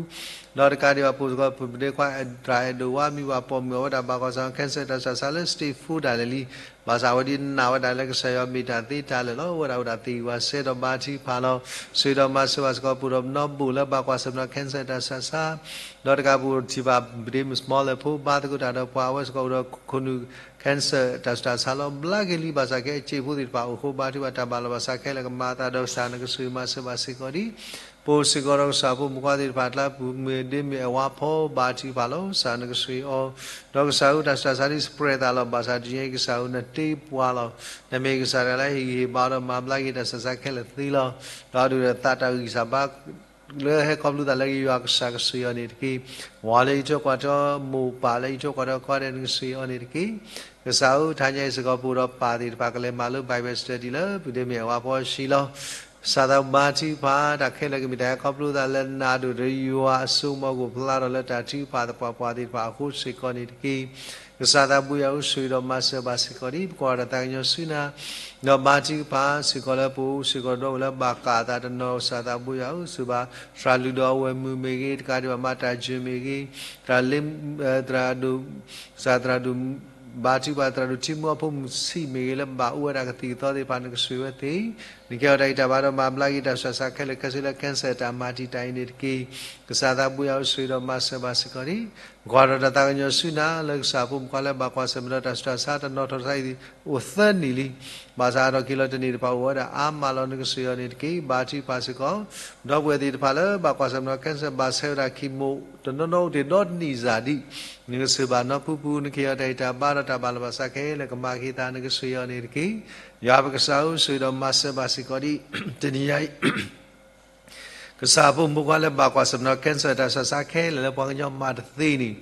ဒီးတကးဒံးဘၣ် ပအိၣ်စ့ၢ်ကီးပဒ့ခွါ သရၣ်အဲၣ်ဒိးဝါ မ့ၢ်ဘၣ်ပိာ်မုၣ်အဝဲဒၣ်ဘၣ်ကွၢ်ဆၢၣ်မဲာ် cancer တၢ်ဆူးတၢ်ဆါလၢ stage four ဒၣ်လဲာ်လံ. ဘၣ်ဆၣ်အဝဲဒၣ်နာ်ဝဲဒၣ်လၢကစၢ်ယွၤမ့ၢ်တၢ်သ့တၢ်လၢာ်လီၤ. အိၣ်ဝဲဒၣ်အိၣ်ဒၣ်သ့ဝဲစဲဒီးဘါထုကဖၣ်လီၤ. ဆိၣ်ဂ့ၤဒီးမၤစၢၤဘၣ်စ့ၢ်ကီး ပအိၣ်ဒီးပနီၢ်ဘိၣ်လၢဘၣ်ကွၢ်ဆၢၣ်မဲာ်ဒီး cancer တၢ်ဆူးတၢ်ဆါ ဒီးတကးပအိၣ်ထံၣ်ဘၣ် ပဒ့မုၣ် small လၢဖိ ဘါသကိးတၢ်ဒီးပှၤ အဝဲစ့ၢ်ကီးအိၣ်ဒီးခိၣ်နူာ် cancer တၢ်ဆူးတၢ်ဆါလီၤ. ဘျါက့ၤလံ ဘၣ်ဆၣ်ကဲအစ့ဖိသ့ၣ်တဖၣ်အိၣ်အဃိ ဘါထုကဖၣ်တၢ်ဘၣ်လီၤဘၣ်ဆါခဲလၢာ်ကမၤအသးဒီးကစၢ်နကစၢ်မၤစၢၤဘၣ်စ့ၢ်ကီးဒံး ပအိၣ်စ့ၢ်ကီးဒီးကစၢ်ဖိမုၣ်ခွါသ့ၣ်တဖၣ် ကျါပူၤမ့ၢ်ဒ့မ့ၢ်အဝါဖီ ဘါထုကဖၣ်လီၤ. ကစၢ်နကစၢ်အံၤအီၤ ဒီးကစၢ်ဧၢ တၢ်ဆူးတၢ်ဆါဒ် spread သးလီၤ. ဘၣ်ဆၣ်တနံၤအံၤ ကစၢ်ဧၢ နတ့ပှၤလီၤ. နမ့ၢ်ကစၢ်တဂၤလၢဟ့ၣ်ဂံၢ်ဟ့ၣ်ဘါဒီးမၤဘျါက့ၤတၢ်ဆူးတၢ်ဆါခဲလၢာ်သ့လီၤ. ဒီးအဒိၣ်ဒီးသးတၢ်ဂံၢ်စၢ်ဘါ လၢဟဲခီဖျိသးလၢယွၤကစၢ်ကစၢ်အံၤအီၤန့ၣ်တက့ၢ်. ဝၤလၢယထိကွၢ်ထီ မိၢ်ပၢ်လၢယထိကွၢ်ထီ ကိးဂၤဒဲးနကစၢ်အံၤအီၤန့ၣ်တက့ၢ်. ကစၢ်ဧၢ တဟါညါအံၤစ့ၢ်ကီး ပအိၣ်ဒီးပၢ်သ့ၣ်တဖၣ်ကလဲၤမၤလိ Bible study လၢ ပဒ့မ့ၢ်အဝါဖီအဆံးလီၤ. ကစၢ်သးဘါထုကဖၣ် တၢ်ခဲလၢာ်ကမ့ၢ်တၢ်ဟဲခီဖျိသးလၢနၤ အဒိၣ်ဒီးယွၤအစိကမီၤကအိၣ်ဖျါထီၣ်လၢတၢ်ထုကဖၣ်သပှၢ်ပှၢ်သ့ၣ်တဖၣ်အဃိစ့ၢ်ကီးန့ၣ်တက့ၢ်. ကစၢ်သးဘိယွၤဧၢ ဆိၣ်ဂ့ၤဒီးမၤစၢၤဘၣ်စ့ၢ်ကီးဒံး ပကွၢ်ဒီးတၢ်သးကညီၤဆူနၤ ဒီးဘါထုကဖၣ်စ့ၢ်ကီးလၢပအိၣ်စ့ၢ်ကီးဒီးဝဲလၢဘၣ်ကးအသးတနီၤ ကစၢ်သးဘိယွၤဧၢ ဆိၣ်ဂ့ၤဘၣ် သရၣ်လုၢ်ဒီးအဝဲၢ်မုၣ်မ့ၢ်ဂ့ၤ တကးဒံးဘၣ်မၤတၢ်ယၢၤမ့ၢ်ဂ့ၤ သရၣ်လ့ သရၣ်ဒိၣ် ကစၢ်သရၣ်ဒိၣ် ဘါထုကဖၣ်သရၣ်ဒိၣ်ထံမူအဖိမုၣ်ဆံးမ့ၢ်ဂ့ၤ လၢဘၣ်အိၣ်ဝဲဒၣ်ကသံၣ်ကသီသ့ၣ်တဖၣ် နကဆိၣ်ဂ့ၤဝဲသ့ၣ် နကဲထီၣ်တၢ်ဂံၢ်တၢ်ဘါဒီးမၤဘျါက့ၤတၢ်ဆူးတၢ်ဆါခဲလၢာ်ခဲဆ့လၢ cancer တၢ်မၤတံာ်တာ်အံၤန့ၣ်တက့ၢ်. ကစၢ်သးဘိယွၤဧၢ ဆိၣ်ဂ့ၤဒီးမၤစၢၤဘၣ်စ့ၢ်ကီးဒံး ကွၢ်ဒီးတၢ်သးကညီၤဆူနၤ လၢကစၢ်ဖိမုၣ်ခွါလၢဘၣ်ကွၢ်ဆၢၣ်မဲာ်ဒီးတၢ်ဆူးတၢ်ဆါတနီၤထီၣ်တခါအံၤ အိၣ်သၢနံၣ်လံ. ဘၣ်ဆၣ်အါထီၣ်က့ၤလီၤတန့ၢ်တဖၣ်အိၣ်ဝဲဒၣ်အါမးလီၤ. နကဆိၣ်ဂ့ၤအီၤန့ၣ်တက့ၢ်. ဘါထုကဖၣ်စ့ၢ်ကီး ဒီပုၢ်ဝဲၢ်သ့ၣ်တဖၣ်လၢဘၣ်ကွၢ်ဆၢၣ်မဲာ်ဒီး cancer ဘၣ်ဆဲးဝဲဒၣ် chemo တနီၤနီၤအိၣ်တ့ၢ်ဒီတနံၣ်စၢ်ဒံး နကစၢ်ဘၣ်နီၢ်ဖုဖု နကဟ့ၣ်အီၤတၢ်ဂံၢ်တၢ်ဘါဒီးတၢ်ဘၣ်လီၤဘၣ်ဆါခဲလၢာ်ကမၤက့ၤသး နကဆိၣ်ဂ့ၤအီၤန့ၣ်တက့ၢ်. ယွၤပကစၢ်ဧၢ ဆိၣ်ဂ့ၤဒီးမၤစၢၤဘၣ်စ့ၢ်ကီးဒံး တနံၤညါအံၤ ကစၢ်ဖိမုၣ်ဖိခွါလၢဘၣ်ကွၢ်ဆၢၣ်မဲာ်ဒီး cancer တၢ်ဆူးတၢ်ဆါခဲလၢာ်လၢပှၤကညီမၤတသ့န့ၣ်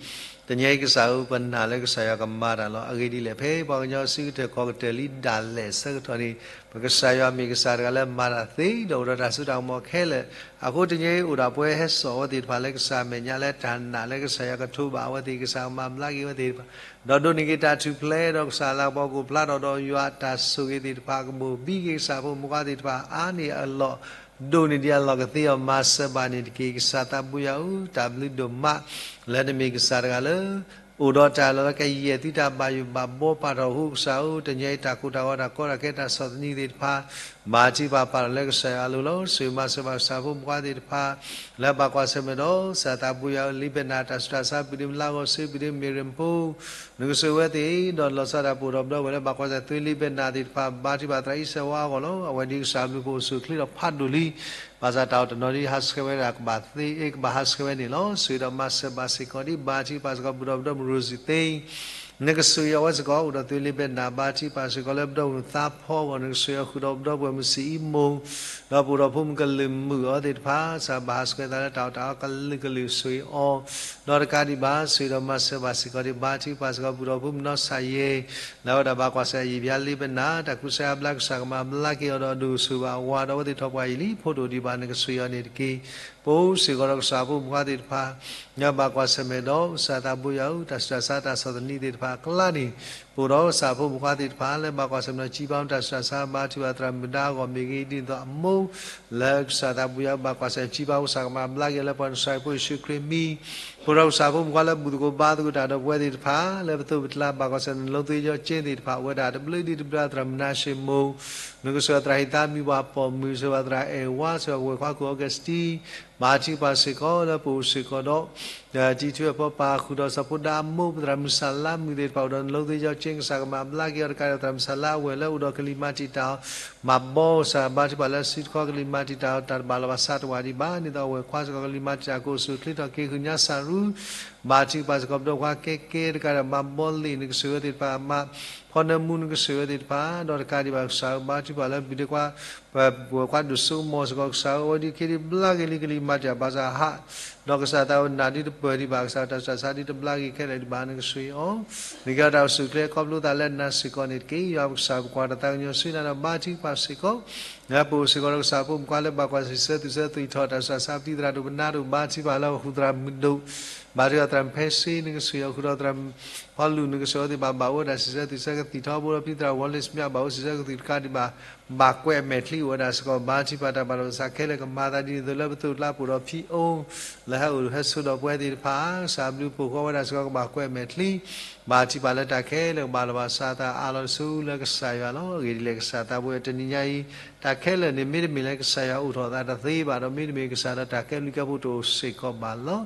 တနံၤအံၤကစၢ်ဧၢ ပနာ်လၢကစၢ်ယွၤကမၤတၢ်လီၤ. အဂ့ၢ်ဒ်လဲၣ် ဖဲပှၤကညီစုကတၢၢ်ခီၣ်ကတၢၢ်လံဒၣ်လဲာ်ဆၢကတီၢ်န့ၣ် ပကစၢ်ယွၤမ့ၢ်ကစၢ်တဂၤလၢမၤတၢ်သ့ ဒီးအိၣ်ဒီးတၢ်စိတၢ်ကမီၤခဲလၢာ်. အဃိတနံၤအံၤအိၣ်ဒၣ်ပှၤဟဲစိာ်အဝဲသ့ၣ်တဖၣ်လၢကစၢ်အမဲာ်ညါလၢတၢ်နာ်လၢကစၢ်ယွၤကထိးဘၣ်အဝဲသ့ၣ် ကစၢ်ကမၤဘျါက့ၤအဝဲသ့ၣ်တဖၣ် ဒီးဒိးန့ၢ်က့ၤတၢ်ထူၣ်ဖျဲးဒီးကစၢ်အလၤကပီၤကအိၣ်ဖျါထီၣ်ဒီးယွၤအတၢ်ဆိၣ်ဂ့ၤသ့ၣ်တဖၣ်ကဘိၣ်ဘံက့ၤကစၢ်ဖိမုၣ်ဖိခွါသ့ၣ်တဖၣ်အါန့ၢ်အလီၢ် ဒိၣ်န့ၢ်ဒံးအလီၢ်ကသ့အီၤ မၤစၢၤဘၣ်န့ၣ်တက့ၢ်. ကစၢ်သးဘိယွၤဧၢ တၢ်ဘျုးဒိၣ်မး လၢနမ့ၢ်ကစၢ်တဂၤလၢ အိၣ်ဒီးတၢ်လီၢ်လၢကယဲၢ်သုတၢ်ဘၣ်ယိၣ်ဘၣ်ဘှီပာ်ထီၣ်အဃိ ကစၢ်ဧၢ တနံၤအံၤတၢ်ကိၢ်တၢ်ဂီၤတၢ်ကီတၢ်ခဲတၢ်ဆီၣ်သနံးသ့ၣ်တဖၣ် ဘါထုကဖၣ်ပာ်ထီၣ်လၢကစၢ်ယွၤအလိၤလီၤ. ဆိၣ်ဂ့ၤမၤစၢၤဘၣ်ကစၢ်ဖိမုၣ်ဖိခွါသ့ၣ်တဖၣ် လၢဘၣ်ကွၢ်ဆၢၣ်မဲာ်ဒီး ကစၢ်သးဘိယွၤဧၢ လံာ်ဘဲနၤတၢ်ဆူးတၢ်ဆါ ပဒ့မုၣ်လါဂီၤစ့ ပဒ့မုၣ်မ့ၢ်ရ့ၣ်ဖိ နကဆိၣ်ဂ့ၤဝဲသ့ၣ် ဒီးလီၤဆီဒၣ်တၢ်ပအိၣ်ဒီးပဒီပုၢ်ဝဲၢ်လၢဘၣ်ကွၢ်ဆၢၣ် သွ့လံာ်ဘဲနၤသ့ၣ်တဖၣ် ဘါထုကဖၣ်သရၣ်အံၣ်စၢၤဝါအဂီၢ်လီၤ. အဝဲဒ်ကစၢ်အဘျုးအဖှိၣ်အိၣ်ဆူၣ်အိၣ်ချ့ဒီးဖးဒိၣ်လံ. ဘၣ်ဆၣ်တၢ်အိၣ်တနီၤဒ်ဟးဆှဲးဝဲဒၣ်ကဘၣ်သ့ ကဘၣ်ဟးဆှဲးဝဲန့ၣ်လီၤ. ဆိၣ်ဂ့ၤဒီးမၤစၢၤဘၣ်စ့ၢ်ကီးဒံး ဘါထုကဖၣ်စ့ၢ်ကီးပဒီပုၢ်ဝဲၢ် ရူစံသ့ နကဆိၣ်ဂ့ၤအဝဲစ့ၢ်ကီး အိၣ်ဒီးသုးလ့ၤဘဲၣ်နး ဘါထုကဖၣ်စ့ၢ်ကီးလၢပဒီပုၢ်ဝဲၢ်သးဖီအဂီၢ် နကဆိၣ်ဂ့ၤအီၤဃုာ်ဒီးပဒီပုၢ်ဝဲၢ်မုၢ်ဆ့ၣ်အံၤမိၢ် ဒီးပအိၣ်ဒီးဖိမုၣ်ကလုာ်မုာ်အီၤသ့ၣ်တဖၣ် ကစၢ်ဘၣ်ဟးဆှဲးသးလၢတၢ်အီၣ်တၢ်အီကလုာ်ကလုာ်ဆိၣ်ဂ့ၤအီၤ ဒီးတကးဒံးဘၣ် ဆိၣ်ဂ့ၤဒီးမၤစၢၤဘၣ်စ့ၢ်ကီးဒီး ဘါထုကဖၣ်စ့ၢ်ကီး ပဒီပုၢ်ဝဲၢ်မုၢ်နီၢ်ဆၣ်ယဲ လၢအဝဲဒၣ်ဘၣ်ကွၢ်ဆၢၣ်ယံာ်ဘၣ်လ့ၤဘဲၣ်နး တၢ်ကူစါယါဘျါ ကစၢ်ကမၤဘျါက့ၤအီၤဒီးဒိၣ်ဆိၣ်ဘၣ်ဝါ ဒီးအဝဲသ့ၣ်ထီၣ်ပှၢ်ယံာ်လံ ဖိဒိၣ်ဒံးဘၣ် နကဆိၣ်ဂ့ၤအီၤန့ၣ်တက့ၢ်. ပအိၣ်စ့ၢ်ကီးဒီးကစၢ်ဖိမုၣ်ခွါသ့ၣ်တဖၣ် လၢဘၣ်ကွၢ်ဆၢၣ်မဲာ်ဒီး ကစၢ်သးဘိယွၤဧၢ တၢ်ဆူးတၢ်ဆါတၢ်ဆီၣ်သနံးသ့ၣ်တဖၣ်အကျါန့ၣ် ပအိၣ်ဒီးကစၢ်ဖိမုၣ်ခွါသ့ၣ်တဖၣ် လၢဘၣ်ကွၢ်ဆၢၣ်မဲာ်ဒီး စံးဘၣ်တၢ်ဆူးတၢ်ဆါ ဘါထုကဖၣ်သရၣ်မုၣ်ဒါအဂီၢ်မ့ၢ်ဂ့ၤ ဒ်သိးအမိၢ် လၢကစၢ်သးဘိယွၤဧၢ ဘၣ်ကွၢ်ဆၢၣ် စံးဘၣ် ကစၢ်ကမၤဘျါက့ၤအီၤလၢပှၤနဆါဖိယ့ၣ်ၡူးခရံာ်မံၤ ပအိၣ်ဒီးကစၢ်ဖိမုၣ်ခွါလၢဘူၣ်သကိးဘါသကိးတၢ်ဒီးပဝဲသ့ၣ်တဖၣ် လၢပသိးပကျါ ဘၣ်ကွၢ်ဆၢၣ် နလိသ့ယီက့သ့ၣ်တဖၣ် အိၣ်ဝဲဒၣ်တဘျုးဒံးတဘျုး သရၣ်မုၣ်နါၡ့မိၢ် နကဆိၣ်ဂ့ၤသရၣ်ဟံးသါမံၤ ပှၤပိာ်မုၣ် ဆိၣ်ဂ့ၤသရၣ်အဲၣ်ဝါ ဆိၣ်ဂ့ၤဝဲခွါခိၣ်အီကစတံ ဘါထုကဖၣ်စ့ၢ်ကီး လၢပအိၣ်စ့ၢ်ကီးဒီး တံၤထွဲအဖိပၢ် ဃုာ်ဒီးစီၤဖိဒါအမိၢ် ပသရၣ်မုၣ်စၢ်လါမုၣ်သ့ၣ်တဖၣ် အိၣ်ဒီးနလိသ့ယီက့ ကစၢ်ကမၤဘျါက့ၤအီၤတကးဒီး သရၣ်မုၣ်စၢ်လါအဝဲၢ်လၢအိၣ်ဒီးကလံၤမၤတံာ်တာ်အီၤ မၤဘီကစၢ် ဘါထုကဖၣ်လၢစုတခီကလံၤမၤတံာ်တာ်အီၤ တၢ်တဘၣ်လီၤဘၣ်စးတဝၢ်ဒံးဘၣ် ဒ်သိးအဝဲၢ်ခွါစ့ၢ်ကီး ကလံၤမၤတံာ်တာ်ကအိၣ်ဆူၣ်အိၣ်ချ့ထီၣ်က့ၤ ဃုာ်ညါစၢ်ရူ ဘါထုကဖၣ်စ့ၢ်ကီး ပဒီပုၢ်ဝဲၢ်ခွါကဲကဲတကးဒီး မၤဘီလ့ၣ် နကဆိၣ်ဂ့ၤသ့ၣ်တဖၣ် မၤဖီနၢမူ နကဆိၣ်ဂ့ၤသ့ၣ်တဖၣ် ဒီးတကးဒံးဘၣ်ကစၢ်ဧၢ ဘါထုကဖၣ်လၢဘုၣ်ဒ့ခွါ ပဝဲၢ်ခွါဒိၣ်စိကမီၤစ့ၢ်ကီး ကစၢ်ဧၢ အဝဲဒုးခ့ဒုးဘျါက့ၤလံ ကလံၤမၤတံာ်တာ်ဘၣ်ဆၣ်ဟး ဒီးကစၢ်သးဝဲနးဒုးတပၢၢ်ဒံးဘၣ် ကစၢ်တၢ်ဆူးတၢ်ဆါဒုးတဘျါက့ၤခဲလၢာ်ဒံးဘၣ် နကဆိၣ်ဂ့ၤအီၤ နကဟ့ၣ်အီၤတၢ်အိၣ်ဆူၣ်အိၣ်ချ့ ခီဖျိသးလၢနၤစ့ၢ်ကီးန့ၣ်တက့ၢ်. ယွၤပကစၢ် ပကွၢ်တၢ်သးကညီၤဆူနၤဒီး ဘါထုကဖၣ်စ့ၢ်ကီး လၢပအိၣ်စ့ၢ်ကီးဒီးကစၢ်ဖိမုၣ်ခွါလၢဘၣ်ကွၢ်ဆၢၣ် စံးဆၢသူၣ်ဆၢ သွံၣ်ထီၣ်တၢ်ဆူးတၢ်ဆါ ပတံၤသရၣ်ဒိၣ်ပနါဒိၣ် ဘါထုကဖၣ်လၢအဃုာ်သရၣ်မုၣ်ဒိၣ် ဘါထုကဖၣ်သရၣ်မုၣ်ဖဲစ့ နကဆိၣ်ဂ့ၤအီၤဃုာ်ဒီးသရၣ်မုၣ်ဖီလူၢ် နကဆိၣ်ဂ့ၤအီၤသ့ၣ်တဖၣ် ဘၣ်အိၣ်ဝဲဒၣ်စံးဆၢသူၣ်ဆၢကသံၣ်ထီဘိဒီး ပတံၤသရၣ်ဝီလ့ၣ်စမံး ဘၣ်အိၣ်စံးဆၢကသံၣ်တကးဒံးဘၣ် ဘၣ်ကွဲးအမဲာ်ချံအိၣ်ဝဲဒၣ်စ့ၢ်ကီး ဘါထုကဖၣ်တၢ်ဘၣ်လီၤဘၣ်စးခဲလၢာ် ကမၤသးဒ်န့ၣ်အသိးလၢပသိးပကျါ ပအိၣ်ဒီးဖံအိၣ် လၢဟဲအိၣ်ဟဲဆိးဒီးပဝဲသ့ၣ်တဖၣ် ကစၢ်ဘျုးဖှိၣ်ဃီဝဲဒၣ်စ့ၢ်ကီး ကဘၣ်ကွဲးအမဲာ်ချံ ဘါထုကဖၣ်လၢတၢ်ခဲလၢာ်ကဘၣ်လီၤဘၣ်စး သးအးလီၤဆူလၢကစၢ်ယွၤလီၤ. အဂ့ၢ်ဒ်လဲၣ် ကစၢ်သးဘိယွၤ တနံၤညါအံၤ တၢ်ခဲလၢာ်န့ၣ် မ့တမ့ၢ်လၢကစၢ်ယွၤအိၣ်ထီၣ်သးတသ့ဘၣ်ဒီး မ့တမ့ၢ်ကစၢ်လၢတၢ်ကဲဘျုးကဲဖှိၣ်တအိၣ်စ့ၢ်ကီးဘၣ်လီၤ.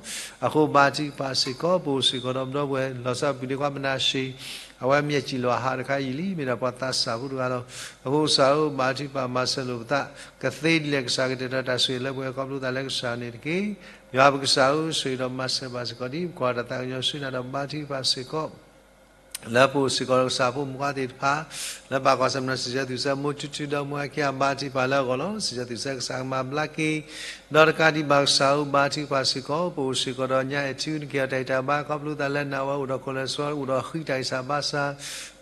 အဃိဘါထုကဖၣ်စ့ၢ်ကီး ပအိၣ်စ့ၢ်ကီးဒီးပဒီပုၢ်ဝဲၢ် လီၤဆီဘူၣ်ဒ့ခွါမနၤၡ့ အဝဲမ့ၢ်စံၣ်လီၤအဟးတခါအံၤလံ မ့ၢ်ဒၣ်ပှၤသးစၢ်ဖိတဂၤလီၤ. အဃိကစၢ်ဧၢ ဘါထုကဖၣ်မၤစၢၤလိာ်ပသး ကသ့ဒ်လဲၣ် ကစၢ်ကတဲာ်ကတီၤတၢ်ဆိၣ်ဂ့ၤလၢပဝဲ ခီဖျိသးလၢကစၢ်န့ၣ်တက့ၢ်. ယွၤပကစၢ်ဧၢ ဆိၣ်ဂ့ၤဒီးမၤစၢၤဘၣ်စ့ၢ်ကီးဒံး ပကွၢ်တၢ်သးကညီၤဆူနၤဒီး ဘါထုကဖၣ်စ့ၢ်ကီး လၢပအိၣ်စ့ၢ်ကီးဒီးကစၢ်ဖိမုၣ်ခွါသ့ၣ်တဖၣ် လၢဘၣ်ကွၢ်ဆၢၣ်မဲာ် စံးဆၢသူၣ်ဆၢ မိၢ်ထူထူဒီးမိၢ်အခံ အဘါထုကဖၣ်လၢအဂီၢ်လီၤ. စံးဆၢသူၣ်ဆၢ ကစၢ်ကမၤဘျါက့ၤ ဒီးတကးဒံးဘၣ်ကစၢ်ဧၢ ဘါထုကဖၣ်စ့ၢ်ကီး ပအိၣ်စ့ၢ်ကီးဒီးညါအဲၣ်ထူ နကဟ့ၣ်အီၤတၢ်ဂံၢ်တၢ်ဘါ ခီဖျိသးလၢနၤဝဲအိၣ်ဒီး cholesterol အိၣ်ဒီးဃံတၢ်ဂံၢ်စၢ်ဘါစၢ်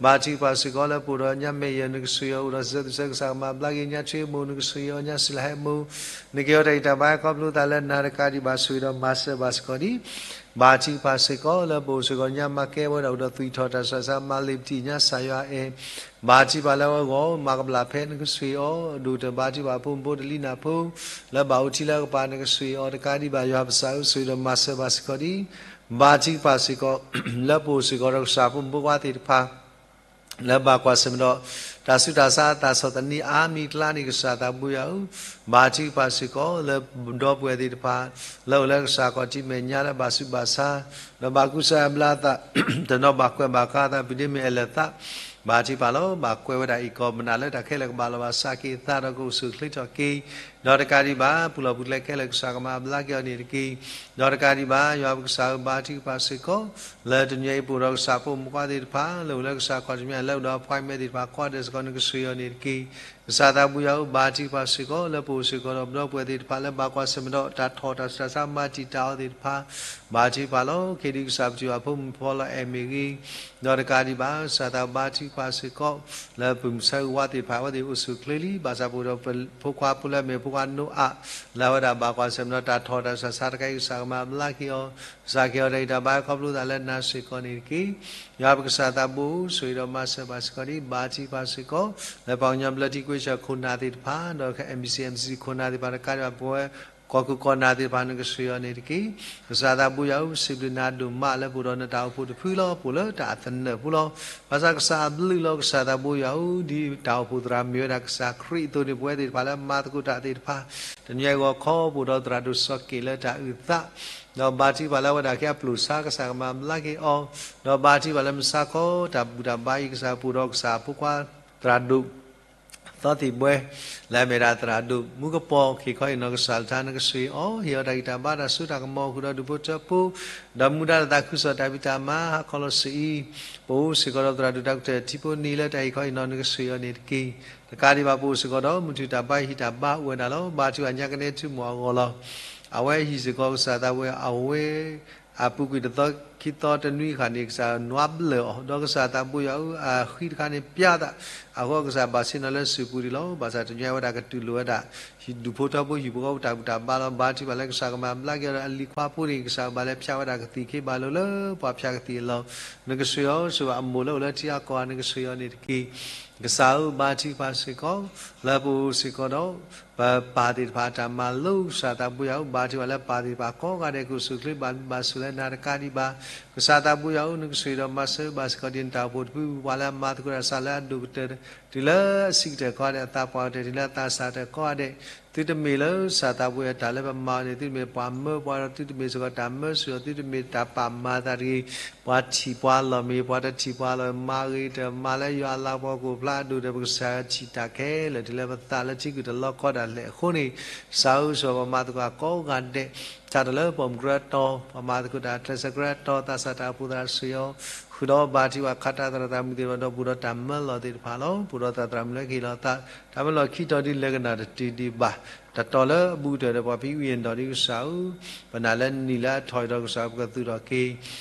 ဘါထုကဖၣ်စ့ၢ်ကီး လၢပအိၣ်ဒီးညါမဲာ်ယဲၢ် နကဆိၣ်ဂ့ၤအီၤ အိၣ်ဒီးစံးဆၢသူၣ်ဆၢ ကစၢ်ကမၤဘျါက့ၤ ညါထွံၣ်အမိၢ် နကဆိၣ်ဂ့ၤအီၤ ညါစံလဟဲအမိၢ် နကဟ့ၣ်အီၤတၢ်ဂံၢ်တၢ်ဘါ ခီဖျိသးလၢနၤ တကးဒံးဘၣ် ဆိၣ်ဂ့ၤဒီးမၤစၢၤဘၣ်စ့ၢ်ကီးဒံး ဘါထုကဖၣ်စ့ၢ်ကီး လၢပအိၣ်စ့ၢ်ကီးညါ မၤကဲဝဲဒၣ်အိၣ်ဒီး သွံၣ်ထီၣ်တၢ်ဆူးတၢ်ဆါ မၤလ့ၤပတံၢ်ညါ ကစၢ်ယွၤအဲၣ် ဘါထုကဖၣ်လၢအဂီၢ် မၤကဘျၣ်ဖဲ နကဆိၣ်ဂ့ၤအီၤ ဒိၣ်တဘါထုကဖၣ် ဖိမုၣ်ဖိတလံၤနၢ်ဖိ လၢဘၣ်အိၣ်ထံလၢကပၤ နကဆိၣ်ဂ့ၤအီၤ တကးဒံးဘၣ် ယွၤပကစၢ်ဧၢ ဆိၣ်ဂ့ၤဒီးမၤစၢၤဘၣ်စ့ၢ်ကီးဒံး ဘါထုကဖၣ်စ့ၢ်ကီး လၢပအိၣ်စ့ၢ်ကီးဒီးကစၢ်ဖိမုၣ်ဖိခွါသ့ၣ်တဖၣ် လၢဘၣ်ကွၢ်ဆၢၣ်မဲာ်ဒီး တၢ်ဆူးတၢ်ဆါအတၢ်ဆီၣ်သနံးအါမံၤအကျါန့ၣ် ကစၢ်သးဘိယွၤဧၢ, ဘါထုကဖၣ်စ့ၢ်ကီး လၢပဒီပုၢ်ဝဲၢ်သ့ၣ်တဖၣ် လၢအိၣ်လၢကစၢ်ခီၣ်ထံးမဲာ်ညါလၢဘၣ်ဆူးဘၣ်ဆါ ဒီးဘၣ်ကူစါဘျါသး တနီၤဘၣ်ကွဲးဘၣ်ကါသး ပဒ့မ့ၢ်အလဲၤသး ဘါထုကဖၣ်လီၤ. ဘၣ်ကွဲးဝဲဒၣ်အံၤကီး မနုၤလၢတၢ်ခဲလၢာ်ကဘၣ်လီၤဘၣ်စးက့ၤသးဒီးကအိၣ်ဆူၣ်အိၣ်ချ့ထီၣ်က့ၤ ဒီးတကးဒံးဘၣ် ပူၤလီၢ်ပူၤကျဲခဲလၢာ် ကစၢ်ကမၤဘျါက့ၤအီၤန့ၣ်တက့ၢ်. ဒီးတကးဒံးဘၣ် ယွၤပကစၢ်ဧၢ ဘါထုကဖၣ်စ့ၢ်ကီး လၢတနံၤအံၤ ပအိၣ်ဒီးကစၢ်ဖိမုၣ်ဖိခွါသ့ၣ်တဖၣ် လၢအိၣ်လၢကစၢ်ခီၣ်ထံးမဲာ်ညါ လၢအိၣ်ဒီး appointment သ့ၣ်တဖၣ် ကိးဂၤဒဲးစ့ၢ်ကီး နကဆိၣ်ဂ့ၤအီၤန့ၣ်တက့ၢ်. ကစၢ်သးဘိယွၤဧၢ ဘါထုကဖၣ်စ့ၢ်ကီး လၢပအိၣ်စ့ၢ်ကီးဒီးပဒီပုၢ်ဝဲၢ်သ့ၣ်တဖၣ် လၢဘၣ်ကွၢ်ဆၢၣ်မဲာ်ဒီး တၢ်ထီၣ်တၢ်ဆူးတၢ်ဆါ မၤတံာ်တာ်အီၤသ့ၣ်တဖၣ် ဘါထုကဖၣ်လီၤ. ခ့ဒုးကစၢ်ပတုာ်အဖိမုၣ်ဖိလီၤအဲၣ်မ့ၢ်ဂ့ၤ ဒီးတကးဒံးဘၣ် ကစၢ်သးဘိယွၤ ဘါထုကဖၣ်စ့ၢ်ကီး လၢပမုၢ်ဆါဝါသ့ၣ်တဖၣ် အဝဲသ့ၣ်အိၣ်ဆူၣ်အိၣ်ချ့လံ ဘၣ်ဆၣ်ပအိၣ်ဒီးဖိခွါဖိလၢအမ့ၢ်ဖိခွါနိအၣ် လၢအဝဲဒၣ်ဘၣ်ကွၢ်ဆၢၣ်မဲာ်ဒီး တၢ်ထီၣ်တၢ်ဆူးတၢ်ဆါတခါအံၤ ကစၢ်ကမၤဘျါက့ၤအီၤ ကစၢ်ကဟ့ၣ်အီၤတၢ်ဂံၢ်တၢ်ဘါ ခီဖျိသးလၢနၤစ့ၢ်ကီးန့ၣ်တက့ၢ်. ယွၤပကစၢ်သးဘိ ဆိၣ်ဂ့ၤဒီးမၤစၢၤဘၣ်စ့ၢ်ကီးဒံး ဘါထုကဖၣ်စ့ၢ်ကီး လၢပှၤကညီဘျၢထံခဝ့ၡၢၣ်ခိၣ်နၢ်သ့ၣ်တဖၣ် ဒီး MBC MCC ခိၣ်နၢ်သ့ၣ်တဖၣ် တကးဒံးဘၣ် ပဝဲ ကီၢ်ခိၣ်ကီၢ်နၢ်သ့ၣ်တဖၣ် နကဆိၣ်ဂ့ၤအီၤန့ၣ်တက့ၢ်. ကစၢ်သးဘိယွၤဧၢ ပစံးဘျုးနၤဒိၣ်မး လၢပအိၣ်ဒီးနတၢ်အိၣ်ဖှိၣ်တဖုလီၤ. ပအိၣ်လၢတၢ်အသနၢၣ်ပူၤလီၤ. ဘၣ်ဆၣ်ကစၢ်အဘျုးလီၤ ကစၢ်သးဘိယွၤဧၢ ဒ်တၢ်အိၣ်ဖှိၣ်သရၣ်မ့ၢ်ဝဲဒၣ်ကစၢ်ခရံာ်အသိးန့ၣ် ပဝဲသ့ၣ်တဖၣ်လၢမၤသကိးတၢ်သ့ၣ်တဖၣ် တနံၤအံၤဂီၤခီ ပအိၣ်ဒီးသရၣ်ဒိၣ်စီၤက့ၤလၢတၢ်အုၣ်သး ဒီးဘါထုကဖၣ်လၢအဝဲဒၣ်ကဲအပျိၢ်ဆါ ကစၢ်ကမၤဘျါက့ၤအီၤ ဒီးဘါထုကဖၣ်လၢမုၢ်ဆါခီ တၢ်ဘူၣ်တၢ်ဘါအံၤ ကစၢ်ပအိၣ်ဒီးကစၢ်ဖိခွါသရၣ်ဒိၣ် သီသံၣ်ဘှဲ လၢအမ့ၢ်ဒၣ်သရၣ်ဒိၣ်မူကပီၤ ခ့ၣ်ခီအံၤနီၢ်ကစၢ်လၢထါ နကဆှ့ၣ်အီၤ ဟ့ၣ်အီၤတၢ်ဂံၢ်တၢ်ဘါတၢ်စိတၢ်ကမီၤ ဃုာ်ဒီးဒူၣ်ဖိထၢဖိ ဒီးမူဒါတၢ်သးခုကစီၣ်တၢ်ဖံးတၢ်မၤ ဟါခီလီၤစ့ၢ်အံၤ ပအိၣ်စ့ၢ်ကီးဒီးသရၣ်ဒိၣ်တၢ်ကတၢၢ်ထံဖိနံၤလၢတၢ်ဟ့ၣ်ခီအံၤနီၢ် နကဆှ့ၣ်အီၤန့ၣ်တက့ၢ်. တကးဒံးဘၣ် ပအိၣ်စ့ၢ်ကီးဒီးမုၢ်ထူၣ်တၢ်ဘါဟံးတၢ်ဘါအိၣ်ဝဲဒၣ်လီၤ. ဘါထုကဖၣ်ညါကနဲထူမီၢ်အဂီၢ်လီၤ. အဝဲဟံးစ့ၢ်ကီးကစၢ်သးဘိယွၤ အဝဲ အပူၤကွံာ်တသီခံသီတနွံဃာ်န့ၣ် ကစၢ်နွါဘျၢၣ်အီၤ ဒီးကစၢ်သးဘိယွၤဧၢ အဃံတခါန့ၣ်ပျၢ်သး အဃိကစၢ်ဘၣ်ဆ့ၣ်နီၤလၢစုပူၤဒံးလီၤ. ဘၣ်ဆၣ်တနွံအဝဲဒၣ်ကတူၢ်လိာ်ဝဲဒၣ် ဒူၣ်ဖိထၢဖိဟံၣ်ဖိဃီဖိတၢ်ဘူၣ်တၢ်ဘါလီၤ. ဘါထုကဖၣ်လၢကစၢ်ကမၤဘျါက့ၤအီၤဒီးအလံၤခွါဖိန့ၣ် ကစၢ်ဘၣ်လဲၤဖျါဝဲဒၣ်ကသံၣ်ခ့ဘၣ်လိာ်လၢပှၤဖျါကသံၣ်အလီၢ် နကဆှ့ၣ်အီၤ စ့ၢ်ဘၣ်အမိၢ်လၢအိၣ်လၢထံအကီၢ်ဧါ နကဆှ့ၣ်အီၤန့ၣ်တက့ၢ်. ကစၢ်ဧၢ ဘါထုကဖၣ်စ့ၢ်ကီး လၢပအိၣ်စ့ၢ်ကီးဒီး ပပၢ်သ့ၣ်တဖၣ်အတၢ်မၤလိ ကစၢ်သးဘိယွၤဧၢ ဘါထုကဖၣ်လၢပၢ်သ့ၣ်တဖၣ်ကိးဂၤဒဲး ကအိၣ်ဆူၣ်အိၣ်ချ့ဘၣ်ဘျုးဘၣ်ဆိၣ်လၢနၤတကးဒံးဘၣ် ကစၢ်သးဘိယွၤဧၢ နကဆှ့ၣ်ဒီးမၤစၢၤဘၣ်စ့ၢ်ကီးဒ်နတၢ်အိၣ်ဖှိၣ်တဖု ပှၤလၢအမၤသကိးတၢ်စးလၢအဒိၣ်ကတၢၢ် တုၤလၢအဆံးကတၢၢ်ကိးဂၤဒဲး အသးပှၢ်ကတၢၢ် တုၤလၢအသးစၢ်ကတၢၢ်ကိးဂၤဒဲး သုတမ့ၢ်လၢကစၢ်သးဘိယွၤတၢ်လၢပမၤအီၤန့ၣ် သုတမ့ၢ်ပှၤမၢပှၤဒီး သုတမ့ၢ်စ့ၢ်ကီးတၢ်မၢဆူၣ်ဒီး သုတမ့ၢ်တၢ်ပာ်မၤသးတဂ့ၤ ပှၤထံၣ်ပှၤလီၢ်မ့ၢ်ဂ့ၤ ပှၤတထံၣ်ပှၤလီၢ် မၤဂ့ၤတမၤလၢယွၤအလၤကပီၤကအိၣ်ဖျါအဒိၣ်ဒီး ပကစၢ်ထံၣ်တၢ်ခဲလၢာ် တုၤလၢပသးလၢထံကုၢ်တလီခီဒၣ်လဲာ်အဃိန့ၣ် ကစၢ်ဧၢစ့ၢ်ဘၣ်ပမၤသကိးကိးဂၤဒဲး တၢ်တလၢပိာ်မုၣ်ကရၢတီ ပှၤမၤသကိးတၢ်ကျဲးစၢးကရၢတီ သးစၢ်တၢ်အိၣ်ဖှိၣ်သရၣ်ဆှ့ၣ်အီၤ ဃုာ်ဒီးဘါထုကဖၣ်ခးတၢ်သရၣ်သရၣ်မုၣ်သ့ၣ်တဖၣ်ဒီး ပအိၣ်ဒီးတၢ်မၢလီၤသ့ၣ်တဖၣ်လီၤ. ပအိၣ်ဒီးသရၣ်သရၣ်မုၣ်လၢကဟ့ၣ်လီၤသး တၢ်မၢလီၤခံတီၤဒ်လဲၣ်ကနၣ်တတုၤဒံးဘၣ် တၢ်တီၢ်လၢအဘူးကတၢၢ်ဒီးပှၤဖံးဝံၣ်အ့ၣ်ဒီးဒ်ကစၢ်ဧၢ ပနာ်လၢနံၣ်လၢအထီၣ်အံၤဒီးကစၢ်ပကသူၣ်ထီၣ်က့ၤ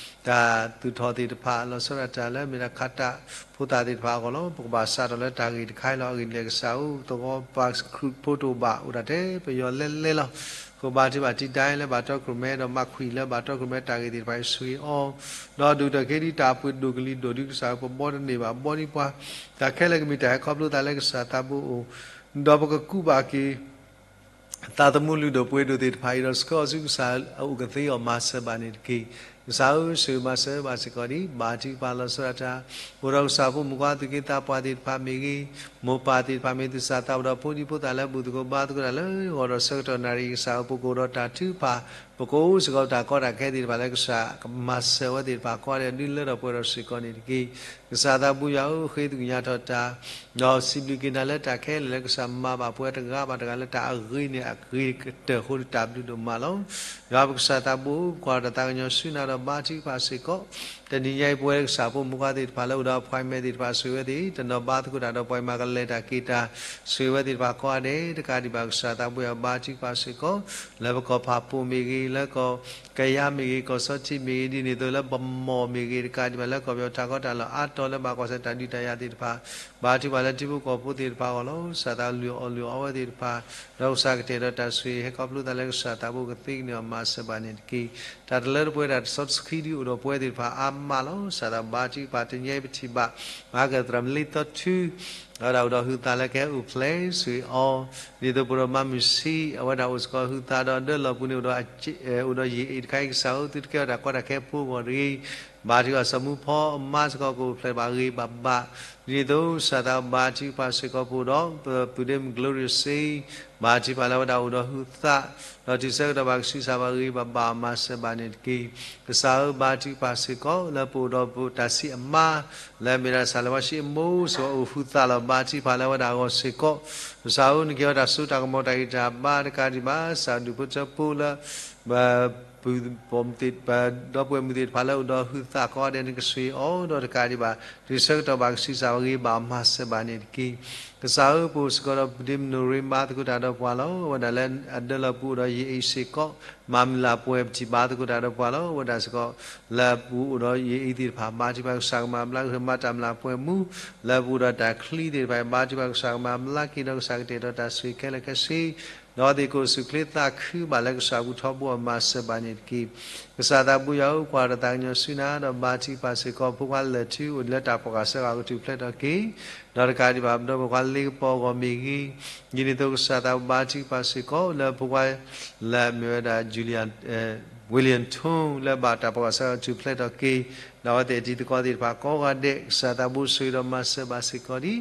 တၢ်သူၣ်ထီၣ်သ့ၣ်တဖၣ် လီၤဆီဒၣ်တၢ်လၢမ့ၢ်ဒၣ်ခးတၢ်ဖိသၣ်သ့ၣ်တဖၣ်အဂီၢ်လီၤ. ပကဘၣ်စးထီၣ်လၢတၢ်ဂ့ၢ်တခါအံၤလီၤ. အဂ့ၢ်ဒ်လဲၣ်ကစၢ်ဧၢ သဝီပှၤခရံာ်ဖိတအိၣ်ဘၣ် အိၣ်ဒၣ်ထဲပယီၤလဲလဲလီၤ. ဃိဘါထုကဖၣ်တံာ်တာ်လၢဘၣ်တီခိၣ်ရိၣ်မဲ ဒီးမၤခွံၣ်လၢဘၣ်တီခိၣ်ရိၣ်မဲတၢ်ဂ့ၢ်သ့ၣ်တဖၣ်အံၤဆှ့ၣ်အီၤ ဒီးဒိၣ်ကတၢၢ်က့ၤဒ်တၢ်အပှ့ၤဒိၣ်ကလံၤဒိၣ်ဒ်ကစၢ်ဧၢ ပဘီတန့ၢ်ဘၣ်ဘီဒ်ပှၤ တၢ်ခဲလၢာ်ကမ့ၢ်တၢ်ဟဲခီဖျိသးလၢကစၢ်သးဘိအိၣ် ဒီးပကကူးဘၣ်က့ၤ သးသမူလုၢ်ဒိၣ်ပှ့ၤဒိၣ်သ့ၣ်တဖၣ်အံၤဒီး ဆှၢအီၤဆူကစၢ်အအိၣ်ကသ့အီၤမၤစၢၤဘၣ်န့ၣ်တက့ၢ်. ကစၢ်ဧၢစ့ၢ်မၤစၢၤဘၣ်စ့ၢ်ကီးဒ် ဘါထုကဖၣ်လီၤဆီဒၣ်တၢ် အိၣ်ဒီးကစၢ်ဖိမုၣ်ခွါသူၣ်က့သးပှၢ်သ့ၣ်တဖၣ်မ့ၢ်ဂ့ၤ, မိၢ်ပၢ်သ့ၣ်တဖၣ်မ့ၢ်သူၣ်စၢ်သးဘီၣ်ဒီးဖိဒံဖိသၣ်လၢဘူၣ်သကိးဘါသကိးတၢ်လၢဂီၤဒီးဆၢကတီၢ်နၣ်ရံၣ် ကစၢ်ဧၢပကအိၣ်ဒီးတၢ်ထုကဖၣ်, ပကအိၣ်စ့ၢ်ကီးတၢ်ကီတၢ်ခဲသ့ၣ်တဖၣ်လၢကစၢ်ကမၤစၢၤဝဲသ့ၣ်တဖၣ်ကိးဂၤဒဲးဒ်လၢထီၣ်ပှဲၤထီၣ်စ့ၢ်ကီးန့ၣ်တက့ၢ်. ကစၢ်သးဘိယွၤဧၢ ဃ့သကွံၢ်ညါထီၣ်တၢ် ဒီးစံးဘျုးက့ၤနၤလၢတၢ်ခဲလၢာ်လၢကစၢ်မၤဘၣ်ပှၤတဂၤဘၣ်တဂၤလၢတၢ်အဂ့ၤန့ၣ်အဂ့ၤကတၢၢ်အဃိန့ၣ် တၢ်ဘျုးဒိၣ်မးလီၤ. ယွၤပကစၢ်သးဘိဧၢ ပကွၢ်ထီၣ်တၢ်သးကညီၤဆူနၤဒီးဘါထုကဖၣ်စ့ၢ်ကီး, တနံၤညါအံၤပဝဲကစၢ်ဖိမုၣ်ခွါသ့ၣ်တဖၣ်လၢအိၣ်ဒီး appointment သ့ၣ်တဖၣ်ဆိၣ်ဂ့ၤဝဲသ့ၣ် တနီၤဘါသကိးတၢ်ဒီးပှၤမၤကလဲၤတၢ်က့ၤတၢ် ဆိၣ်ဂ့ၤဝဲသ့ၣ်တဖၣ်ကိးဂၤဒဲး တကးဒံးဘၣ်ကစၢ်သးဘိယွၤဘါထုကဖၣ်စ့ၢ်ကီး လၢပကီၢ်ဖးပိၢ်မ့ၢ်ဂ့ၤ လၢကီၢ်ကယါမ့ၢ်ဂ့ၤ ကီၢ်စီထံမ့ၢ်ဂ့ၤ ဒ်န့ၣ်အသိးလၢပမီၢ်မ့ၢ်ဂ့ၤ တကးဒံးဘၣ်လၢကီၢ်ပယီၤထးခီတၢ်လီၢ်အါတီၤလၢဘၣ်ကွၢ်ဆၢတၢ်ဒုးတၢ်ယၤသ့ၣ်တဖၣ် ဘါထုကဖၣ်လၢထံဖိကီၢ်ဖိသ့ၣ်တဖၣ်အဂီၢ်လီၤ. ကစၢ်သးလုၢ်အီၣ်လုၢ်အီဝဲသ့ၣ်တဖၣ် ဒီးကစၢ်ကတဲာ်ဒီးတၢ်ဆိၣ်ဂ့ၤဟဲခီဖျိသးလၢကစၢ်သးဘိကသ့ကန့ၢ်အီၤမၤစၢၤဘၣ်န့ၣ်တက့ၢ်. တၢ်တလၢတပှဲၤတၢ်တဆီတဆှံဒ်အိၣ်ဒီးပဝဲသ့ၣ်တဖၣ်အါမးလီၤ. ကစၢ်သးဘါထုကဖၣ်တနံၤညါအံၤပထံၣ်ဘၣ် မၤကသရၣ်မလ့သီထူ အဝဲဒၣ်အိၣ်ဒီးဟုသးလၢကဟဲအိၣ်ဖျဲၣ်ဆိၣ်ဂ့ၤအီၤ ဒ်သိးပအိၣ်ဒီးမါမုၢ်ဆံး အဝဲဒၣ်အိၣ်စ့ၢ်ကီးဟုသးဒီးဒၢလီၢ်ပူၤန့ၣ် အိၣ်ဒီး အိၣ်ဒီးယံာ်အ့ၣ်တခါအံၤ ကစၢ်ဧၢ သုတကဲထီၣ်တၢ်ကီတၢ်ခဲဖိအဂီၢ်တဂ့ၤ ဘါထုကဖၣ်စီၤမူဖီအမါစ့ၢ်ကီးကအိၣ်ဖျဲၣ်ဘၣ်ဂ့ၤဘၣ်ဘၣ် ဒ်န့ၣ်အသိး ကစၢ်သးဘါထုကဖၣ်စ့ၢ်ကီး ပအိၣ်ဒီး ပပုၢ်ဒ့မုၣ် Gloria စ့ၢ် ဘါထုကဖၣ်လၢအဝဲဒၣ်အိၣ်ဒီးဟုသး ဒီးတုၤဆၢကတီၢ်ဘၣ်ကဆူးစၢ်ဘၣ်ဂ့ၤဘၣ်ဘၣ်အီၤမၤစၢၤဘၣ်န့ၣ်တက့ၢ်. ကစၢ်ဧၢ ဘါထုကဖၣ်စ့ၢ်ကီး လၢပအိၣ်ဒီးပတၢ်ဆံးအမါ လၢအမ့ၢ်ဒၣ်ကစၢ်လၢဝါၡံအမိၢ်စ့ၢ်ကီး အိၣ်ဟုသးလီၤ ဘါထုကဖၣ်လၢအဝဲဒၣ်အဂီၢ်စ့ၢ်ကီး ကစၢ်ဧၢ နကဟ့ၣ်အီၤတၢ်စိတၢ်ကမီၤတၢ်ဂံၢ်တၢ်ဘါတကးဒံးဘၣ် ကစၢ်ဒူၣ်ဖိထၢဖိလၢ ပ ပဒီပုၢ်ဝဲၢ်မုၣ်သ့ၣ်တဖၣ်လၢအိၣ်ဒီးဟုသးကိးဂၤဒဲး နကဆိၣ်ဂ့ၤအီၤဒီးတကးဒံးဘၣ် တုၤဆၢကတီၢ်ဘၣ်ကဆူးစၢ်ဘၣ်ဂ့ၤဘၣ်အီၤမၤစၢၤဘၣ်န့ၣ်တက့ၢ်. ကစၢ်ဧၢ ပအိၣ်စ့ၢ်ကီးဒီးပဒ့မုၣ်နိရ့ဘါသကိးတၢ်ဒီးပှၤလီၤ. အဝဲဒၣ်လၢအဒၢလီၢ်ပူၤအိၣ်ဒီးယံာ်အ့ၣ်စ့ၢ်ကီး မၤမုၢ်လၢ်ပှဲၤပထံၣ်ဘါသကိးတၢ်ဒီးပှၤလီၤ. အဝဲဒၣ်စ့ၢ်ကီး လၢပူၤအိၣ်ဒီးယံာ်အ့ၣ်သ့ၣ်တဖၣ် ဘါထုကဖၣ်ကစၢ်ကမၤဘျါက့ၤမၤတၢ်မုၢ်လၢ်ပှဲၤမူ လၢပူၤဒီးတၢ်ချံသ့ၣ်တဖၣ် ဘါထုကဖၣ်ကစၢ်ကမၤဘျါက့ၤဒီးကစၢ်ကတဲာ်ဒီးတၢ်ဆိၣ်ဂ့ၤခဲလၢာ်ခဲဆ့ ဒီးသ့ၣ်ကအိၣ်ဆူၣ်ချ့သးခုဘၣ်လၢကစၢ်ပူၤထီဘိအီၤမၤစၢၤဘၣ်န့ၣ်တက့ၢ်. ကစၢ်သးဘိယွၤဧၢ ကွၢ်ဒီးသးကညီၤဆူနၤ ဒီးဘါထုကဖၣ်စ့ၢ်ကီး ဖိခွါလၢာ်ထူအိၣ်လၢတၢ်ဖီၣ်ဃာ်ဆၢဃာ်ကထူၣ်ဖျဲးထီၣ်က့ၤ ဒီးတကးဒံးဘၣ် ပဒီပုၢ်ဝဲၢ်ခွါလ့ကပီၤအဂီၢ်မ့ၢ်ဂ့ၤ, ဒ်န့ၣ်အသိးကစၢ်သးဘိဘါထုကဖၣ်စ့ၢ်ကီး လၢဖိခွါ လၢအမ့ၢ်ဝဲဒၣ် Julian William Tone လၢဘၣ်တၢ်ဖီၣ်ဃာ်ဆၢဃာ်ကထူၣ်ဖျဲးထီၣ်က့ၤ ဒီးအဝဲသ့ၣ်အတံၤသကိးသ့ၣ်တဖၣ်ကိးဂၤဒဲး ကစၢ်သးဘိဆိၣ်ဂ့ၤဒီးမၤစၢၤဘၣ်စ့ၢ်ကီးဒံး,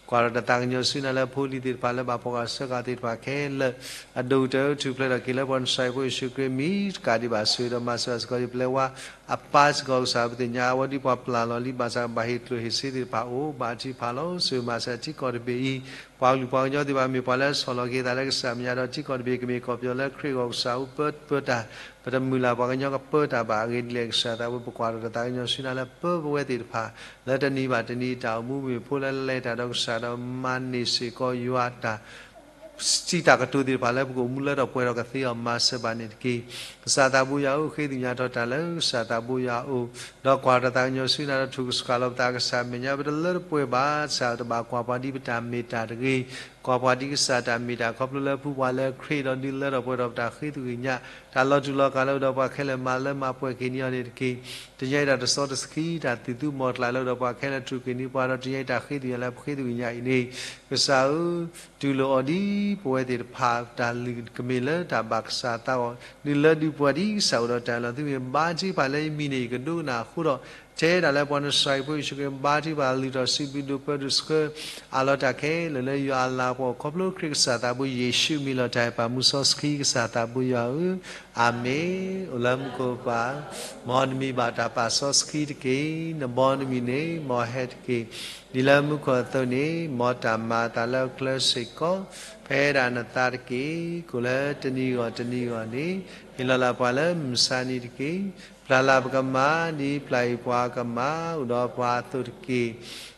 ကွၢ်ဒီးတၢ်သးကညီၤဆူနၤလၢဖိလံၤသ့ၣ်တဖၣ်လၢဘၣ်ဖှီၣ်ဃာ်ဆှၢဃာ်သ့ၣ်တဖၣ်ခဲလၢာ် အဒိၣ်ကတၢၢ်ထူၣ်ဖျဲးထီၣ်က့ၤလၢပှၤနစၤရ့းဖိယ့ၣ်ၡူးခရံာ်မံၤတကးဒံးဘၣ် ဆိၣ်ဂ့ၤဒီးမၤစၢၤဘၣ်စ့ၢ်ကီးဒံး ပျဲဝါအပၢ်စ့ၢ်ကီးကစၢ် ပသ့ၣ်ညါအဝဲဒ်ပှၤပျၢ်လီၤလံ ဘၣ်ဆၣ်ကဘၣ်ဟ့ၣ်ကျိၣ်ဟ့ၣ်စ့သ့ၣ်တဖၣ်အိၣ် ဘၣ်အထံဖးလီၤ ဆိၣ်ဂ့ၤမၤစၢၤထံကီၢ်တဘ့ၣ်အံၤ ပှၤကလုာ်ပှၤကညီသ့ၣ်တဖၣ်မ့ၢ်ပှၤလၢဆီၣ်လီၤက့ၤသးလၢကစၢ်မဲာ်ညါဒီးထံကီၢ်တဘ့ၣ် ကမ့ၢ်ကီၢ်ပယီၤလၢခရံာ်အဂီၢ်ကစၢ်အိၣ်ပၢတပၢတၢ်, ပတမုၢ်လၢ်ပှၤကညီကပၢတၢ်ဘၣ်အဂ့ၢ်ဒ်လဲၣ် ကစၢ်သးဘိ ပကွၢ်ဒီးတၢ်သးကညီၤဆူနၤလၢပၢပဝဲသ့ၣ်တဖၣ် လၢတနံၤဘၣ်တနံၤတၢ်အိၣ်မူမ့ၢ်ဖိလၢလဲၤတၢ်ဒီးကစၢ်ဒီးမၤန့ၢ်စ့ၢ်ကီးယွၤတၢ် စံးတၢ်ကတိၤသ့ၣ်တဖၣ်လၢပကအိၣ်မူလၢထီၣ်ပှဲၤထီၣ်ကသ့အီၤ မၤစၢၤဘၣ်န့ၣ်တက့ၢ်. ကစၢ်သးဘိယွၤဧၢ ဃ့သ့ၣ်ညါထီၣ်တၢ်လၢကစၢ်သးဘိယွၤအအိၣ်, ဒီးကွၢ်တၢ်သးကညီၤဆူနၤဒီးထူၣ်ကဆှၣ်လီၤပသးကစၢ်မဲာ်ညါ ပတလၢတပှဲၤဘၣ် ကစၢ်တဘၣ်ကွၢ်ပှၤဒ်ပတၢ်မ့ၢ်တၢ်တဂ့ၤ, ကွၢ်ပှၤဒ်ကစၢ်တၢ်မ့ၢ်တၢ်ခီဖျိလၢဖုပှၤလၢခရံာ်ဒီးဒုးလၢထီၣ်ပှဲၤထီၣ်ပတၢ်ဃ့သဂ့ၤညါ, တၢ်လီၤတူာ်လီၤကာ်လၢအိၣ်ဒီးပှၤခဲလၢာ်မၤလၢမၤပှဲၤက့ၤန့ၢ်အီၤန့ၣ်တက့ၢ်. တညါအံၤတၢ်တစီတဆှံ တၢ်သံၣ်သူမီၤကျၢ်လၢအိၣ်ဒီးပှၤခဲလၢာ်တြူာ်က့ၤန့ၢ်ပှၤဒီး တညါအံၤတၢ်ဃ့သဂ့ၤညါလၢပဃ့သဂ့ၤညါအံၤန့ၣ် ကစၢ်ဧၢ တူၢ်လိာ်အီၤဒ်ပဝဲသ့ၣ်တဖၣ် တၢ်လုၢ်ကမ့ၢ်လၢတၢ်ဘၣ်ကစၢ်သးဂီၢ် ဒုးလၢဒုးပှၤဒ်ကစၢ်အိၣ်ဒီးတၢ်အၢၣ်လီၤသုမ့ၢ်ဘါထုကဖၣ်လၢယမံၤန့ၣ် ယကဒိကနၣ်အဃိဒီး ထဲဒၣ်လၢပှၤနစၤရ့းဖိယ့ၣ်ၡူးခရံာ်ဘါထုကဖၣ်လုၢ်ထီၣ်စံးဘျုးဒိၣ်ပၢဒိၣ်ဆှၢ အးလီၤတၢ်ခဲလၢာ်လၢယွၤအလၤကပီၤ ခီဖျိခရံာ်ကစၢ်သးဘိယ့ၣ်ၡူးမံၤလီၤတၢ်အံၤပာ်မူစီဆှံကစၢ်သးဘိယွၤဧၢ အၤမ့ၣ်. အိၣ်လၢမူခိၣ်ပၢ် မ်နမံၤဘၣ်တၢ်ပာ်စီဆှံတက့ၢ်. နဘီနမုၢ်န့ၣ် မ်ဟဲတက့ၢ်. ဒ်လၢမူခိၣ်အသိးန့ၣ် မ်တၢ်မၤအသးလၢအချၢစ့ၢ်ကီး ဖဲဒၣ်နသးတက့ၢ်. ကိၣ်လၢတနံၤဂီၢ်တနံၤဂီၢ်န့ၣ် ဟ့ၣ်လီၤလၢပှၤလၢမုၢ်မဆါနံၤတက့ၢ်. ပျၢ်လၢပကမၤ ဒ်ပျၢ်အံၤပှၤကမၤ အိၣ်ဒီးပှၤအသိးတက့ၢ်.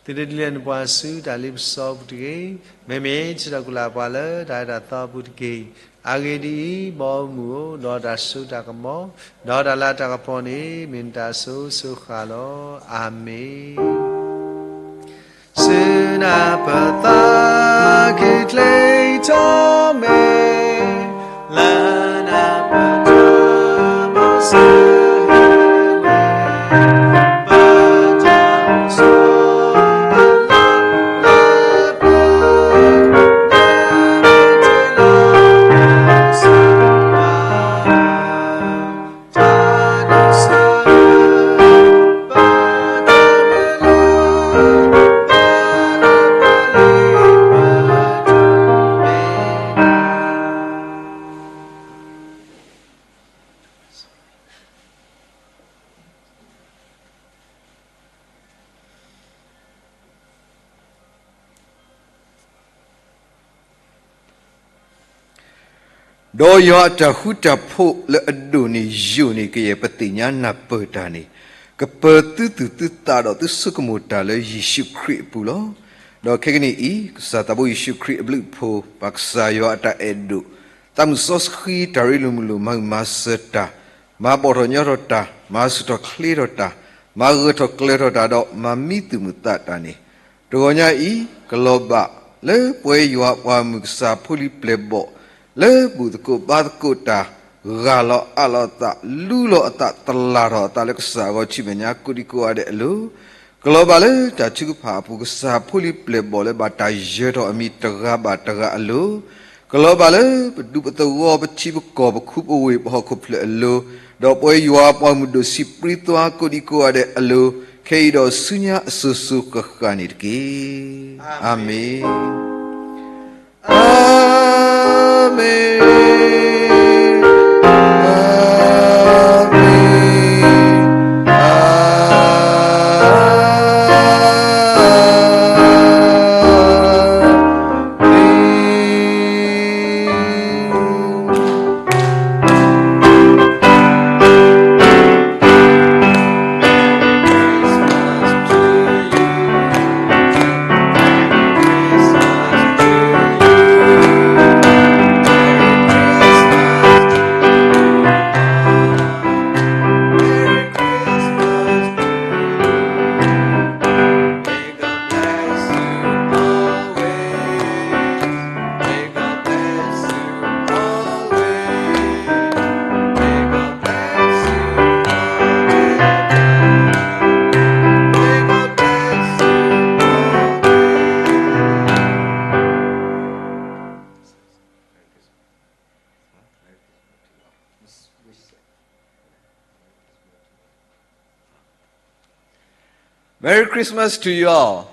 သုတဒုးလဲၤနပှၤဆူတၢ်လ့ပစီပူၤတဂ့ၤ. မ့မ့ၢ်ထံၣ်ထီၣ်ကလာ်ပှၤလၢတၢ်အၢတၢ်သီပူၤတက့ၢ်. အဂ့ၢ်ဒ်အံၤ, ဘီမုၢ်ဧၢ, ဒီးတၢ်စိတၢ်ကမီၤ, ဒီးတၢ်လၤတၢ်ကပီၤန့ၣ် မ့ၢ်နတၢ်စိၤစိၤဃၣ်လီၤ. အၤမ့ၣ်. ဆူနၤပသးခုချ့ထီၣ်မဲာ်, လၢနၤပတၢ်မၤစၢၤ ဒီးယွၤအတၢ်ဃူတၢ်ဖိးလၢအဒိၣ်န့ၢ်ယိာ်န့ၢ်ကယဲၢ်ပသ့ၣ်ညါနၢ်ပၢၢ်တၢ်န့ၣ်, ကပၢၤသုသူၣ်သုသးဒီးသုဆိကမိၣ်တၢ်လၢယ့ၣ်ၡူးခရံာ်အပူၤလီၤ. ဒီးခဲကနံၣ်အံၤ, ကစၢ်သးဘိယ့ၣ်ၡူးခရံာ်အဘျုးအဖှိၣ်, ပၢ်ကစၢ်ယွၤအတၢ်အဲၣ်ဒိၣ်, သးမုၢ်စီဆှံတၢ်ရ့လိာ်မုာ်လိာ် မၤမၤစၢၤတၢ်, မၤဘီၣ်ထီၣ်ညီထီၣ်တၢ်, မၤဆူၣ်ထီၣ်ချ့ထီၣ်တၢ်, မၤဂၢၢ်ထီၣ်ကျၢၤထီၣ်တၢ်ဒီး မၤမံသူၣ်မုာ်သးတၢ်န့ၣ်, တဂီၤညါအံၤ, ကလီၤဘၣ်လၢပဝဲယွၤပှၤမုၢ်ကစၢ်ဖိလံၤပျဲၢ်ဘီၣ်, လၢဘူၣ်သကိးဘါသကိးတၢ်, ဂၢ်လီၤအးလီၤအသး, လူလီၤအသး, တလၢ်ထီၣ်အသးလၢကစၢ်အဂီၢ်ဆူမဲာ်ညါကိးဒံကိးဂၤဒဲးအလိၤ, ကလီၤဘၣ်လၢတၢ်ထုကဖၣ်အပူၤ ကစၢ်ဖိလံၤပျဲၢ်ဘီၣ်လၢဘၣ်တၢ်ယၢၤထီၣ်အမံၤတဂၤဘၣ်တဂၤအလိၤ, ကလီၤဘၣ်လၢပဒူပသဝီ ပထံပကီၢ် ပခူပဝ့ၢ် ပဟီၣ်ခိၣ်ဖျၢၣ်အလိၤ, ဒီးပဝဲယွၤပှၤမုၢ်ဒိၣ်စံးပြံသွါကိးဒံကိးဂၤဒဲးအလိၤ, ခဲအံၤဒီးဆူညါအစိၤစိၤဃၣ်ဃၣ်န့ၣ်တက့ၢ်. အၤမ့ၣ်. အၤမ့ၣ်. အၤမ့ၣ်. အၤမ့ၣ်. Merry Christmas to you all.